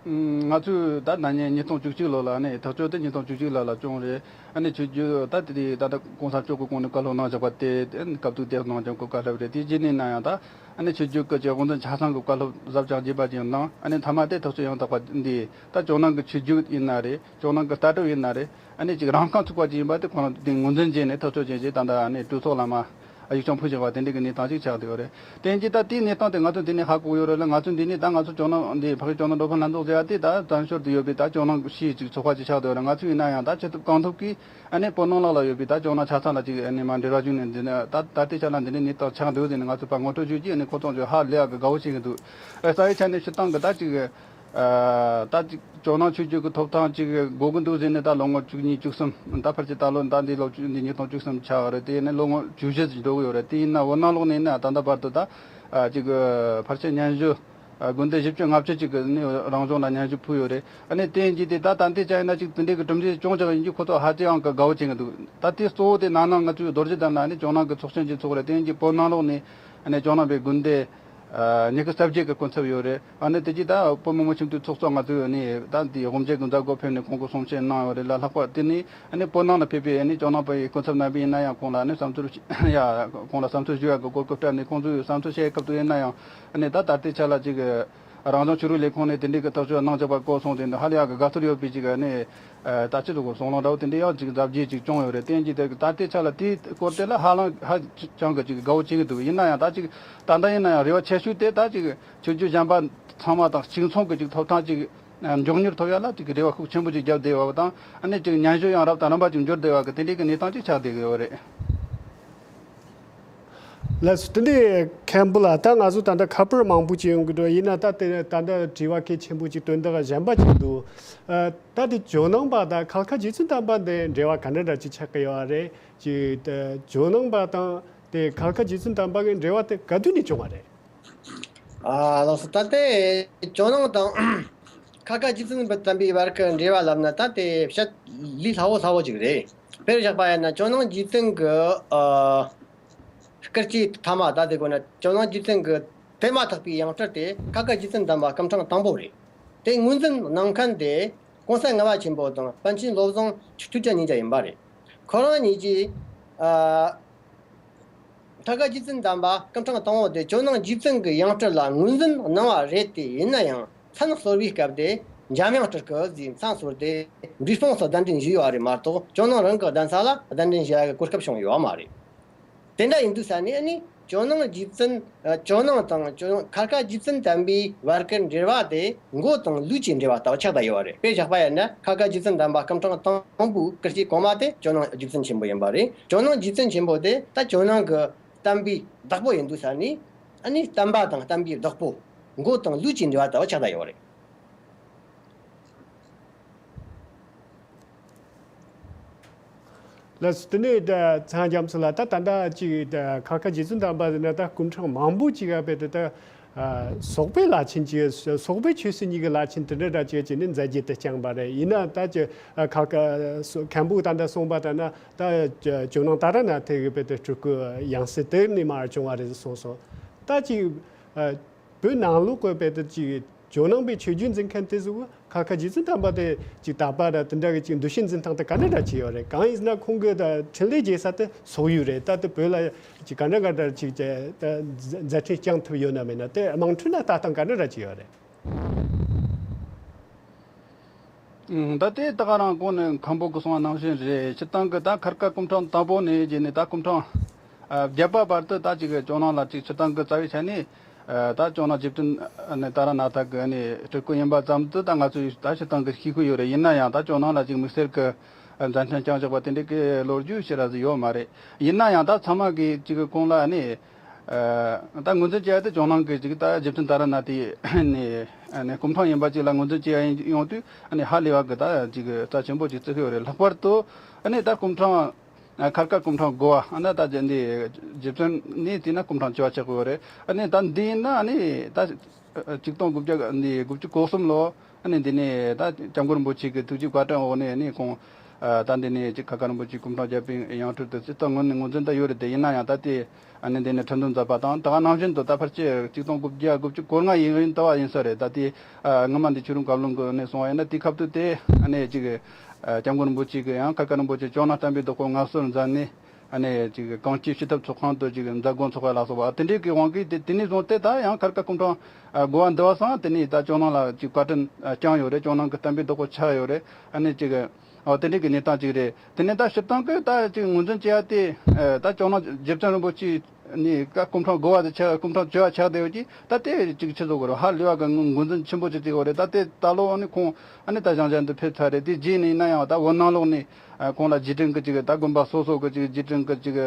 ང་ཚོས་ད་ན་ནིང་ཉིས་སྟོང་བཅུ་གཅིག་ལོ་ལ་ནི་ཐག་གཅོད་དེ་ཉིས་སྟོང་བཅུ་གཅིག་ལོ་ལ་བྱུང་རེད། ཨ་ནི་ཆོས་བརྒྱུད་ད་དེ་ད་ལྟ་གོང་ས་མཆོག་གི་གོང་ནས་བཀའ་སློབ་གནང་བཞག་པ་དེ་དེ་སྐབས་དུས་དེ་གནང་ཀྱང་གོ་སྐབས་ལྷབ་རེད། དེ་རྗེས་ནས་ན་ཡང་ད་ཨ་ནི་ཆོས་བརྒྱུད་ཀྱི་ཅིག་དབུ་འཛིན་ཆ་ཚང་གི་བཀའ་སློབ་གཟབ་རྒྱས་པ་ཅིག་གནང་། ཨ་ནི་མཐའ་མ་དེ་ཐག་གཅོད་ཡང་དག་པ་འདི་ད་ཇོ་ནང་གི་ཆོས་བརྒྱུད་ཡིན་ན་རེད། ཇོ་ནང་གི་ལྟ་གྲུབ་ཡིན་ན་རེད། ཨ་ནི་ཅིག་རང་རྐང་ཚུགས་པ་ཅིག་ཡིན་པ་དེ་ཁོ་རང་དེ་ངོས་འཛིན་བྱས་ནས་ཐག་གཅོད་བྱས་རྗེས་ད་ལྟ་ཨ་ནི་གྲོས་ཚོགས་ལ་མ་ཨ་ཡིག་ཆ་ཕུལ་བཞག་པ་དེ་འདྲའི་གི་གནས་སྟངས་ཅིག་ཆགས་བསྡད་ཡོད་རེད། དེ་ཡིན་གྱི་ད་དེའི་གནས་སྟངས་དེ་ང་ཚོ་འདི་ནས་ཧ་གོ་ཡོད་རེད་ལ། ང་ཚོ་འདི་ནས་ད་ང་ཚོ་ཇོ་ནང་འདི་ཕ་གི་ཇོ་ནང་འགྲོ་ཕན་ལྷན་ཚོགས་ཟེར་ཡ་དེ་ད་བཙན་བྱོལ་དུ་ཡོད་པའི་ད་ཇོ་ནང་གི་ཕྱིའི་ཅིག་ཚོགས་པ་ཅིག་ཆགས་བསྡད་ཡོད་རེད། ང་ཚོ་ཡིན་ན་ཡང་ད་ཆེད་དུ་གང་ཐུབ་ཀྱིས་ཨ་ནི་བོད་ནང་ལོགས་ལ་ཡོད་པའི་ད་ཇོ་ནང་ཆ་ཚང་ལ་ཅིག་ཨ་ནི་མ་འབྲེལ་བ་བྱུང་ནས་འདི་ནས་ད་ད་ལྟའི་ཆ་ལ་འདི་ནས་གནས་སྟངས་ཆགས་འདུག་ཟེར་ནས་ང་ཚོ་ཕར་ངོ་སྤྲོད་ཞུས་ཀྱིས་ཨ་ནི་ཁོ་ཚོ་ཚོས་ཧ་ལས་ཡག་གི་དགའ་བོ་བྱེད་ཀྱི་འདུག། ཨ། རྩ་བའི་ཆ་ནས་སྤྱིར་བཏང་གི་ད་ཅིག་ཨ། ད་ཅིག་ཇོ་ནང་ཆོས་བརྒྱུད་ཀྱི་ཐོབ་ཐང་ཅིག་དགོས་ཀྱི་འདུག་ཟེར་ནས་ད་ལོ་ངོ་བཅུ་གཉིས་བཅུ་གསུམ་ད་ཕལ་ཆེར་ད་ལོ་ད་འདི་ལོ་བཅུ་འདི་ཉིས་སྟོང་བཅུ་གསུམ་ཆགས་པ་རེད། དེ་ནས་ལོ་ངོ་བཅུ་བཞི་ཙམ་འགྲོ་གི་ཡོད་རེད། དེ་ཡིན་ན་བོད་ནང་ལོགས་ནས་ཡིན་ན་ད་ལྟ་བར་དུ་ད་ཨ། ཅིག་ཕལ་ཆེར་སྙན་ཞུ་ཨ། དགོན་སྡེ་བཞི་བཅུ་ལྔ་བཅུ་ཅིག་གི་ནི་རང་ལྗོངས་ལ་སྙན་ཞུ་ཕུལ་ཡོད་རེད། ཨ་ནི་དེ་ཡིན་གྱི་དེ་ད་ད་ལྟའི་ཆ་ཡིན་ན་ཅིག་དེ་འདྲའི་གི་གྲུབ་འབྲས་བྱུང་ཆོག་ཡིན་གྱི་ཁོ་ཚོ་ཧ་ཅང་གི་དགའ་བོ་བྱེད་ཀྱི་འདུག། ད་དེ་གཙོ་བོ་དེ་ནང་ན་ང་ཚོའི་རྡོ་རྗེ་གདན་ལ་ནི་ཇོ་ནང་གི་ཚོགས་ཆེན་ཅིག་ཚོགས་རེད། དེ་ཡིན་གྱི་བོད་ནང་ལོགས་ནས་ཨ་ནི་ཇོ་ནང་པའི་དགོན་སྡེ་ཨ། ཉི་ཤུ་རྩ་བརྒྱད་ཀྱི་སྐུ་ཚབ་ཡོད་རེད། ཨ་ནི་དེ་གྱིས་ད་བོད་མི་མང་སྤྱི་འཐུས་ཚོགས་གཙོ་ང་ཚོས་ནི་ད་དེ་དབུ་འབྱེད་ཀྱི་མཛད་སྒོ་ཕེབས་ནས་ཁོང་གི་གསུང་བཤད་གནང་ཡོད་རེད་ལ། ལྷག་པར་དེ་ནི་ཨ་ནི་བོད་ནང་ལ་ཕེབས་པའི་ཨ་ནི་ཇོ་ནང་པའི་སྐུ་ཚབ་རྣམ་པས་ཡིན་ན་ཡང་ཁོང་ལ་ཨ་ནི་བསམ་ཚུལ་ཡ་ཁོང་ལ་བསམ་ཚུལ་ཞུ་ཡག་གི་གོ་སྐབས་སྤྲད་ནས་ཁོང་ཚོས་བསམ་ཚུལ་བཤད་སྐབས་དུ་ཡིན་ན་ཡང་ཨ་ནི་ད་ད་ལྟའི་ཆ་ལ་ཅིག་རང་སྐྱོང་ཆོས་རིག་ལས་ཁུངས་ནས་དེ་འདྲའི་གི་ཐག་གཅོད་གནང་ཆོག་པ་གོ་སོང་དེ་འདི་ཧ་ལས་ཡག་གི་དགའ་ཚོར་ཡོད་པའི་ཅིག་ཨ་ནི། ཨ། ད་ཅི་ལོ་གོ་སོང་ལོང་འདྲ་བོ་དེ་འདྲ་ཡང་ཅིག་གཟབ་རྒྱས་ཅིག་བྱུང་ཡོད་རེད། དེ་ཡིན་གྱི་དེ་ད་ལྟའི་ཆ་ལ་དེའི་སྐོར་དེ་ལ་ཧ་ལམ་ཧ་ཅང་གི་ཅིག་དགའ་བོ་བྱེད་ཀྱི་འདུག། ཡིན་ན་ཡང་ད་ཅིག་ད་ལྟ་ཡིན་ན་ཡང་རེ་བ་ཆེ་ཤོས་དེ་ད་ཅིག་ཆོས་བརྒྱུད་གཞན་པ་ཚང་མ་དང་གཅིག་མཚུངས་ཀྱི་ཅིག་ཐོབ་ཐང་ཅིག་མགྱོགས་མྱུར་ཐོབ་ཡ་ལ་ཅིག་རེ་བ་ཤུགས་ཆེན་པོ་ཅིག་བརྒྱབ་བསྡད་ཡོད་པ་དང་། ཨ་ནི་ཅིག་སྙན་ཞུ་ཡང་རབ་དང་རིམ་པ་ཅིག་འབྱོར་བསྡད་ཡོད་པ་གི་དེ་འདྲའི་གི་གནས་སྟངས་ཅིག་ཆགས་བསྡད་ཀྱི་ཡོད་རེད། ལགས་སོ། དེ་འདྲའི་མཁན་པོ་ལགས། ད་ང་ཚོ་ད་ལྟ་ཁ་པར་མང་པོ་ཅིག་ཡོང་གི་འདུག། ཡིན་ན་ད་དེ་ད་ལྟ་དྲི་བ་གལ་ཆེན་པོ་ཅིག་དོན་དག་གཞན་པ་ཅིག་འདུག། ཨ། ད་དེ་ཇོ་ནང་པ་དང་ཁ་ཁ་རྗེ་བཙུན་དམ་པ་འདི་འབྲེལ་བ་ག་འདྲ་འདྲ་ཅིག་ཆགས་ཀྱི་ཡོད་རེད། ཅིག་ད་ཇོ་ནང་པ་དང་དེ་ཁ་ཁ་རྗེ་བཙུན་དམ་པ་གི་འབྲེལ་བ་དེ་ག་དུས་ནས་བྱུང་བ་རེད། ཨ། ལགས་སོ། ད་དེ་ཇོ་ནང་དང་ཁ་ཁ་རྗེ་བཙུན་དམ་པའི་བར་གྱི་འབྲེལ་བ་ལབ་ན་ད་དེ་བཤད་ལས་སླ་བོ་སླ་བོ་ཅིག་རེད། དཔེར་བཞག་པ་ཡིན་ན་ཇོ་ནང་རྗེ་བཙུན་གྱི་ཨ། སྐུ་སྐྱེ་ཐ་མ་ད་དེ་དགོས་ན་ཇོ་ནང་རྗེ་བཙུན་གྱི་དེ་མ་ཐག་པའི་ཡང་སྤྲུལ་དེ་ཁ་ཁ་རྗེ་བཙུན་དམ་པ་སྐུ་ཕྲེང་དང་པོ་རེད། དེ་ངོས་འཛིན་གནང་མཁན་དེ་གོང་ས་ལྔ་པ་ཆེན་པོ་དང་པཎ་ཆེན་བློ་བཟང་ཐུགས་རྗེ་ཉིད་ཀྱང་ཡིན་པ་རེད། ཁོ་རང་གཉིས་ཀྱིས་ཨ། ཁ་ཁ་རྗེ་བཙུན་དམ་པ་སྐུ་ཕྲེང་དང་པོ་དེ་ཇོ་ནང་རྗེ་བཙུན་གྱི་ཡང་སྤྲུལ་ལ་ངོས་འཛིན་གནང་བ་རེད། དེ་ཡིན་ན་ཡང་མཚན་གསོལ་བའི་སྐབས་དེ་འཇམ་དབྱངས་སྤྲུལ་སྐུ་ཟེར་མཚན་གསོལ་ཏེ་འབྲས་སྤུངས་སུ་གདན་འདྲེན་ཞུས་ཡོད་རེད་མ་གཏོགས་ཇོ་ནང་རང་གི་གདན་ས་ལ་གདན་འདྲེན་ཞུ་ཡ་གི་གོ་སྐབས་བྱུང་ཡོད་མ་རེད། དེ་འདྲ་ཡིན་དུས་ས་ནས་ཨ་ནི་ཇོ་ནང་རྗེ་བཙུན་ཨ། ཇོ་ནང་དང་ཇོ་ཁ་ཁ་རྗེ་བཙུན་དམ་པའི་བར་གྱི་འབྲེལ་བ་དེ་མགོ་དང་ལུས་ཀྱི་འབྲེལ་བ་ལྟ་བུ་ཆགས་བསྡད་ཡོད་རེད། དཔེ་བཞག་པ་ཡིན་ན་ཁ་ཁ་རྗེ་བཙུན་དམ་པ་སྐུ་ཕྲེང་དང་པོའི་སྐུ་སྐྱེ་གོང་མ་དེ་ཇོ་ནང་རྗེ་བཙུན་ཆེན་པོ་ཡིན་པ་རེད། ཇོ་ནང་རྗེ་བཙུན་ཆེན་པོ་དེ་ད་ཇོ་ནང་གི་དམ་པའི་བདག་པོ་ཡིན་དུས་ས་ནས་ཨ་ནི་དམ་པ་དང་དམ་པའི་བདག་པོ་མགོ་དང་ལུས་ཀྱི་འབྲེལ་བ་ལྟ་བུ་ཆགས་བསྡད་ཡོད་རེད། ལགས་སོ། དེ་ནས་ད་ཚངས་རྒྱ་མཚོ་ལགས། ད་ད་ལྟ་ཅིག་ད་ཁ་ཁ་རྗེ་བཙུན་དམ་པ་ཟེར་ན་ད་སྐུ་ཕྲེང་མང་པོ་ཅིག་ཡོད་པས། ད་ད་ཨ། སོག་པོའི་བླ་ཆེན་གྱི་སོག་པོའི་ཆོས་སྲིད་གཉིས་ཀྱི་བླ་ཆེན་དེ་འདྲ་འདྲ་ཅིག་བྱས་ནས་མཛད་རྗེས་དེ་བསྐྱངས་པ་རེད། ཡིན་ན་ད་ཅི་ཨ། ཁ་ཁ་སོ་མཁན་པོས་ད་ལྟ་གསུངས་པ་ལྟར་ན་ད་ཇོ་ནང་ཏཱ་ར་ནཱ་ཐའི་གི་དཔེ་དེ་སྤྲུལ་སྐུ་ཡང་སྲིད་དེ་ནས་མར་བྱུང་བ་རེད་གསུངས་སོང་། ད་ཅིག་ཨ། བོད་ནང་ལོགས་ཀྱི་དཔེ་དེ་ཅིག་ཇོ་ནང་པའི་ཆོས་བརྒྱུད་འཛིན་མཁན་དེ་ཚོ་ཁ་ཁ་རྗེ་བཙུན་དམ་པ་དེ་ཅིག་དད་པ་ར་དེ་འདྲ་གི་ཅིག་འདུ་ཤེས་འཛིན་སྟངས་དེ་ག་འདྲ་འདྲ་ཅིག་ཡོད་རེད། གང་ཡིན་ཟེར་ན་ཁོང་གི་ད་འཕྲིན་ལས་རྒྱས་ས་དེ་སོག་ཡུལ་རེད། ད་དེ་བོད་ལ་ཅིག་ག་འདྲ་ག་འདྲ་ཅིག་ད་མཛད་འཕྲིན་བསྐྱངས་ཐུབ་ཡོད་ན་མེད་ན་དེ་དམངས་ཁྲོད་ན་ལྟ་སྟངས་ག་འདྲ་འདྲ་ཅིག་ཡོད་རེད། ད་ལྟའི་ད་ག་རང་གོང་ནས་མཁན་པོ་གི་གསུང་བ་ནང་བཞིན་རེད། སྤྱིར་བཏང་གི་ད་མཁར་དཀར་སྐུ་ཕྲེང་དང་པོ་ནས་བྱས་ནས་ད་སྐུ་ཕྲེང་ཨ། བརྒྱད་པ་བར་དུ་ད་ཅིག་ཇོ་ནང་ལ་ཅིག་སྤྱིར་བཏང་གི་རྩ་བའི་ཆ་ནས་ཨ། ད་ཇོ་ནང་རྗེ་བཙུན་ནི་ཏཱ་ར་ནཱ་ཐ་གི་ནི་སྤྲུལ་སྐུ་ཡིན་པ་ཙམ་དུ་ད་ང་ཚོས་ད་སྤྱིར་བཏང་གི་ཤེས་ཀྱི་ཡོད་རེད། ཡིན་ན་ཡང་ད་ཇོ་ནང་ལ་ཅིག་དམིགས་བསལ་གི་ མཛད་འཕྲིན་བསྐྱངས་བཞག་པ་དེ་འདྲའི་གི་ལོ་རྒྱུས་ཞེ་དྲག་ཟིག་ཡོད་མ་རེད། ཡིན་ན་ཡང་ད་ཚང་མ་གི་ཅིག་གི་གོང་ལ་ནི། ད་ངོས་འཛིན་བྱས་ཏེ་ཇོ་ནང་གི་ཅིག་ད་རྗེ་བཙུན་ད་ར་ནཱ་ཐའི་ནི་སྐུ་འཕྲེང་ཡིན་པ་ཅིག་ལ་ངོས་འཛིན་བྱས་ཡོང་དུས་ཧ་ལས་པ་གི་ད་ཅིག་རྩ་ཆེན་པོ་ཅིག་བརྩི་གི་ཡོད་རེད། ལྷག་པར་དུ་ནི་ད་སྐུ་འཕྲེང་། ཨ། མཁར་དཀར་སྐུ་འཕྲེང་དགུ་བ། ཨ་ནི་ད་ཅི་འདི་རྗེ་བཙུན་ནི་དེ་ན་སྐུ་འཕྲེང་བཅུ་བ་ཆགས་ཀྱི་ཡོད་རེད། ཨ་ནི་ད་འདི་ཡིན་ན་ཨ་ནི་ད་ཆིག་སྟོང་དགུ་བརྒྱ་འདི་དགུ་བཅུ་གོ་གསུམ་ལོ། ཨ་ནི་འདི་ནི་ད་སྐྱབས་མགོན་རིན་པོ་ཆེ་གི་ཐུགས་རྗེ་བཀའ་དྲིན་འོག་ནས་ཨ་ནི་ཁོང་ད་འདི་ནི་ཅིག་མཁར་དཀར་རིན་པོ་ཆེ་སྐུ་འཕྲེང་བརྒྱད་པའི་ཡང་སྤྲུལ་དུ་ཅིག་ད་ངོས་ནས་ངོས་འཛིན་ད་ཡོད་རེད་དེ། ཡིན་ན་ཡང་ད་དེ་ཨ་ནི་འདི་ནི་ཁྲི་འདོན་མཛད་པ་དང་ད་ག་ནང་བཞིན་དུ་ད་ཕལ་ཆེར་ཆིག་སྟོང་དགུ་བརྒྱ་དགུ་བཅུ་གོ་ལྔ་ཡིན་ཡིན་ལྟ་བ་ཡིན་ས་རེད། ད་དེ་སྔོན་མ་འདི་ཆོས་རིན་བཀའ་བློན་གི་ནས་སོང་བ་ཡིན་ན་དེའི་སྐབས་དུ་དེ་ཨ་ནི་ཅིག་སྐྱབས་མགོན་རིན་པོ་ཆེ་གི་ཡང་མཁར་དཀར་རིན་པོ་ཆེ་ཇོ་ནང་བསྟན་པའི་བདག་པོ་མངའ་གསོལ་མཛད་ནས། ཨ་ནི་ཅིག་གངས་སྐྱིད་སྤྱི་ཐབ་ཚོགས་ཁང་དུ་ཅིག་མཛད་སྒོ་འཚོགས་པ་ལ་སོགས་པ་དེ་འདྲའི་གི་དབང་གིས་དེ་དེ་ནས་བཟུང་སྟེ་ད་ཡང་མཁར་དཀར་སྐུ་འཕྲེང་དགུ་བ་འདི་བ་སང་དེ་ནས་ད་ཇོ་ནང་ལ་ཅིག་བཀའ་དྲིན་བསྐྱངས་ཡོད་རེད། ཇོ་ནང་གི་བསྟན་པའི་བདག་པོ་ཆགས་ཡོད་རེད། ཨ་ནི་ཅིག་འོ་དེ་འདྲའི་གི་གནས་སྟངས་ཅིག་རེད། དེ་ནས་ད་སྤྱིར་བཏང་གི་ད་ཅིག་ངོས་འཛིན་བྱེད་ཡ་དེ་ད་ཇོ་ནང་རྗེ་བཙུན་རིན་པོ་ཆེ་ནི་ཀ་སྐུ་འཕྲེང་དགུ་བ་དེ་ཆགས། སྐུ་འཕྲེང་བཅུ་བ་ཆགས་བསྡད་ཡོད་ཀྱི་ད་དེ་ཅིག་ཆི་ཟེར་དགོས་རེད། ཧ་ལས་པ་གི་ངོས་འཛིན་ཆེན་པོ་ཅིག་བྱེད་དགོས་རེད། ད་དེ་ད་ལོ་ཨ་ནི་ཁོང་ཨ་ནི་ད་ཞང་ཞང་དུ་ཕེབས་ཚར་རེད། དེ་རྗེས་ནས་ཡིན་ན་ཡང་ད་བོད་ནང་ལོགས་ནས་ཁོང་ལ་རྗེས་དྲན་གི་ཅིག་ད་དགོན་པ་སོ་སོ་གི་ཅིག་རྗེས་དྲན་གི་ཅིག་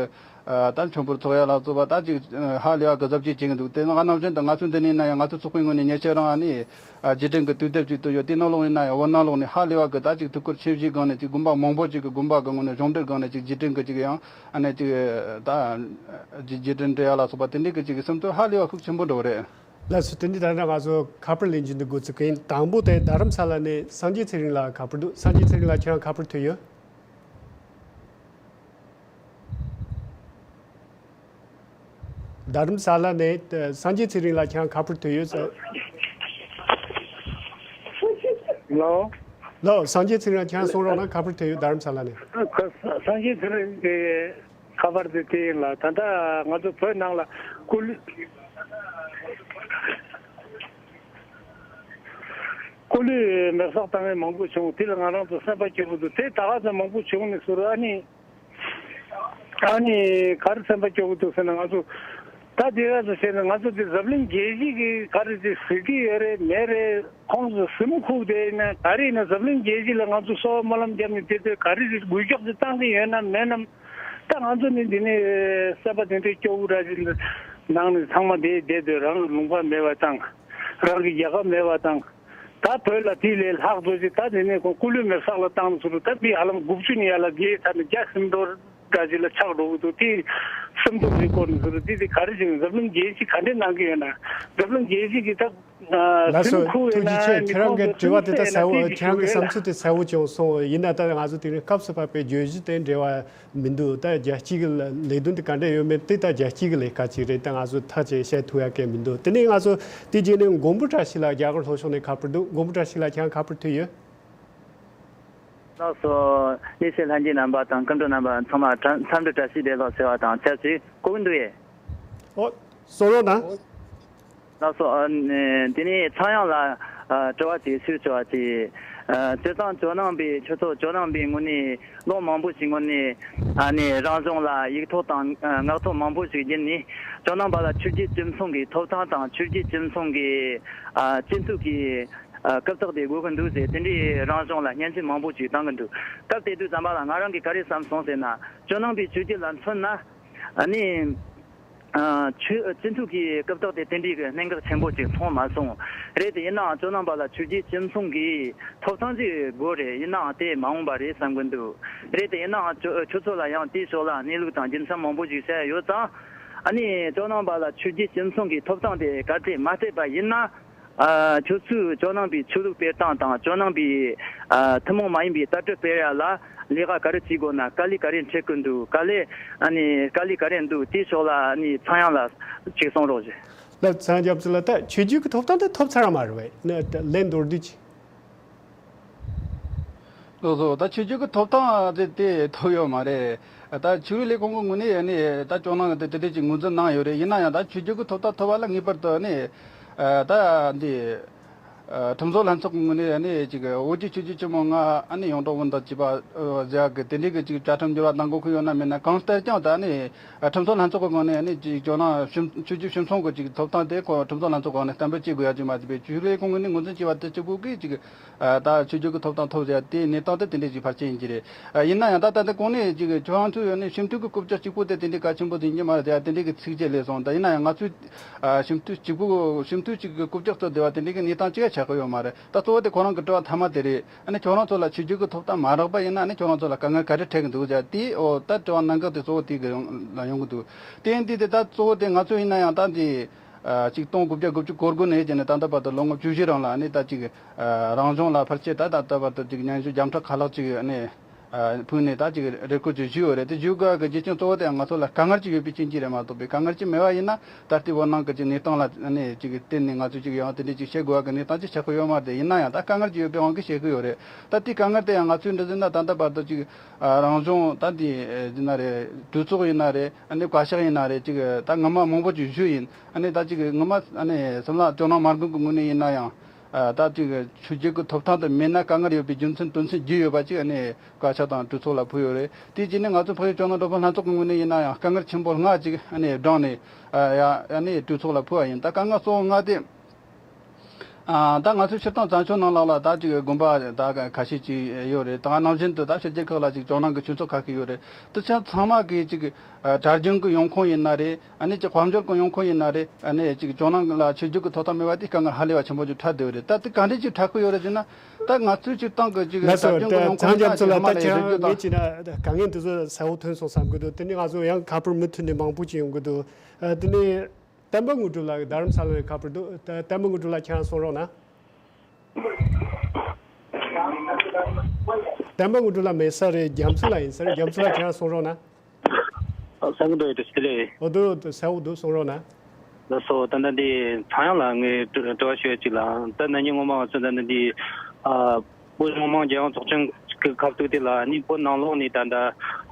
ད་མཆོད་འབུལ་ཚོགས་ཡ་ལ་སོགས་པ་ད་ཅིག་ཧ་ལས་པ་གི་གཟབ་རྒྱས་བྱེད་ཀྱི་འདུག་དེ་ནང་ནང་བཞིན་དུ་ང་ཚོ་འདི་ནས་ཡིན་ན་ཡང་ང་ཚོ་ཚོགས་པའི་ངོས་ནས་ཉེ་ཆར་རང་ཨ་ནི། ཨ། རྗེས་དྲན་གྱི་དུས་དེབ་ཅིག་ཏུ་ཡོད། དེ་ནང་ལོགས་ཡིན་ན་ཡང་བོད་ནང་ལོགས་ནས་ཧ་ལས་པ་གི་ད་ཅིག་ཐུགས་ཁུར་ཆེ་བཞེས་སྒང་ནས་ཅིག་དགོན་པ་མང་པོ་ཅིག་གི་དགོན་པ་གི་ངོས་ནས་གཞུང་འབྲེལ་སྒང་ནས་ཅིག་རྗེས་དྲན་གྱི་ཅིག་ཡང་ཨ་ནི་ཅིག་ད་རྗེས་རྗེས་དྲན་སྤྲད་ཡ་ལ་སོགས་པ་དེ་འདྲའི་གི་ཅིག་སེམས་ཚོར་ཧ་ལས་པ་ཤུགས་ཆེན་པོ་འགྲོ་གི་རེད། ལགས་སོ། དེ་འདྲའི་ད་ལྟ་ང་ཚོ་ཁ་པར་ལེན་རྒྱུ་འདི་འགོ་ཚུགས་ཀྱི་ཡིན། དང་པོ་དེ་རྡ་རམ་ས་ལ་ནས་སངས་རྒྱས་ཚེ་རིང་ལགས་ཁ་པར་འདུག་སངས་རྒྱས་ཚེ་རིང་ལགས་ཁྱེད་རང་ཁ་པར་ཐོན་ཡོད། རྡ་རམ་ས་ལ་ནས་ཨ་སངས་རྒྱས་ཚེ་རིང་ལགས་ཁྱེད་རང་ཁ་པར་ཐོན་ཡོད་ཟེར། ལོ། ལོ། སངས་རྒྱས་ཚེ་རིང་ལགས་ཁྱེད་རང་གསུང་རོགས་གནང་། ཁ་པར་ཐོན་ཡོད་རྡ་རམ་ས་ལ་ནས། ཁ་སངས་རྒྱས་ཚེ་རིང་གི་ཁ་པར་དེ་དེ་ཡིན་ལ། ད་ལྟ་ང་ཚོ་བོད་ནང་ལ་སྐུ་ལུས་སྐུ་ལུས་མེར་སྲེག་བཏང་མཁན་མང་པོ་བྱུང་། དེ་ལ་ང་རང་ཚོ་སེམས་པ་སྐྱོ་པོ་འདུག་དེ་ད་ག་ཚོད་མང་པོ་བྱུང་ནས་ཟུར་ཨ་ནི། ཨ་ནི་ག་རེ་སེམས་པ་སྐྱོ་གི་འདུག་ཟེར་ན། ང་ཚོ་ད་དེ་ག་ཚོད་བྱས་ན་ང་ཚོ་དེ་འཛམ་གླིང་རྒྱལ་སྤྱི་གི་ག་རེ་དེ་ཟེར་གི་ཡོད་རེད་མེད་རེད། ཁོང་ཚོ་སེམས་ཁུག་དེ་ཡིན་ན་ག་རེ་ཡིན་ན་འཛམ་གླིང་རྒྱལ་སྤྱི་ལ་ང་ཚོ་གསོལ་བ་སྨོན་ལམ་བརྒྱབ་ནས་དེ་ཚོས་ག་རེ་རེད་འགུལ་སྐྱོད་དེ་བཏང་གི་ཡོད་ན་མེད་ན། ད་ང་ཚོ་ནི་འདི་ནས་སེམས་པ་དེ་འདྲའི་སྐྱོ་བོ་འདྲ་ཞིག་ནང་ནས་ཚང་མ་བསྡད་བསྡད་དུས་རང་གི་ལུང་པ་མེད་པ་དང་། རང་གི་རྒྱལ་ཁབ་མེད་པ་དང་། ད་བོད་ལ་དེ་ལས་ལྷག་ཏུ་ཅིག་ད་དེ་ནས་ཁོང་སྐུ་ལུས་མེར་སྲེག་ལ་བཏང་ཟེར་རུ་ད་མི་ཧ་ལམ་དགུ་བཅུ་ནས་ཡར་ལ་བརྒལ་ཚར་ནས་བརྒྱ་ཟིན་འགྲོ་འདྲ་ཅིག་ལ་ཆགས་འགྲོ་གི་འདུག་དེ་སེམས་སྡུག་རེད་སྐོར་ནས་ཟེར་རུ་དེ་དེ་ག་རེ་བྱས་ནས་འཛམ་གླིང་རྒྱལ་སྤྱི་ག་འདྲས་གནང་གི་ཡོད་ན། འཛམ་གླིང་རྒྱལ་སྤྱི་གི་ད་ལགས་སོ། སེམས་ཁུར་ཡོད་ཐུགས་རྗེ་ཆེ། ན་མི་ཁོང་ཚོ་ཁྱེད་རང་གི་དྲི་བ་དེ་ད་གསལ་བོ། ཁྱེད་རང་གི་བསམ་ཚུལ་དེ་གསལ་བོ་བྱུང་སོང་། ཡིན་ན་ད་ང་ཚོ་དེ་རིང་སྐབས་སུ་བབས་པའི་བརྗོད་གཞི་དེ་འབྲེལ་བ་མི་འདུག་ད་རྒྱལ་སྤྱི་གི་ལས་དོན་དེ་ག་འདྲ་ཡོད་མེད་དེ་ད་རྒྱལ་སྤྱི་གི་ལས་ཀ་ཅིག་རེད། ད་ང་ཚོ་ཐག་བཅད་བཤད་ཐུབ་ཡ་གི་མི་འདུག་དེ་ནས་ང་ཚོ་དེ་རྗེས་ནས་མགོན་པོ་བཀྲ་ཤིས་ལགས་རྒྱ་གར་ལྷོ་ཕྱོགས་ནས་ཁ་པར་འདུག་མགོན་པོ་བཀྲ་ཤིས་ལགས་ཁྱེད་རང་ཁ་པར་ཐོན་ཡོད། ལགས་སོ། ལྷན་རྒྱས་རྣམ་པ་དང་སྐུ་མགྲོན་རྣམ་པ་ཚང་མ་འཚམས་འདྲི་བཀྲ་ཤིས་བདེ་ལེགས་ཟེར་བ་དང་ཆབས་ཅིག་གོ་གི་འདུག་ཡེ། ཨོ། གསུང་རོགས་གནང་། ལགས་སོ། ཨ་ནི་དེ་ནས་ཚངས་དབྱངས་ལ་ཨ་དྲི་བ་ཅིག་ཞུ་ཆོག་པ་ཅིག་ཨ་དེ་དང་ཇོ་ནང་པའི་ཆོས་ཚོགས་ཇོ་ནང་པའི་ངོས་ནས་ལོ་མང་པོ་ཞིག་སྔོན་ནས་ཨ་ནི་རང་གཞུང་ལ་ཡིག་ཐོག་དང་ཨ་ངག་ཐོག་མང་པོ་ཞིག་བརྒྱུད་ནས་ཇོ་ནང་པ་ལ་ཆོས་བརྒྱུད་སྤྱི་མཚུངས་ཀྱི་ཐོབ་ཐང་དང་ཆོས་བརྒྱུད་སྤྱི་མཚུངས་ཀྱི་ཨ་སྤྱི་འཐུས་ཀྱི་ཨ་རྐུབ་སྟེགས་དེ་དགོས་ཀྱི་འདུག་ཟེར་དེ་འདྲའི་རང་གཞུང་ལ་སྙན་ཞུ་མང་པོ་ཞིག་བཏང་གི་འདུག་སྐབས་དེ་དུས་ཙམ་པ་ལ་ང་རང་གིས་ག་རེ་བསམ་སོང་ཟེར་ན། ཇོ་ནང་པའི་ཆོས་བརྒྱུད་ལ་མཚོན་ན་ཨ་ནི། ཨ་ཆོས་སྤྱི་འཐུས་ཀྱི་རྐུབ་སྟེགས་དེ་དེ་འདྲའི་གི་གནད་འགག་ཆེན་པོ་ཅིག་མཐོང་མ་སོང་། རེད་དེ་ཡིན་ནའང་ཇོ་ནང་པ་ལ་ཆོས་བརྒྱུད་སྤྱི་མཚུངས་ཀྱི་ཐོབ་ཐང་ཅིག་དགོས་རེད། ཡིན་ནའང་དེ་མ་འོངས་པ་རེད་བསམ་གི་འདུག་རེད་དེ་ཡིན་ནའང་ཁྱོད་ཁྱོད་ཚོ་ལ་ཡང་དེའི་ཕྱོགས་ལ་གནས་ལུགས་དང་རྒྱུ་མཚན་མང་པོ་ཞིག་བཤད་ཡོད་ཙང་། ཨ་ནི་ཇོ་ནང་པ་ལ་ཆོས་བརྒྱུད་སྤྱི་མཚུངས་ཀྱི་ཐོབ་ཐང་དེ་གལ་ཏེ་མ་སྤྲད་པ་ཡིན་ན། ཨ་ཁྱོད་ཚོས་ཇོ་ནང་པའི་ཆོས་ལུགས་སྤེལ་སྟངས་དང་ཇོ་ནང་པའི་ཨ་ཐུན་མོང་མ་ཡིན་པའི་ལྟ་གྲུབ་སྤེལ་ཡ་ལ་ལས་ཀ་ག་རེ་བྱེད་དགོས་ན། དཀའ་ལས་ག་རེ་འཕྲད་ཀྱི་འདུག་དཀའ་ལས་ཨ་ནི་དཀའ་ལས་ག་རེ་འདུག་དེའི་ཕྱོགས་ལ་ཨ་ནི་ཚངས་དབྱངས་ལགས་ཅིག་གསུང་རོགས་ཞུ། ལགས། ཚངས་དབྱངས་རྒྱ་མཚོ་ལགས། ད་ཆོས་བརྒྱུད་ཀྱི་ཐོབ་ཐང་དེ་ཐོབ་ཚར་བ་མ་རེད་པས། ལན་མདོར་བསྡུས་ཅིག་ལགས་སོ། ད་ཆོས་བརྒྱུད་ཀྱི་ཐོབ་ཐང་དེ་དེ་ཐོབ་ཡོད་མ་རེད། ད་ཆོས་རིག་ལས་ཁུངས་ཀྱི་ངོས་ནས་ནི་ད་ཇོ་ནང་དེ་དེ་འདྲས་ཀྱི་ངོས་འཛིན་གནང་ཡོད་རེད། ཡིན་ན་ཡང་ད་ཆོས་བརྒྱུད་ཀྱི་ཐོབ་ཐང་ཐོབ་པ་ལ་ངེས་པར་དུ་ནི་ད་འདི་ ཁྲིམས་བཟོ་ལྷན་ཚོགས་ཀྱི་ངོས་ནས་ཨ་ནི་ཅིག་བོད་ཀྱི་ཆོས་བརྒྱུད་ཆེན་མོ་ལྔ་ཨ་ནི་ཡོངས་གྲགས་དབུ་མཐའ་ཅིག་པ་ཟེར་ཡག་གི་དེ་འདྲའི་གི་ཅིག་བཅའ་ཁྲིམས་འགྱུར་བ་གཏང་དགོས་ཀྱི་ཡོད་ན་མེད་ན། གང་ལྟར་ཀྱང་ད་ཨ་ནི་ཁྲིམས་བཟོ་ལྷན་ཚོགས་ཀྱི་ངོས་ནས་ཨ་ནི་ཅིག་ཇོ་ནང་ཆོས་བརྒྱུད་ཞིབ་ཚང་གི་ཅིག་ཐོབ་ཐང་དེ་ཁོ་ཁྲིམས་བཟོ་ལྷན་ཚོགས་ཀྱི་ངོས་ནས་གཏན་འབེབས་བྱེད་དགོས་ཡ་ཅིག་མ་ཟད་པའི་ཆོས་ལས་ཁུངས་ངོས་ནས་ངོས་འཛིན་བྱས་པ་དེ་གཅིག་པུ་གིས་ཅིག་ད་ཆོས་བརྒྱུད་ཀྱི་ཐོབ་ཐང་ཐོབ་ཟེར་ཡ་དེའི་གནས་སྟངས་དེ་དེ་འདྲའི་ཅིག་ཕལ་ཆེར་ཡིན་གྱི་རེད། ཡིན་ན་ཡང་ད་ལྟ་འདི་གོང་ནས་ཅིག་ཁྱོད་རང་ཚོས་ནི་ཞིབ་འཐུས་ཀྱི་རྐུབ་བཀྱག་གཅིག་པུ་དེ་དེ་འདྲའི་གལ་ཆེན་པོ་ཟིན་གྱི་མ་རེད་ཟེར་ཡ་དེ་འདྲའི་གི་ཚིག་བཅད་སླེབས་སོང་། ད་ཡིན་ན་ཡང་ང་ཚོས་ཞིབ་འཐུས་གཅིག་པུ་ཞིབ་འཐུས་གཅིག་གི་རྐུབ་བཀྱག་བཙུགས་བསྡད་པ་དེ་འདྲའི་གི་གནས་སྟངས་གཅིག་ཡང་ཆགས་ཀྱི་ཡོད་མ་རེད། ད་གཙོ་བོ་དེ་ཁོ་རང་གི་དྲི་བ་མཐའ་མ་དེ་རེད། ཨ་ནི་ཁྱོད་རང་ཚོ་ལ་ཆོས་བརྒྱུད་ཀྱི་ཐོབ་ཐང་མ་རག་པ་ཡིན་ན་ཨ་ནི་ཁྱོད་རང་ཚོ་ལ་དཀའ་ངལ་ག་རེ་འཕྲད་ཀྱི་འདུག་ཟེར་དེ་ཨོ་ད་དྲི་བ་གནད་འགག་དེ་གཙོ་བོ་དེ་གི་ལ་ཡོང་གི་འདུག་དེ་ཡིན་དུས་དེ་ད་གཙོ་བོ་དེ་ང་ཚོ་ཡིན་ན་ཡང་ད་འདི་ཅིག་སྟོང་དགུ་བརྒྱ་དགུ་བཅུ་གོ་དགུ་ནས་བྱས་ནས་ད་ལྟ་བར་དུ་ལོ་ངོ་བཅུ་བཞི་རིང་ལ་ཨ་ནི་ད་ཅིག་རང་གཞུང་ལ་ཕལ་ཆེར་ད་ད་ལྟ་བར་དུ་ཅིག་སྙན་ཞུ་བརྒྱ་ཕྲག་ཁ་ལྷག་ཅིག་ཨ་ནི་ཕུལ་ནས་ད་ཅིག་རེ་སྐུལ་ཅིག་ཞུས་ཡོད་རེད། དེ་ཞུ་དགོས་ཀྱི་རྒྱུ་རྐྱེན་གཙོ་བོ་དེ་ང་ཚོ་ལ་དཀའ་ངལ་ཅིག་ཡོད་པའི་རྐྱེན་གྱིས་རེད་མ་གཏོགས་པའི་དཀའ་ངལ་ཅིག་མེད་པ་ཡིན་ན་ད་ལྟའི་བོད་ནང་གི་ཅིག་གནས་སྟངས་ལ་ཨ་ནི་ཅིག་བརྟེན་ནས་ང་ཚོས་ཅིག་ཡང་དེ་འདྲའི་ཅིག་བཤད་དགོས་ཀྱི་གནས་སྟངས་ཅིག་ཆགས་ཀྱི་ཡོད་མ་རེད། ཡིན་ན་ཡང་ད་དཀའ་ངལ་ཅིག་ཡོད་པའི་དབང་གིས་བཤད་ཀྱི་ཡོད་རེད། ད་དེའི་དཀའ་ངལ་དེ་ཡང་ང་ཚོས་འདྲི་ཟེར་ན་ད་ལྟ་བར་དུ་ཅིག་རང་གཞུང་ད་འདི་ཡིན་ན་རེད། གྲོས་ཚོགས་ཡིན་ན་རེད། ཨ་ནི་བཀའ་ཤག་ཡིན་ན་རེད། ཅིག་ད་སྔོན་མ་མང་པོ་ཅིག་ཞུས་ཡིན། ཨ་ནི་ད་ཅིག་སྔོན་མ་ཨ་ནི་སིམ་ལ་ཇོ་ནང་མ་དགོན་གྱི་ངོས་ནས་ཡིན་ན་ཡང་ད་ཅིག་ཆོས་བརྒྱུད་ཀྱི་ཐོབ་ཐང་དེ་མེད་ན་དཀའ་ངལ་ཡོད་པའི་རྒྱུ་མཚན་དོན་ཚན་བརྒྱད་ཡོད་པ་ཅིག་ཨ་ནི་བཀའ་ཤག་དང་གྲོས་ཚོགས་ལ་ཕུལ་ཡོད་རེད། དེ་རྗེས་ནས་ང་ཚོ་འཕགས་ཡུལ་ཇོ་ནང་འབྲུག་པ་ལྷན་ཚོགས་ཀྱི་ངོས་ནས་ཡིན་ན་ཡང་དཀའ་ངལ་ཆེན་པོ་ལྔ་ཅིག་ཨ་ནི་བགྲངས་ནས་ཡ་ཨ་ནི་གྲོས་ཚོགས་ལ་ཕུལ་བ་ཡིན། ད་དཀའ་ངལ་གཙོ་བོ་ལྔ་དེ། ཨ་ད་ང་ཚོའི་སྤྱིར་བཏང་བཙན་བྱོལ་ནང་ལོགས་ལ་ད་ཅིག་དགོན་པ་ད་ཁ་ཤས་ཅིག་ཡོད་རེད། ད་ནང་བཞིན་དུ་ད་ཕྱི་རྒྱལ་ཁག་ལ་ཅིག་ཇོ་ནང་གི་ཆོས་ཚོགས་ཁག་ཅིག་ཡོད་རེད། དེ་ཚོ་ཚང་མ་གིས་ཅིག་ཨ་གྲྭ་རྒྱུན་གྱི་ཡོང་ཁུངས་ཡིན་ན་རེད། ཨ་ནི་ཅིག་དཔལ་འབྱོར་གྱི་ཡོང་ཁུངས་ཡིན་ན་རེད། ཨ་ནི་ཅིག་ཇོ་ནང་ལ་ཆོས་བརྒྱུད་ཀྱི་ཐོབ་ཐང་མེད་པ་དེ་དཀའ་ངལ་ཧ་ལས་པ་ཆེན་པོ་ཅིག་འཕྲད་བསྡད་ཡོད་རེད། ད་དེ་ག་འདྲས་ཅིག་འཕྲད་ཀྱི་ཡོད་རེད་ཟེར་ན། ད་ང་ཚོའི་སྤྱིར་བཏང་གི་ཅིག་ལགས་སོ། གྲྭ་རྒྱུན་གྱི་ཡོང་ཁུངས་ཡིན་ན་ཅིག་ཧ་མ་ལས་རེ་ལྟོས་དང་། ཅིག་ན་དཀའ་ངལ་དེ་ཚོ་གསལ་པོ་ཐོན་སོང་བསམ་གྱི་འདུག་དེ་ནི་ང་ཚོ་ཡང་ཁ་པར་མུ་མཐུད་ནས་མང་པོ་ཅིག་ཡོང་གི་འདུག་ཨ་དེ་ནི། བསྟན་པ་དངོས་གྲུབ་ལགས་རྡ་རམ་ས་ལ་ནས་ཁ་པར་འདུག་ད་བསྟན་པ་དངོས་གྲུབ་ལགས་ཁྱེད་རང་གསུང་རོགས་གནང་། བསྟན་པ་དངོས་གྲུབ་ལགས་མེད་ས་རེད། རྒྱ་མཚོ་ལགས་ཡིན་ས་རེད། རྒྱ་མཚོ་ལགས་ཁྱེད་རང་གསུང་རོགས་གནང་། ཨ་གསང་གི་འདུག་དེ་ལས། འོ་འདུག་གསལ་པོ་འདུག་གསུང་རོགས་གནང་། ལགས་སོ། ད་ལྟ་འདི་ཚངས་དབྱངས་ལགས་ངས་དྲི་དྲི་བ་ཞུ་ཡ་ཅིག་ལ། ད་ན་ནིང་སྔོན་མ་ང་ཚོ་ད་ལྟ་འདི་ཨ། བོད་མི་མང་རྒྱལ་ཡོངས་ཚོགས་ཆེན་གྱི་ཁ་ཐུག་དེ་ལ་ནི་བོད་ནང་ལོགས་ནས་ད་ལྟ་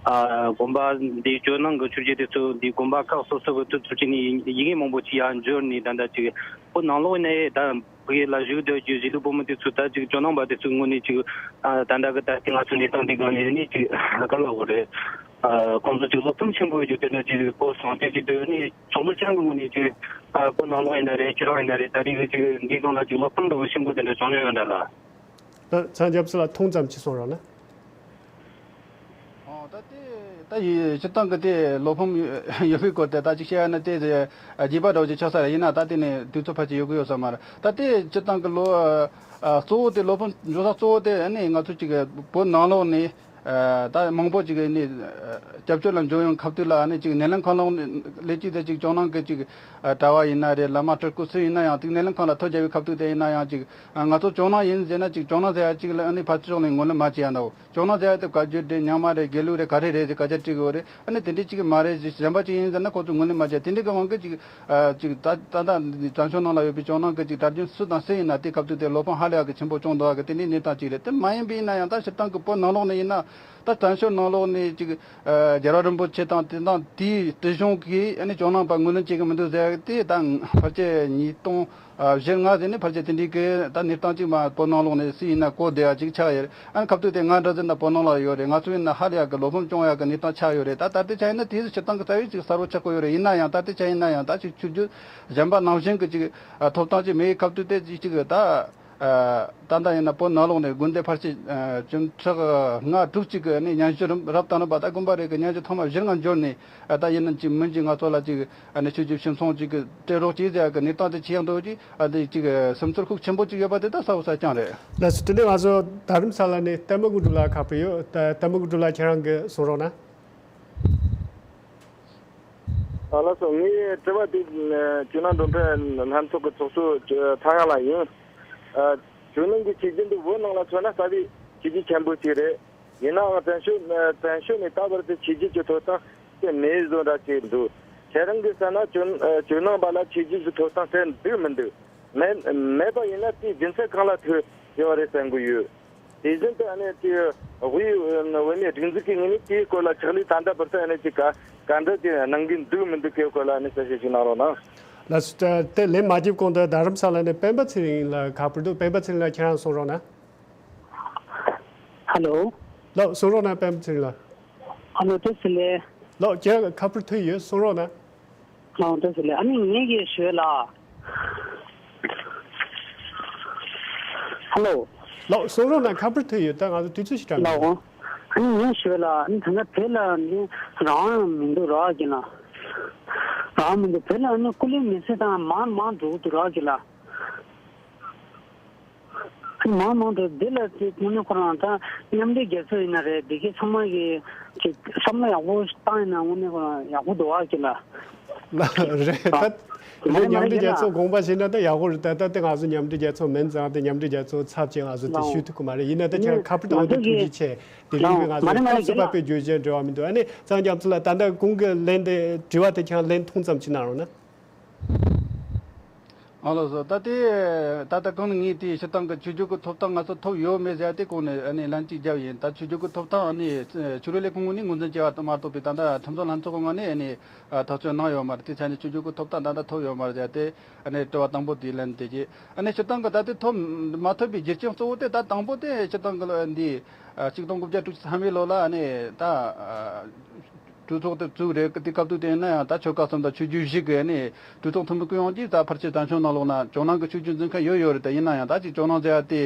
ཨ་དགོན་པ་འདི་ཇོ་ནང་གི་ཆོས་བརྒྱུད་དེ་ཚོ་འདི་དགོན་པ་ཁག་སོ་སོ་གི་ཐུག་ཐུག་ཅིག་ནས་ཡི་གེ་མང་པོ་ཅིག་ཡར་འབྱོར་ནས་ད་ལྟ་ཅིག་བོད་ནང་ལོགས་ནས་ད་ཕ་གི་ལ་བཞུགས་སྡོད་རྒྱུ་གཞིས་ལུས་བོད་མི་དེ་ཚོ་ད་ཅིག་ཇོ་ནང་པ་དེ་ཚོའི་ངོས་ནས་ཅིག་ཨ་ད་ལྟ་གི་ད་ལྟའི་ང་ཚོ་གནས་སྟངས་འདི་སྒང་ནས་ནི་ཅིག་ག་ལ་འོ་རེད། ཨ་ཁོང་ཚོ་ཅིག་བློ་ཕམ་ཆེན་པོ་ཡོད་རྒྱུ་དེ་འདྲ་ཅིག་གོ་སོང་། དེ་ཅིག་དེ་ནི་ཚོགས་མི་ཚང་གི་ངོས་ནས་ཅིག་ཨ་བོད་ནང་ལོགས་ཡིན་ན་རེད། ཕྱི་ལོགས་ཡིན་ན་རེད། ད་རེས་ཀྱི་ཅིག་འདི་སྒང་ལ་ཅིག་བློ་ཕམ་འདྲ་བོ་ཆེན་པོ་དེ་འདྲ་བྱུང་ཡོད་འདྲ་ལ། ད་ཚང་རྒྱབ་སུ་ལ་ཐུང་ཙམ་ཅིག་གསུང་རོགས་གནང་། ཨོ་ད་དེ་ད་ཡི་སྤྱིར་བཏང་གི་དེ་བློ་ཕམ་ཡོད་པའི་སྐོར་དེ་ད་ཅིག་བཤད་ཡ་ན་དེ་རྗེས་པ་འདྲ་བོ་ཅིག་ཆགས་ས་རེད། ཡིན་ན་ད་དེ་ནས་དུས་ཚོད་ཕལ་ཆེར་ཡོད་གི་ཡོད་ས་མ་རེད། ད་དེ་སྤྱིར་བཏང་གི་བློ་ཨ་གཙོ་བོ་དེ་བློ་ཕམ་འཇོག་ས་གཙོ་བོ་དེ་ཨ་ནི་ང་ཚོ་ཅིག་བོད་ནང་ལོགས་ནས་ཨ་ད་མང་པོ་ཅིག་ནི་ཨ་སྐྱབས་བཅོལ་ལ་འབྱོར་ཡོང་སྐབས་དུས་ལ་ཨ་ནི་ཅིག་སྣེ་ལེན་ཁང་ལོགས་ནས་ལས་ཅིག་དེ་ཅིག་ཇོ་ནང་གི་ཅིག་ཨ་གྲྭ་བ་ཡིན་ན་རེད། བླ་མ་སྤྲུལ་སྐུ་སུ་ཡིན་ན་ཡང་ཅིག་སྣེ་ལེན་ཁང་ལ་ཐོ་བརྒྱབ་པའི་སྐབས་དུས་དེ་ཡིན་ན་ཡང་ཅིག་ཨ་ང་ཚོ་ཇོ་ནང་ཡིན་ཟེར་ན་ཅིག་ཇོ་ནང་ཟེར་ཡ་ཅིག་ལ་ཨ་ནི་ཕར་ཕྱོགས་ནས་ངོས་ལེན་མ་བྱེད་ཡ་འདྲ་བོ། ཇོ་ནང་ཟེར་ཡ་དེ་བཀའ་བརྒྱུད་རེད། རྙིང་མ་རེད། དགེ་ལུགས་རེད། ག་རེ་རེད་ཟེར་སྐད་ཆ་དྲིས་གི་ཡོད་རེད། ཨ་ནི་དེ་འདྲས་ཅིག་མ་རེད་ཟེར། གཞན་པ་ཅིག་ཡིན་ཟེར་ན་ཁོ་ཚོ་ངོས་ལེན་མ་བྱེད། དེ་འདྲས་ཀྱི་དབང་གིས་ཅིག་ཨ་ཅིག་ད་ད་ད་བཙན་བྱོལ་ནང་ལ་ཡོད་པའི་ཇོ་ནང་གི་ཅིག་གྲྭ་རྒྱུན་སུ་དང་སུ་ཡིན་ན་དེ་སྐབས་དུས་དེ་བློ་ཕམ་ཧ་ལས་ཡག་གི་ཆེན་པོ་བྱུང་འདུག་གི། དེ་འདྲའི་གནས་སྟངས་ཅིག་རེད། དེ་མ་ཡིན་པ་ཡིན་ན་ཡང་ད་སྤྱིར་བཏང་གི་བོད་ནང་ལོགས་ནས་ཡིན་ན་ད་བཙན་བྱོལ་ནང་ལོགས་ནས་ཅིག་ཨ་རྒྱལ་བ་རིན་པོ་ཆེ་དང་དེ་དང་དེའི་སྲིད་གཞུང་གིས་ཨ་ནི་ཇོ་ནང་པ་ངོས་ལེན་བྱེད་ཀྱི་མི་འདུག་ཟེར་ཡག་དེ་ད་ཕལ་ཆེར་ཉིས་སྟོང་ཨ་བཞི་ལྔ་ཟེར་ནས་ཕལ་ཆེར་དེ་འདྲའི་གི་ད་གནས་སྟངས་ཅིག་མ་བོད་ནང་ལོགས་ནས་སུ་ཡིན་ན་གོ་བསྡད་ཡ་ཅིག་ཆགས་ཡོད་རེད། ཨ་ནི་སྐབས་དུས་དེ་ང་འདྲ་ཟེར་ན་བོད་ནང་ལ་ཡོད་རེད། ང་ཚོ་ཡིན་ན་ཧ་ལས་ཡག་གི་བློ་ཕམ་བྱུང་ཡག་གི་གནས་སྟངས་ཆགས་ཡོད་རེད། ད་ད་ལྟའི་ཆ་ཡིན་ན་དེའི་སྤྱིར་བཏང་གི་རྩ་བའི་ཅིག་གསལ་པོ་ཆགས་ཀྱི་ཡོད་རེད། ཡིན་ན་ཡང་ད་ལྟའི་ཆ་ཡིན་ན་ཡང་ད་ཅིག་ཆོས་བརྒྱུད་གཞན་པ་ནང་བཞིན་གི་ཅིག་ཨ་ཐོབ་ཐང་ཅིག་མེད་པའི་སྐབས་དུས་དེ་ཅིག་ཅིག་ད་ཨ་ད་ལྟ་ཡིན་ན་བོད་ནང་ལོགས་ནས་དགོན་སྡེ་ཕལ་ཆེར་ཨ་བཅུ་ཕྲག་ལྔ་དྲུག་ཅིག་གི་ནས་སྙན་ཞུ་རབ་དང་རིམ་པ་ད་དགོན་པ་རེ་གི་སྙན་ཞུ་ཐོག་མ་གཞི་རིམ་འབྱོར་ནས་ཨ་ད་ཡིན་ན་ཅིག་མིན་ཅིག་ང་ཚོ་ལ་ཅིག་ཨ་ནི་ཆོས་བརྒྱུད་ཞིབ་ཚང་ཅིག་གི་སྤྲད་རོགས་གྱིས་ཟེར་ཡག་གི་གནས་སྟངས་དེ་ཆེ་ཡང་འདུག་ཅིག་ཨ་དེ་ཅིག་སེམས་ཚོར་ཤུགས་ཆེན་པོ་ཅིག་ཡོད་པ་དེ་ད་གསལ་པོ་གསལ་རྐྱང་རེད། ལགས་སོ། དེ་ནས་ང་ཚོ་རྡ་རམ་ས་ལ་ནས་བསྟན་པ་དངོས་གྲུབ་ལགས་ཁ་པར་ཡོད། ད་བསྟན་པ་དངོས་གྲུབ་ལགས་ཁྱེད་རང་གི་གསུང་རོགས་གནང་། ཨ་ལགས་སོ། ངའི་དྲི་བ་དེ་ཇོ་ནང་འགྲོ་ཕན་ལྷན་ཚོགས་ཀྱི་ཚོགས་གཙོ་ཚངས་དབྱངས་ལགས་ཡིན། ཨ་ཇོ་ནང་གི་ཆོས་བརྒྱུད་འདི་བོད་ནང་ལ་མཚོན་ན་རྩ་བའི་ཆོས་བརྒྱུད་ཆེན་པོ་ཅིག་རེད། ཡིན་ནའང་བཙན་བྱོལ་བཙན་བྱོལ་ནས་ད་བར་དུ་ཆོས་བརྒྱུད་ཀྱི་ཐོབ་ཐང་དེ་མེད་བཟོ་འདྲ་ཅིག་འདུག་ཁྱེད་རང་གི་བསམ་ན་ཇོ་ཨ་ཇོ་ནང་པ་ལ་ཆོས་བརྒྱུད་ཀྱི་ཐོབ་ཐང་དེ་འདུག་མི་འདུག་མེད་མེད་པ་ཡིན་ན་དེའི་རྒྱུ་མཚན་གང་ལ་ཐུག་ཡོད་རེད་བསམ་གྱི་ཡོད། དེ་བཞིན་དུ་ཨ་ནི་དེ་དབུས་བོད་མིའི་སྒྲིག་འཛུགས་ཀྱི་ངོས་ནས་དེའི་སྐོར་ལ་ཕྱག་ལས་ད་ལྟ་བར་དུ་ཨ་ནི་ཅིག་ག་ག་འདྲ་ཅིག་གནང་གི་འདུག་མི་འདུག་གི་སྐོར་ལ་ཨ་ནི་གསལ་བཤད་ཅིག་གནང་རོགས་གནང་། ལགས་སོ། ད་དེ་ལན་མ་བརྒྱབ་གོང་དུ་རྡ་རམ་ས་ལ་ནས་སྤེན་པ་ཚེ་རིང་ལ་ཁ་པར་འདུག་སྤེན་པ་ཚེ་རིང་ལགས་ཁྱེད་རང་གསུང་རོགས་གནང་། ཧ་ལོ། ལགས་གསུང་རོགས་གནང་སྤེན་པ་ཚེ་རིང་ལགས། ཧ་ལོ་བཀྲ་ཤིས་བདེ་ལེགས། ལགས་ཁྱེད་ཁ་པར་ཐོན་ཡོད་གསུང་རོགས་གནང་། ལགས་བཀྲ་ཤིས་བདེ་ལེགས། ཨ་ནི་ངས་ཀྱི་ཞུས་ལ། ཧ་ལོ། ལགས་གསུང་རོགས་གནང་། ཁ་པར་ཐོན་ཡོད། ད་ང་ཚོ་དུས་ཚོད་ཞིག་དྲན་ལགས་འོ། ཨ་ནི་ངས་ཞུས་ལ་ཨ་ནི་ད་ལྟ་བོད་ལ་ནི་རང་དབང་མི་འདུག་ར་གྱི་ན། རང་དབང་མི་འདུག་བོད་ལ་ཨ་ནི་སྐུ་ལུས་མེ་སྲེག་དང་མང་མང་འགྲོ་གི་འདུག་ར་གྱི་ལ། མང་མང་དུ་འདི་ལ་དེ་དངོས་གནས་ཁོ་རང་ད་མཉམ་འབྲེལ་རྒྱལ་ཚོགས་ཡིན་ན་རེད། འདི་གའི་ཚང་མ་གི་ཅིག་བསམ་བློ་ཡག་པོ་བཏང་ཡིན་ན་དངོས་གནས་ཁོ་རང་ཡག་པོ་འདུག་ཨ་ཅེ་ལ། ལ་རེད་ད། ང་རེད་མ་མཉམ་རེད་འབྲེལ་རྒྱལ་ཚོགས་དགོངས་པ་བཞེས་ན་ད་ཡག་པོ་རེད། ད་ད་དེ་ང་ཚོ་མཉམ་འབྲེལ་རྒྱལ་ཚོགས་མིན་ཙང་དེ་མཉམ་འབྲེལ་རྒྱལ་ཚོགས་ཚབ་ཅིག་ང་ཚོ་དེ་ཞུ་ཐུབ་ཀྱི་མ་རེད། ཡིན་ན་ད་ཁྱེད་ཁ་པར་བཏང་བ་དེ་ཐུགས་རྗེ་ཆེ། དེ་རིང་གི་ང་ཚོ་སྐབས་སུ་བབས་པའི་བརྗོད་གཞི་འབྲེལ་བ་མི་འདུག་ཨ་ནི་གཙང་རྒྱ་མཚོ་ལགས་ད་ལྟ་གོང་གི་ལན་དེ་དྲི་བ་དེ་ཁྱེད་ལན་ཐུང་ཙམ་ཅིག་གནང་རོགས་གནང་། ཨ་ལགས་སོ། ད་ལྟའི་ད་ལྟ་གོང་ནས་ངས་དེའི་སྤྱིར་བཏང་གི་ཆོས་བརྒྱུད་ཀྱི་ཐོབ་ཐང་ང་ཚོ་ཐོབ་ཡོད་མེད་ཟེར་ཡ་དེ་གོང་ནས་ཨ་ནི་ལན་གཅིག་བརྒྱབ་ཡིན། ད་ཆོས་བརྒྱུད་ཀྱི་ཐོབ་ཐང་ཨ་ནི་ཆོས་རིག་ལས་ཁུངས་ངོས་ནས་ངོས་འཛིན་བྱས་པ་མ་གཏོགས་པའི་ད་ལྟ་ཁྲིམས་བཟོ་ལྷན་ཚོགས་ཀྱི་ངོས་ནས་ཨ་ནི་ཐག་གཅོད་གནང་ཡོད་མ་རེད། དེ་ཆ་ནས་ཆོས་བརྒྱུད་ཀྱི་ཐོབ་ཐང་ད་ལྟ་ཐོབ་ཡོད་མ་རེད་ཟེར་ཏེ་ཨ་ནི་དྲི་བ་དང་པོ་དེའི་ལན་དེ་གྱིས། ཨ་ནི་སྤྱིར་བཏང་གི་ད་ལྟའི་ཐོབ་མ་ཐོབ་པའི་རྒྱུ་རྐྱེན་གཙོ་བོ་དེ་ད་དང་པོ་དེ་སྤྱིར་བཏང་གི་ལོ་འདི་ཆིག་སྟོང་དགུ་བརྒྱ་དྲུག་ཅུ་ཐམ་པའི་ལོ་ལ་ཨ་ནི་ད། གྲོས་ཚོགས་དེ་བཙུགས་རེད། དེ་སྐབས་དུས་དེ་ཡིན་ན་ཡང་ད་ཆོལ་ཁ་གསུམ་དང་ཆོས་བརྒྱུད་བཞི་གི་ནས་གྲོས་ཚོགས་འཐུས་མི་ཀུན་ཡོང་གིས་ད་ཕལ་ཆེར་བཙན་བྱོལ་ནང་ལོགས་ན་ཇོ་ནང་གི་ཆོས་བརྒྱུད་འཛིན་མཁན་ཡོད་ཡོད་རེད། དེ་ཡིན་ན་ཡང་ད་ཅིག་ཇོ་ནང་ཟེར་ཡ་དེ་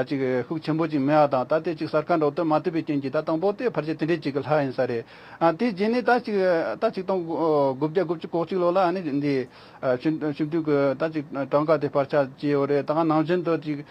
ཅིག་ཤུགས་ཆེན་པོ་ཅིག་མེད་ཡ་དང་ད་དེ་ཅིག་གསར་ཁ་འགྲོ་དུ་མ་ཐུབ་པའི་རྐྱེན་གྱིས་ད་དང་པོ་དེ་ཕལ་ཆེར་དེ་འདྲས་ཅིག་གི་ལྷག་ཡིན་ས་རེད། ཨ་དེ་རྗེས་ནས་ད་ཅིག་ད་ཆིག་སྟོང་དགུ་བརྒྱ་དགུ་བཅུ་གོ་གཅིག་ལོ་ལ་ཨ་ནི་འདི་ཨ་ཆུ་ཆུ་འདུས་ཀྱི་ད་ཅིག་གྲངས་ཀ་དེ་སྤར་ཆ་བྱས་ཡོད་རེད། ད་ནང་བཞིན་དུ་ཅིག་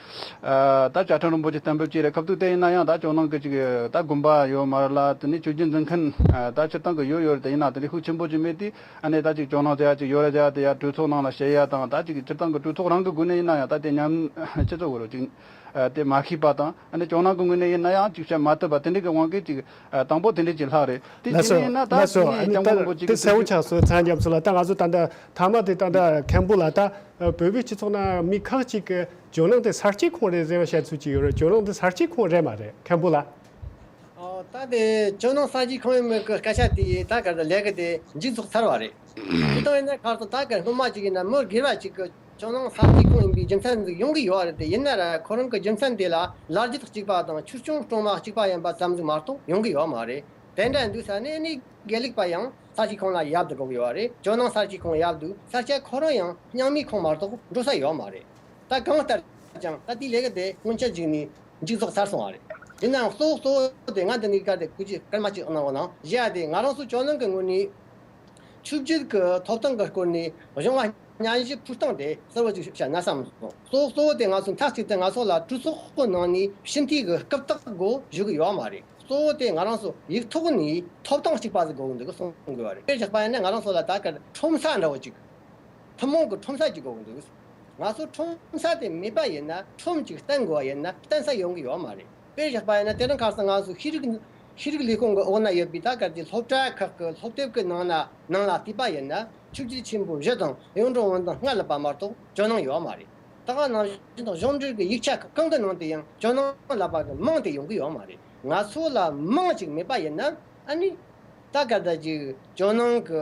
ཨ་ད་བཅའ་ཁྲིམས་རིན་པོ་ཆེ་གཏན་འབེབས་བྱས་རེད། སྐབས་དུས་དེ་ཡིན་ན་ཡང་ད་ཇོ་ནང་གི་ཅིག་ད་དགོན་པ་ཡོད་མ་རེད་ལ། དེ་ནས་ཆོས་བརྒྱུད་འཛིན་མཁན་ཨ་ད་སྤྱིར་བཏང་གི་ཡོད་ཡོད་རེད། དེ་ཡིན་ན་དེ་འདྲའི་ཤུགས་ཆེན་པོ་ཅིག་མེད་དུས་ཨ་ནི་ད་ཅིག་ཇོ་ནང་ཟེར་ཡ་ཅིག་ཡོད་རེད་ཟེར་ཡ་དེ་ཡ་གྲོས་ཚོགས་ནང་ལ་བཤད་ཡ་དང་ད་ཅིག་སྤྱིར་བཏང་གི་གྲོས་ཚོགས་རང་གི་སྒོ་ནས་ཡིན་ན་ཡང་ད་དེ་ཉམས་སྤྱི་ཚོགས་སྒོ་རུ་ཅིག་ཨ་དེ་མ་ཤེས་པ་དང་ཨ་ནི་ཇོ་ནང་གི་ངོས་ནས་ཡིན་ན་ཡང་ཅིག་བཤད་མ་ཐུབ་པ་དེ་འདྲའི་གི་དབང་གིས་ཅིག་ཨ་དང་པོ་དེ་འདྲའི་ཅིག་ལྷག་རེད། དེ་ལགས་རྗེས་སོ་ནས་ཡིན་ན་ད་ལགས་སོ། ཅིག་ཨ་ནི་ཉམས་ད་མང་པོ་ཅིག་དེ་གསལ་བོ་ཆགས་སོང་། ཚང་རྒྱ་མཚོ་ལགས། ད་ང་ཚོ་ད་ལྟ་མཐའ་མ་དེ་ད་ལྟ་མཁན་པོ་ལགས་ད་བོད་པའི་སྤྱི་ཚོགས་ནང་མི་ཁག་ཅིག་གིས་ཇོ་ནང་དེ་གསར་བརྗེའི་ཁོངས་རེད་ཟེར་བ་བཤད་ཚུལ་ཅིག་ཡོད་རེད། ཇོ་ནང་དེ་གསར་བརྗེའི་ཁོངས་རེད་མ་རེད། མཁན་པོ་ལགས། ཨོ་ད་དེ་ཇོ་ནང་གསར་བརྗེའི་ཁོངས་ཡིན་མིན་གྱི་སྐད་ཆ་དེ་ད་ག་ད་ལས་ཀ་དེ་མཇུག་རྫོགས་ཚར་བ་རེད། དེ་ལྟ་ཡིན་ན་ཁར་སང་ད་ག་སྔོན་མ་ཅིག་ཡིན་ན་མི་སྒེར་བ་ཅིག་གིས་ཇོ་ནང་གསར་བརྗེའི་ཁོངས་ཡིན་པའི་རྒྱུ་མཚན་ཟིག་ཡོང་གི་ཡོད་རེད། དེ་ཡིན་ན་ར་ཁོ་རང་གི་རྒྱུ་མཚན་དེ་ལ་ལ་རྒྱུད་གཅིག་པ་དང་ཆོས་སྐྱོང་སྲུང་མ་གཅིག་པ་ཡིན་པ་ཙམ་ཟིག་མ་གཏོགས་ཡོང་གི་ཡོད་མ་རེད། དེ་འདྲ་འདུག་ས་ནས་ནི་དགེ་ལུགས་པ་ཡང་གསར་བརྗེའི་ཁོངས་ལ་ཡར་འགྲོ་དགོས་ཀྱི་ཡོད་རེད། ཇོ་ནང་གསར་བརྗེའི་ཁོངས་ཡར་འདུག་ས་ཆ་ཁོ་རང་ཡང་རྙིང་མའི་ཁོངས་མ་གཏོགས་འགྲོ་ས་ཡོད་མ་རེད། ད་གང་ལྟར་ཀྱང་ད་དེའི་ལས་ཀ་དེ་སྔོན་ཆད་ཅིག་ནས་མཇུག་རྫོགས་ཚར་སོང་བ་རེད། ཡིན་ནའང་གཙོ་བོ་གཙོ་བོ་དེ་ང་འདི་ནས་བཀར་ཏེ་སྐུ་མཁྱེན་སྐར་མ་གཅིག་གནང་བ་ན་བཞི་ཡ་དེ་ང་རང་ཚོ་ཇོ་ནང་གི་ངོས་ནས་ཆོས་བརྒྱུད་ཀྱི་ཐོབ་ཐང་གི་སྐོར་ནས་གཞུང་བ་སྙན་ཞུ་ཕུལ་སྟངས་དེ་གསལ་བོ་ཅིག་བཤད་ན་བསམ་སོང་། གཙོ་བོ་གཙོ་བོ་དེ་ང་ཚོ་མཐའ་གཅིག་ཏུ་ང་ཚོ་ལ་གྲོས་ཚོགས་ཀྱི་ནང་ནས་ཕྱིར་འཐེན་གྱི་རྐུབ་སྟེགས་སྒོ་ཞུགས་ཀྱི་ཡོད་མ་རེད། གཙོ་བོ་དེ་ང་རང་ཚོ་ཡིག་ཐོག་ནས་ཐོབ་ཐང་གཅིག་པ་ཟིག་དགོས་ཀྱི་འདུག་གསུང་དགོས་པ་རེད། དཔེ་བཞག་པ་ཡིན་ན་ང་རང་ཚོ་ལ་ད་གར་ཁྲོམ་ས་འདྲ་བོ་ཅིག་ཐུན་མོང་གི་ཁྲོམ་ས་ཅིག་དགོས་ཀྱི་འདུག་ང་ཚོ་ཁྲོམ་ས་དེ་མེད་པ་ཡིན་ན་ཁྲོམ་ཅིག་བསྟན་དགོས་པ་ཡིན་ན་བསྟན་ས་ཡོང་གི་ཡོད་མ་རེད། དཔེ་བཞག་པ་ཡིན་ན་དེ་རིང་ཁ་སང་ང་ཚོ་ཤེས་རིག་ཤེས་རིག་ལས་ཁུངས་ཀྱི་འོག་ན་ཡོད་པའི་ད་གར་གྱི་སློབ་གྲྭ་ཁག་གི་སློབ་དེབ་ཀྱི་ནང་ན་ནང་ལ་བལྟས་པ་ཡིན་ན་ཆོས་བརྒྱུད་ཆེན་པོ་བཞི་དང་གཡུང་དྲུང་བོན་དང་ལྔ་ལབ་པ་མ་གཏོགས་ཇོ་ནང་ཡོད་མ་རེད། ད་ག་ནང་བཞིན་དུ་གཞུང་འབྲེལ་གྱི་ཡིག་ཆ་གང་གི་ནང་དུ་ཡང་ཇོ་ནང་ལབ་པ་གི་མིང་དེ་ཡོང་གི་ཡོད་མ་རེད། ང་ཚོ་ལ་མིང་ཅིག་མེད་པ་ཡིན་ན་ཨ་ནི་ད་ག་ད་ཅིག་ཇོ་ནང་གི་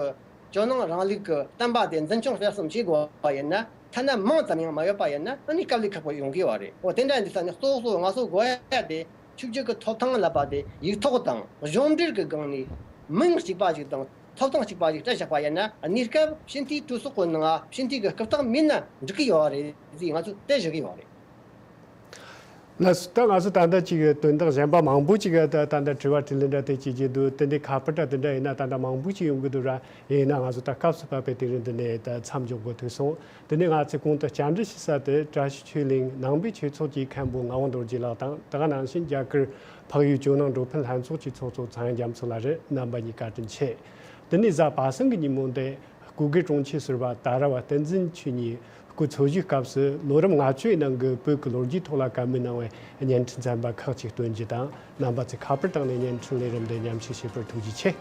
ཇོ་ནང་རིང་ལུགས་ཀྱི་བསྟན་པ་དེ་འཛིན་སྐྱོང་སྤེལ་གསུམ་བྱེད་དགོས་པ་ཡིན་ན་ཐ་ན་མིང་ཙམ་ཡང་མ་ཡོད་པ་ཡིན་ན་ཨ་ནི་དཀའ་ལས་ཁག་པོ་ཡོང་གི་ཡོད་རེད། འོ་དེ་འདྲ་ཡིན་དུས་ས་ནས་གཙོ་བོ་གཙོ་བོ་ང་ཚོ་དགོས་ཡ་དེ་ཆོས་བརྒྱུད་ཀྱི་ཐོབ་ཐང་ལབ་པ་དེ་ཡིག་ཐོག་དང་གཞུང་འབྲེལ་གྱི་སྒང་ནས་མིང་གཅིག་པ་ཞིག་དང་ཐོབ་ཐང་གཅིག་པ་ཞིག་སྤྲད་བཞག་པ་ཡིན་ན་གནས་སྐབས་ཕྱིར་འཐེན་གྲོས་ཚོགས་ཀྱི་ནང་ཕྱིར་འཐེན་གྱི་རྐུབ་སྟེགས་མེད་ན་འགྲིག་གི་ཡོད་རེད་ཟེར་ང་ཚོས་དེ་ཞུ་གི་ཡོད་རེད། ལགས་སོ། ད་ང་ཚོ་ད་ལྟ་ཅིག་དོན་དག་གཞན་པ་མང་པོ་ཅིག་ད་ད་ལྟ་དྲི་བ་དྲིས་ལན་འདྲ་དེ་བྱེད་ཀྱི་འདུག་དེ་འདྲའི་ཁ་པར་འདྲ་དེ་འདྲ་ཡིན་ན་ད་ལྟ་མང་པོ་ཅིག་ཡོང་གི་འདུག་ར། ཡིན་ན་ང་ཚོ་ད་སྐབས་སུ་བབས་པའི་དེ་རིང་འདི་ནས་ད་མཚམས་འཇོག་དགོས་ཐུག་སོང་། དེ་ནས་ང་ཚོས་གོང་དུ་བཅར་འདྲི་ཞུ་ས་དེ་བཀྲ་ཤིས་ཆོས་གླིང་ནང་པའི་ཆོས་ཚོགས་ཀྱི་མཁན་པོ་ངག་དབང་རྡོ་རྗེ་ལགས་དང་། དེ་ག་ནང་བཞིན་རྒྱ་གར་འཕགས་ཡུལ་ཇོ་ནང་འགྲོ་ཕན་ལྷན་ཚོགས་ཀྱི་ཚོགས་གཙོ་ཚངས་དབྱངས་རྒྱ་མཚོ་ལགས་རེད། རྣམ་པ་གཉིས་བཀའ་དྲིན་ཆེ། དེ་ནས་གཟའ་པ་སངས་ཀྱི་ཉིན་མོ་འདི་སྐུ་སྒེར་དྲུང་ཆེ་ཟུར་པ་ད་ར་བ་བསྟན་འཛིན་ཆོས་ཉིད་སྐུ་འཚོ་བཞུགས་སྐབས་སུ་ལོ་རིམ་ལྔ་བཅུ་ཡི་ནང་གི་བོད་ཀྱི་ལོ་རྒྱུས་ཐོག་ལ་བཀའ་མོལ་གནང་བའི་བརྙན་འཕྲིན་ཚན་པ་ཁག་ཅིག་སྟོན་རྒྱུ་དང་། རྣམ་པ་ཚོས་ཁ་པར་བཏང་ནས་བརྙན་འཕྲིན་ལས་རིམ་འདི་མཉམ་ཞུགས་བྱས་པར་ཐུགས་རྗེ་ཆེ།